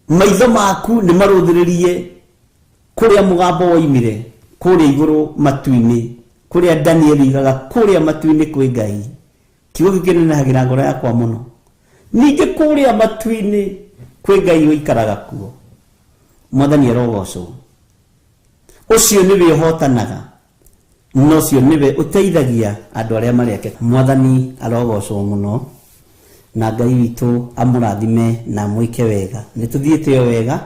Maitho maku nĩ marũthĩrĩrie kũrĩa mũgambo woimire, kũrĩa igũrũ matu-inĩ, kũrĩa Daniel igaga, kũrĩa matu-inĩ kwĩ Ngai. Kiugo gĩkĩ kĩnenehagĩra ngoro yakwa mũno. Ningĩ kũrĩa matu-inĩ kwĩ Ngai ũikaraga kuo. Mwathani arogocwo. Ũcio nĩwe ũhotanaga, na ũcio nĩwe ũteithagia andũ arĩa marĩ ake. Mwathani arogocwo mũno, na Ngai witũ amũrathime na amwĩke wega. Nĩ tũthiĩte o wega,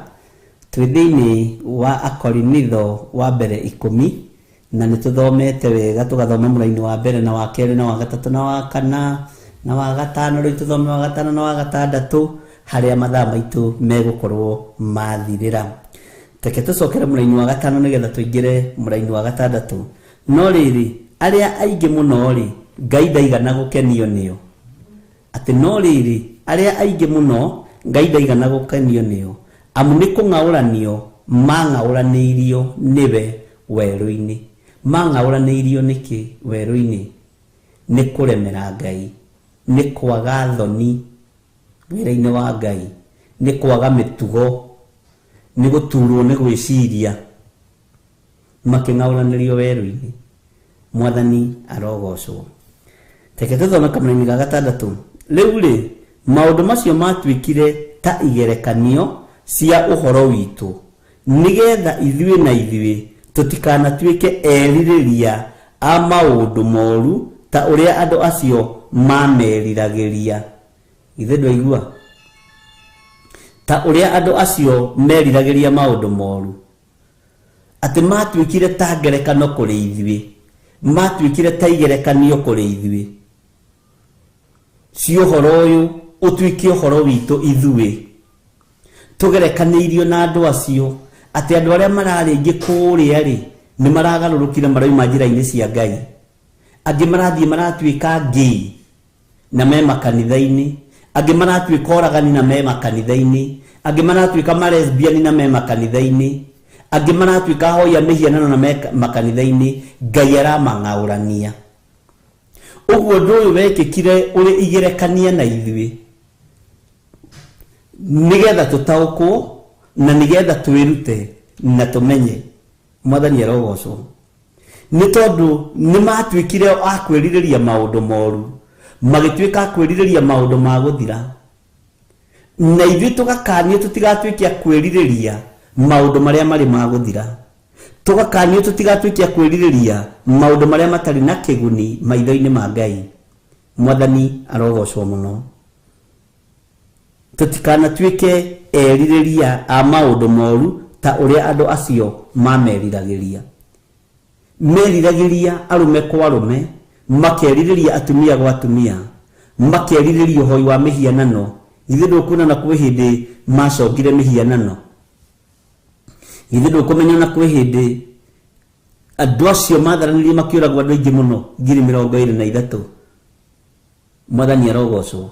twĩ thĩinĩ wa Akorinitho wa mbere 10, na nĩ tũthomete wega, tũgathoma mũraini wa mbere na wa kerĩ na wa gatatũ na wa kana na wa gatano, rĩu tũthome wa gatano na wa gatandatũ, harĩa mathaa maitũ megũkorwo mathirĩra. Reke tũcokere mũraini wa gatano nĩgetha tũingĩre mũraini wa gatandatũ. No rĩrĩ, arĩa aingĩ mũno rĩ, Ngai ndaigana gũkenio nĩo. Atĩ no rĩrĩ, arĩa aingĩ mũno Ngai ndaigana gũkenio nĩo, amu nĩ kũng'aũranio mang'aũranĩirio nĩwe werũ-inĩ. Mang'aũranĩirio nĩkĩ werũ-inĩ? Nĩ kũremera Ngai, nĩ kwaga thoni wĩra-inĩ wa Ngai, nĩ kwaga mĩtugo, nĩ gũturwo nĩ gwĩciria, makĩng'aũranĩrio werũ-inĩ. Mwathani arogocwo. Reke tũthome kamũraini ga gatandatũ. Rĩu rĩ, maũndũ macio matuĩkire ta igerekanio cia ũhoro witũ, nĩgetha ithuĩ na ithuĩ tũtikanatuĩke erirĩria a maũndũ moru ta ũrĩa andũ acio mameriragĩria. Ithe ndwaigua? Ta ũrĩa andũ acio meriragĩria maũndũ moru, atĩ matuĩkire ta ngerekano kũrĩ ithuĩ, matuĩkire ta igerekanio kũrĩ ithuĩ cia ũhoro ũyũ, ũtuĩke ũhoro witũ ithuĩ. Tũgerekanĩirio na andũ acio, atĩ andũ arĩa mararĩ aingĩ kũrĩa rĩ, nĩ maragarũrũkire marauma njĩra-inĩ cia Ngai. Angĩ marathiĩ maratuĩka gay na me makanitha-inĩ, angĩ maratuĩka oragani na me makanitha-inĩ, angĩ maratuĩka malesbian na me makanitha-inĩ, angĩ maratuĩka ahoi a mĩhianano na me makanitha-inĩ. Ngai aramang'aũrania. Ũguo ũndũ ũyũ wekĩkire ũrĩ igerekania na ithuĩ, nĩgetha tũtaũkwo na nĩgetha twĩrute na tũmenye. Mwathani arogocwo. Nĩ tondũ nĩ matuĩkire a kwĩrirĩria maũndũ moru, magĩtuĩka a kwĩrirĩria maũndũ ma gũthira, na ithuĩ tũgakanio tũtigatuĩke a kwĩrirĩria maũndũ marĩa marĩ ma gũthira, tũgakanio tũtigatuĩke a kwĩrirĩria maũndũ marĩa matarĩ na kĩguni maitho-inĩ ma Ngai. Mwathani arogocwo mũno. Tũtikanatuĩke erirĩria a maũndũ moru ta ũrĩa andũ acio mameriragĩria. Meriragĩria arũme kwa arũme, makerirĩria atumia gwa atumia, makerirĩria ũhoi wa mĩhianano. Ithuĩ ndũkuona na kwĩ hĩndĩ macongire mĩhianano. Ithuĩ ndũkũmenya na kwĩ hĩndĩ andũ acio matharanĩrie makĩũragwo andũ aingĩ mũno, 23,000. Mwathani arogocwo.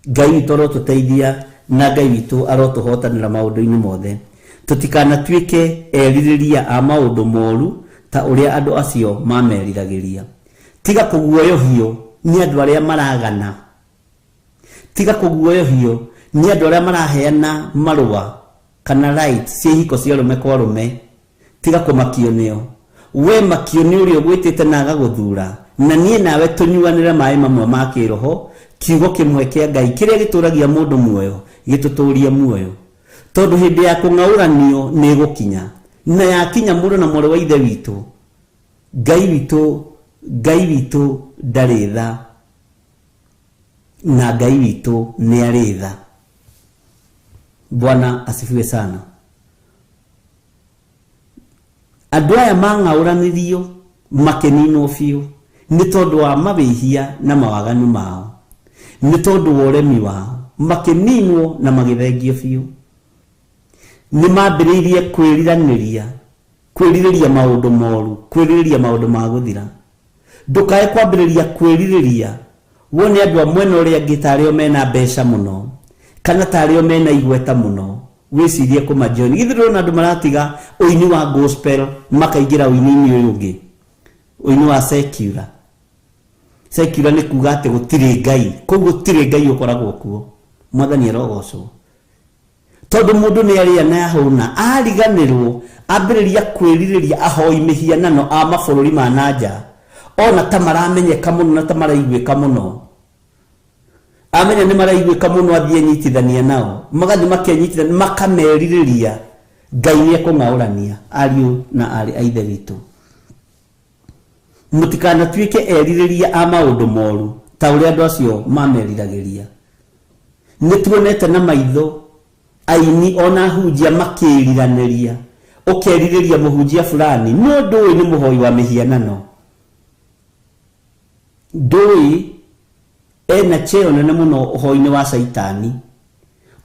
Ngai witũ arotũteithia na Ngai witũ arotũhotanĩra maũndũ-inĩ mothe. Tũtikanatuĩke erirĩria a maũndũ moru ta ũrĩa andũ acio mameriragĩria. Tiga kũguoyohio nĩ andũ arĩa maragana, tiga kũguoyohio nĩ andũ arĩa maraheana marũa kana right cia ihiko cia arũme kwa arũme. Tiga kũmakio nĩo. We makio nĩ ũrĩa ũgwĩtĩte na agagũthura, na niĩ nawe tũnyuanĩre maĩ mamwe ma kĩroho, kiugo kĩmwe kĩa Ngai kĩrĩa gĩtũragia mũndũ muoyo, gĩtũtũrie muoyo. Tondũ hĩndĩ ya kũng'aũranio nĩ ĩgũkinya, na yakinya mũrũ na mwarĩ wa ithe witũ, Ngai witũ Ngai witũ ndarĩ tha na Ngai witũ nĩ arĩ tha. Bwana asifiwe sana. Andũ aya mang'aũranirio makĩninwo biũ nĩ tondũ wa mawĩhia na mawaganu mao, nĩ tondũ wa ũremi wao, makĩninwo na magĩthengio biũ. Nĩ mambĩrĩirie kwĩriranĩria, kwĩrirĩria maũndũ moru, kwĩrirĩria maũndũ ma gũthira. Ndũkae kwambĩrĩria kwĩrirĩria wone andũ a mwena ũrĩa angĩ tarĩo mena mbeca mũno kana tarĩo mena igweta mũno, wĩcirie kũmajoin. Githĩ ndũrona andũ maratiga ũini wa gospel makaingĩra ũini-inĩ ũyũ ũngĩ, ũini wa secular. Secular nĩ kuga atĩ gũtirĩ Ngai, koguo gũtirĩ Ngai ũkoragwo kuo. Mwathani arogocwo. Tondũ mũndũ nĩ arĩa na ahũna, ariganĩrwo, ambĩrĩria kwĩrirĩria ahoi mĩhianano a mabũrũri ma nanja, ona ta maramenyeka mũno na ta maraiguĩka mũno. Amenya nĩ maraiguĩka mũno, athiĩ anyitithania nao, magathiĩ makenyitithania, makamerirĩria. Ngai nĩ ekũng'aũrania ariũ na aarĩ a Ithe witũ. Mũtikanatuĩke erirĩria a maũndũ moru ta ũrĩa andũ acio mameriragĩria. Nĩ tuonete na maitho aini ona ahunjia makĩriranĩria. Ũkerirĩria mũhunjia fulani, no ndũĩ nĩ mũhoi wa mĩhianano, ndũĩ ena cheo nene mũno ũhoi-inĩ wa caitani.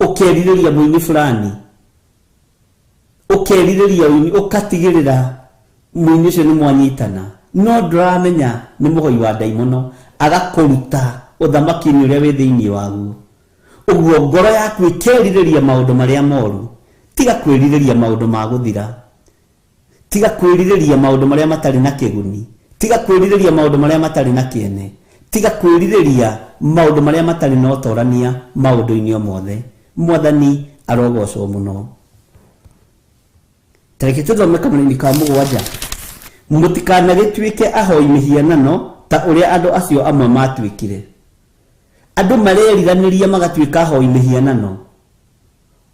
Ũkerirĩria mũini fulani, ũkerirĩria ũini, ũkatigĩrĩra mũini ũcio nĩ mwanyitana, no ndũramenya nĩ mũhoi wa ndaimono, agakũruta ũthamaki-inĩ ũrĩa wĩ thĩinĩ waguo. Ũguo ngoro yaku ĩkerirĩria maũndũ marĩa moru. Tiga kwĩrirĩria maũndũ ma gũthira, tiga kwĩrirĩria maũndũ marĩa matarĩ na kĩguni, tiga kwĩrirĩria maũndũ marĩa matarĩ na kĩene, tiga kwĩrirĩria maũndũ marĩa matarĩ na ũtorania maũndũ-inĩ o mothe. Mwathani arogocwo mũno. Tareke tũthome kamũraini ka 7. Mũtikanagĩtuĩke ahoi mĩhianano ta ũrĩa andũ acio amwe matuĩkire. Andũ mareriranĩria magatuĩka ahoi mĩhianano.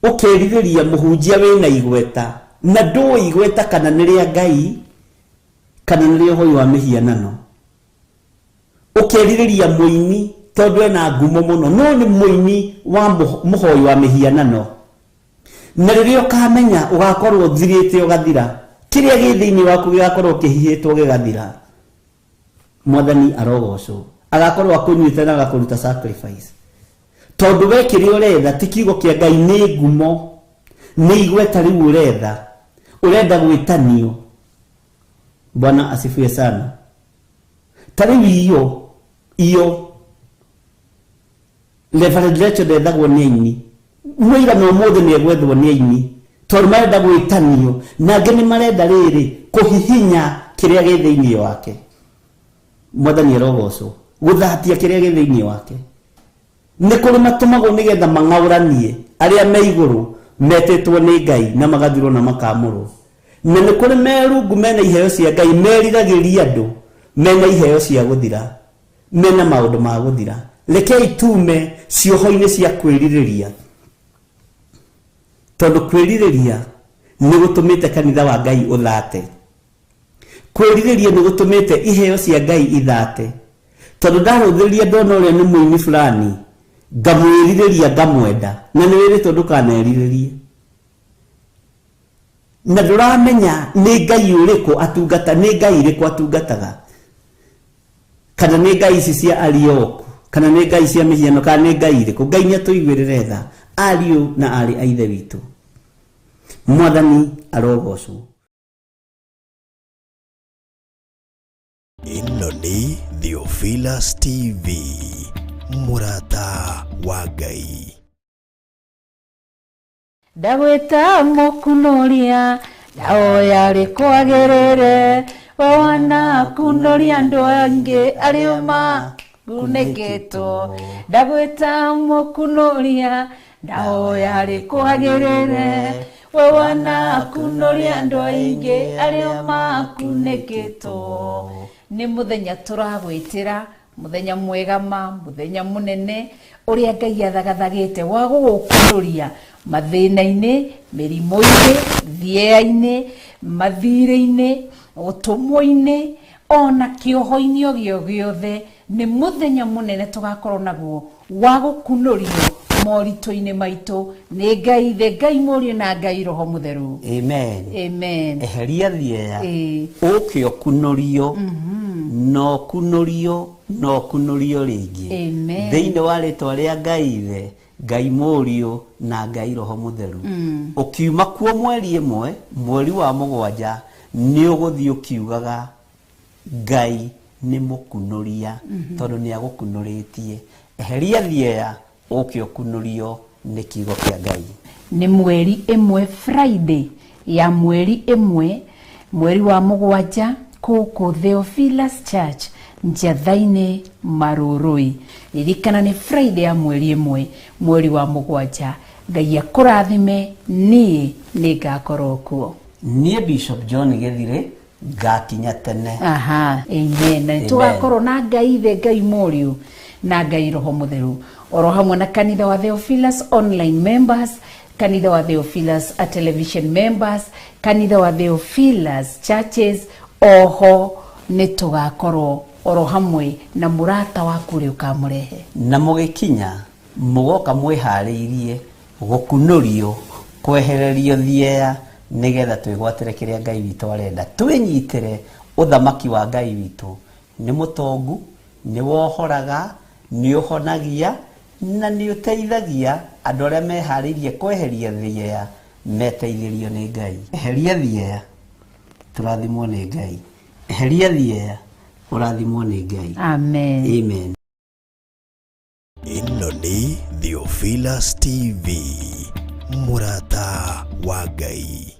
Ũkerirĩria mũhunjia wĩna igweta, na ndũĩ igweta kana nĩ rĩa Ngai kana nĩ rĩa ũhoi wa mĩhianano. Ũkerirĩria mũini tondũ ena ngumo mũno, no nĩ mũini wa mũhoi wa mĩhianano. Na rĩrĩa ũkamenya ũgakorwo ũthirĩte ũgathira, kĩrĩa gĩ thĩinĩ waku gĩgakorwo kĩhihĩtwo gĩgathira. Mwathani arogocwo. Agakorwo akũnyuĩte na agakũruta sacrifice. Tondũ we kĩrĩa ũretha ti kiugo kĩa Ngai, nĩ ngumo, nĩ igweta rĩu ũretha, ũrenda gwĩtanio. Bwana asifiwe sana. Ta rĩu iyo Reverend Rachel ndethagwo nĩ aini, mũira na ũmũthĩ nĩ egwethwo nĩ aini, tondũ marenda gwĩtanio, na angĩ nĩ marenda rĩrĩ kũhihinya kĩrĩa gĩ thĩinĩ wake. Mwathani arogocwo. Gũthatia kĩrĩa gĩ thĩinĩ wake. Nĩ kũrĩ matũmagwo nĩgetha mang'aũranie arĩa me igũrũ metĩtwo nĩ Ngai na magathirwo na makamũrwo. Na nĩ kũrĩ merungu mena iheo cia Ngai, meriragĩria andũ mena iheo cia gũthira, mena maũndũ ma gũthira. Rekei tume cioho-inĩ cia kwĩrirĩria, tondũ kwĩrirĩria nĩ gũtũmĩte kanitha wa Ngai ũthate. Kwĩrirĩria nĩ gũtũmĩte iheo cia Ngai ithate. Tondũ ndarũthĩrĩria ndona ũrĩa nĩ mũini fulani, ngamwĩrirĩria ngamwenda, na nĩ wĩrĩtwo ndũkanerirĩrie. Na ndũramenya nĩ Ngai ũrĩkũ atungata, nĩ Ngai ĩrĩkũ atungataga, kana nĩ Ngai ici cia Arioku, kana nĩ Ngai cia mĩhiano, kana nĩ Ngai ĩrĩkũ. Ngai nĩ atũiguĩrĩre tha, ariũ na aarĩ a Ithe witũ. Mwathani arogocwo. Ĩno nĩ Theophilus TV, mũrata wa Ngai. Ndagwĩta mũkunũria, ndahoya rĩkwagĩrĩre, we wanakunũria andũ angĩ arĩa makunĩkĩtwo. Ndagwĩta mũkunũria, ndahoya rĩkwagĩrĩre, we wanakunũria andũ aingĩ arĩa makunĩkĩtwo. Nĩ mũthenya tũragwĩtĩra, mũthenya mwega ma, mũthenya mũnene ũrĩa Ngai athagathagĩte wa gũgũkunũria mathĩna-inĩ, mĩrimũ-inĩ, thĩea-inĩ, mathirĩ-inĩ, ũtũmwo-inĩ, Ona kĩoho-inĩ o gĩo gĩothe nĩ mũthenya mũnene tũgakorwo naguo wa gũkunũrio moritũ-inĩ maitũ nĩ Ngai Ithe, Ngai Mũriũ na Ngai Roho Mũtheru. Amen. Amen. Eheria thieya, Ĩĩ. ũke ũkunũrio, na ũkunũrio, na ũkunũrio rĩngĩ. Amen. Thĩinĩ wa rĩtwa rĩa Ngai Ithe, Ngai Mũriũ na Ngai Roho Mũtheru. Ũkiuma kuo mweri ĩmwe, mweri wa mũgwanja, nĩ ũgũthiĩ ũkiugaga Ngai nĩ mũkunũria, tondũ nĩ agũkunũrĩtie. Eheria thieya, ũke ũkunũrio nĩ kiugo kĩa Ngai. Nĩ mweri ĩmwe Friday ya mweri ĩmwe mweri wa mũgwanja kũkũ Theophilus Church Njatha-inĩ Marũrũi. Ririkana nĩ Friday ya mweri ĩmwe mweri wa mũgwanja. Ngai akũrathime, niĩ nĩ ngakorwo kuo. Niĩ Bishop John Gĩthirĩ ngakinya tene. Aha, amen. Na Amen. tũgakorwo na Ngai Ithe, Ngai Mũriũ na Ngai Roho Mũtheru, oro hamwe na kanitha wa Theophilus online members, kanitha wa Theophilus a television members, kanitha wa Theophilus churches. Oho nĩ tũgakorwo oro hamwe na mũrata waku ũrĩa ũkamũrehe. Na mũgĩkinya mũgoka mwĩharĩirie gũkunũrio, kwehererio thieya, nĩgetha twĩgwatĩre kĩrĩa Ngai witũ arenda. Twĩnyitĩre ũthamaki wa Ngai witũ. Nĩ mũtongu, nĩ wohoraga, nĩ ũhonagia, na nĩ ũteithagia andũ arĩa meharĩirie kweheria thieya, meteithĩrio nĩ Ngai. Eheria thieya, tũrathimwo nĩ Ngai. Eheria thieya, ũrathimwo nĩ Ngai. Amen. Amen. Ĩno nĩ Theophilus TV, mũrata wa Ngai.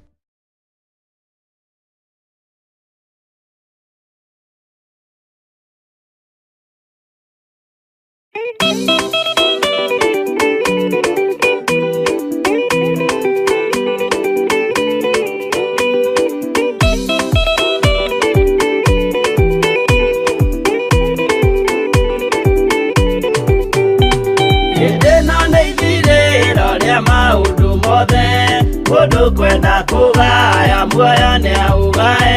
Hĩndĩ ĩno nĩ ithirĩro rĩa maũndũ mothe, mũndũ kwenda kũgaya muoyo nĩaũgae,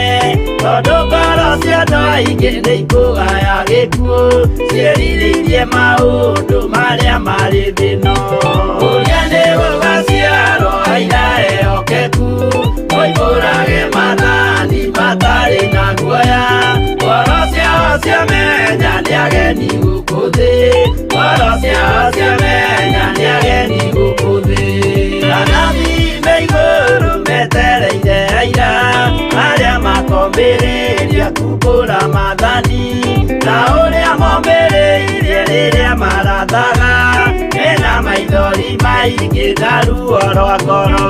tondũ ngoro cia andũ aingĩ nĩ ikũgaya gĩkuũ, ciĩrirĩirie maũndũ marĩa marĩ thĩ ĩno. Ũrĩa nĩ gũgaciarwo aira ehokeku, moimbũrage maathani matarĩ na guoya, ngoro ciao ciamenya nĩ ageni gũkũ thĩ, ngoro ciao ciamenya nĩ ageni gũkũ thĩ. Anabii me igũrũ metereire aira, arĩa makombĩrĩria kumbũra maathani, ta ũrĩa mombĩrĩirie rĩrĩa marathaga, mena maithori maingĩ na ruo rwa ngoro.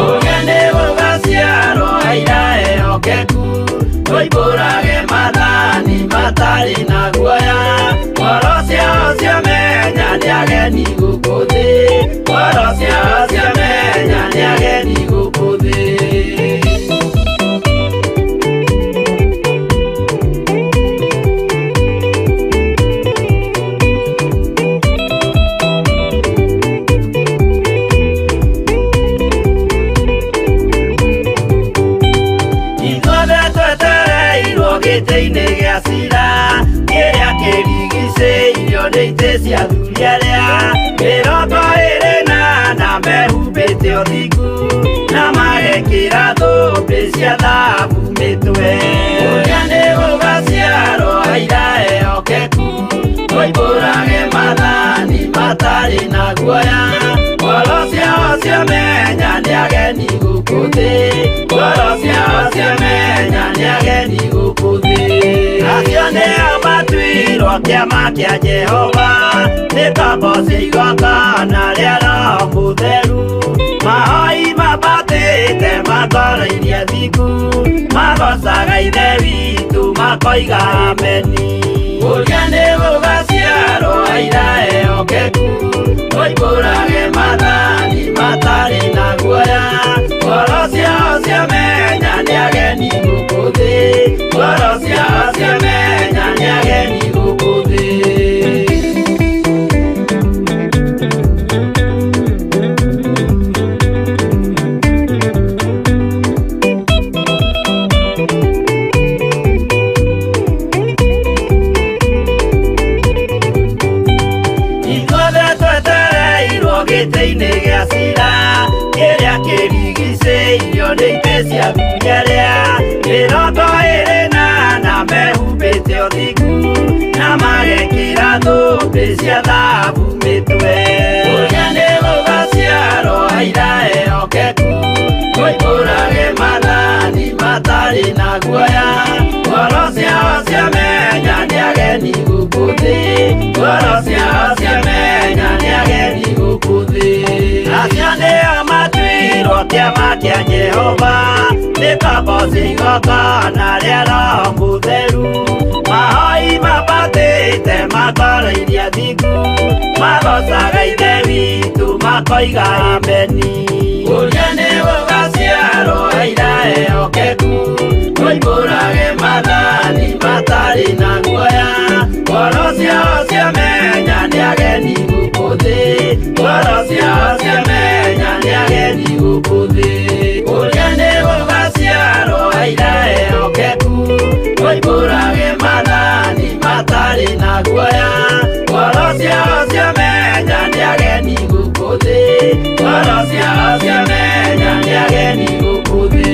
Ũrĩa nĩ gũgaciarwo aira ehokeku, moimbũrage maathani matarĩ na guoya, ngoro ciao ciamenya nĩ ageni gũkũ thĩ, ngoro ciao ciamenya nĩ ageni gũkũ thĩ. Ithuothe twetereirwo gĩtĩ-inĩ gĩa cira, kĩrĩa kĩrigicĩirio nĩ itĩ cia athuri arĩa 24 mehumbĩte ũthingu, na magekĩra thũmbĩ cia thahabu mĩtwe. Ũrĩa nĩ gũgaciarwo aira ehokeku, moimbũrage maathani matarĩ na guoya, ngoro ciao ciamenya nĩ ageni gũkũ thĩ, ngoro ciao ciamenya nĩ ageni gũkũ thĩ. Acio nĩo matuirwo kĩama kĩa Jehova, nĩ ngombo cia igongona rĩa Roho Mũtheru, mahoi mambatĩte matoroirie thingu, magocaga Ithe witũ makoiga ameni. Ũrĩa nĩ gũgaciarwo aira ehokeku, moimbũrage maathani matarĩ na guoya, ngoro ciao ciamenya nĩ ageni gũkũ thĩ, ngoro ciao ciamenya nĩ ageni gũkũ thĩ. matarĩ na guoya ngoro ciao ciamenya nĩ ageni gũkũ thĩ ngoro ciao ciamenya nĩ ageni gũkũ thĩ acio nĩo matuirwo kĩama kĩa Jehova nĩ kaboci igongona rĩa Roho Mũtheru mahoi mabatĩte makoro iria thingu magocaga Ithe witũ makoiga ameni ũrĩa nĩ gũgaciarwo aira ehokeku moimbũrage maathani matarĩ na guoya ngoro ciao ciamenya nĩ ageni gũkũ thĩ ngoro ciao ciamenya nĩ ageni gũkũ thĩ ũrĩa nĩ gũgaciarwo aira ehokeku moimbũrage maathani matarĩ na guoya ngoro ciao ciamenya nĩ ageni gũkũ thĩ ngoro ciao ciamenya nĩ ageni gũkũ thĩ.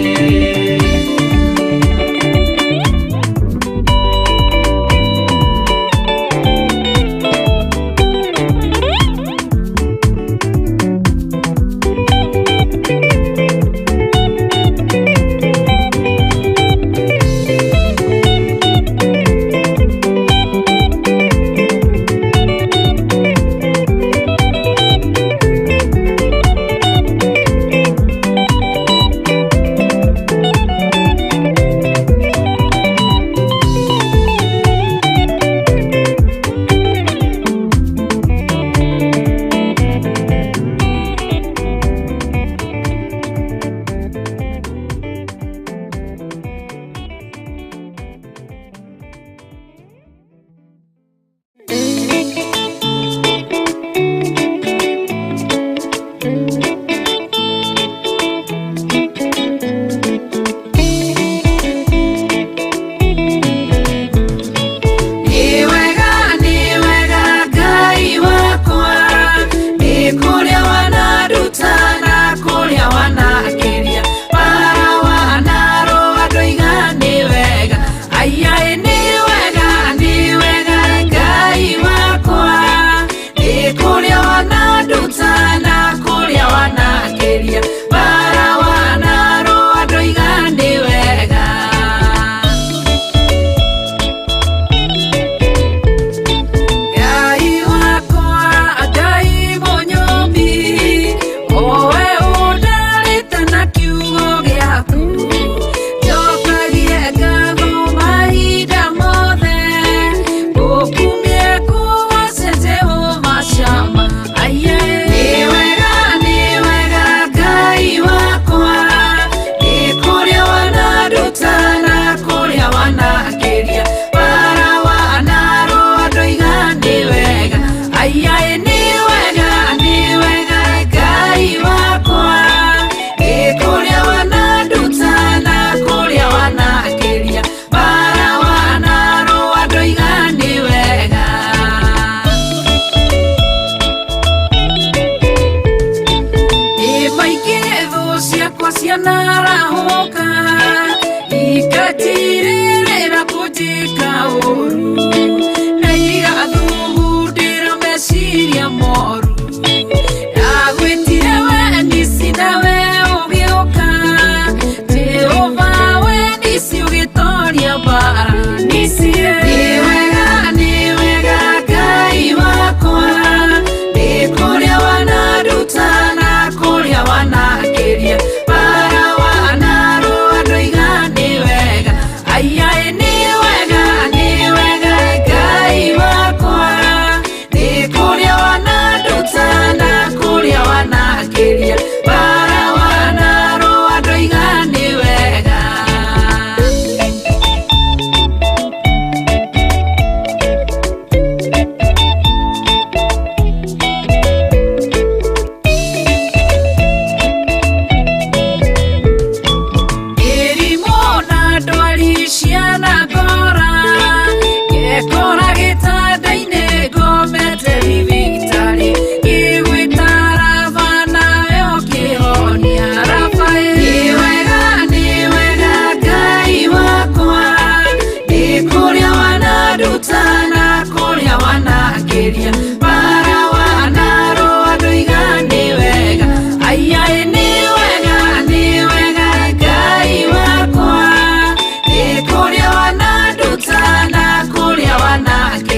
Nĩ wega, nĩ wega, Ngai.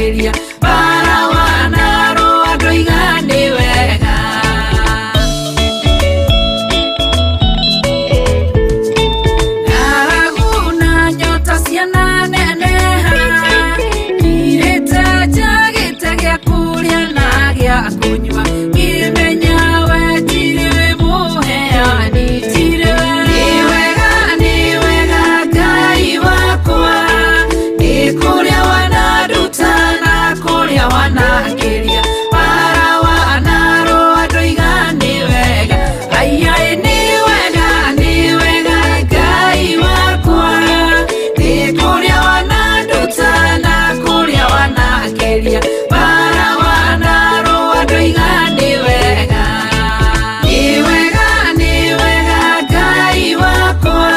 wanakĩria bara wanarũa ndoiga nĩ wega. Ng'aragu na nyota ciana neneha, irĩte njagĩte gĩa kũrĩa na gĩa kũnyua, ngĩmenya we tirĩ mũheani, tirĩ we. Nĩ wega, nĩ wega Ngai wakwa, nĩ kũrĩa wananduta na kũrĩa wanakĩria, bara wanarũa ndoiga nĩ wega. Aiai nĩ wega, nĩ wega Ngai wakwa, nĩ kũrĩa wananduta na kũrĩa wanakĩria, bara wanarũa ndoiga nĩ wega. Nĩ wega, nĩ wega Ngai wakwa,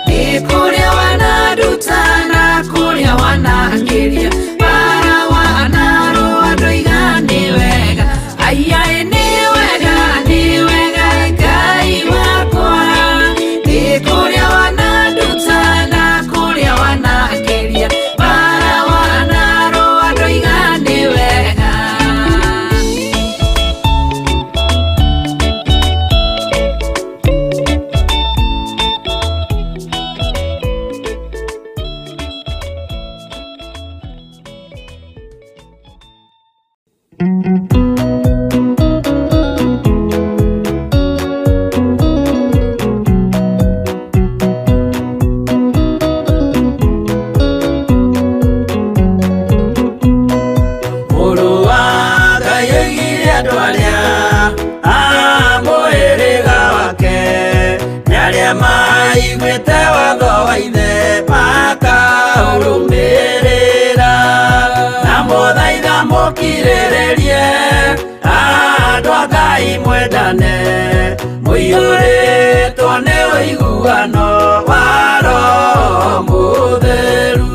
nĩ kũrĩa wananduta na kũrĩa wanakĩria, bara wanarũa ndoiga nĩ wega. Aiai nĩ wega, nĩ wega Ngai wakwa, nĩ kũrĩa wananduta na kũrĩa wanakĩria, bara wanarũa ndoiga nĩ wega. Mũrũ wa Ngai oigire andũ arĩa a mũhĩrĩga wake nĩ arĩa maiguĩte watho wa ithe makaũrũmĩrĩra, na mũthaitha mũkirĩrĩrie andũ a Ngai mwendane, mũiyũrĩtwo nĩ ũiguano wa Roho Mũtheru.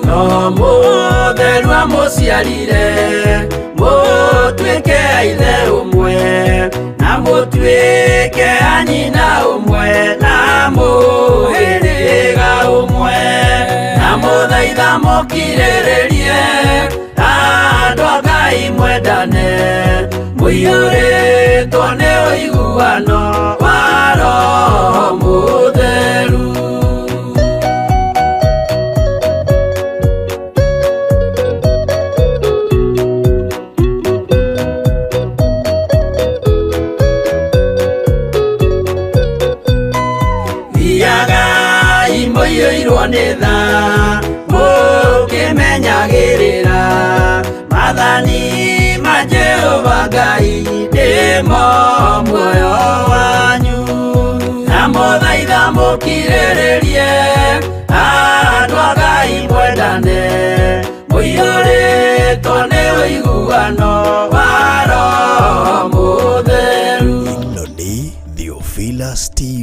No mũtheru amũciarire mũtuĩke a ithe ũmwe, na mũtuĩke a nyina ũmwe, na mũhĩrĩga ũmwe, na mũthaitha mũkirĩrĩrie andũ a Ngai mwendane, mũiyũrĩtwo nĩ ũiguano wa Roho Mũtheru. Thiagai mũiyũirwo nĩ tha, mũkĩmenyagĩrĩra maathani ma Jehova Ngai nĩmo muoyo wanyu, na mũthaitha mũkirĩrĩrie andũ a Ngai mwendane, mũiyũrĩtwo nĩ ũiguano wa Roho Mũtheru. Ĩno nĩ Theophilus TV.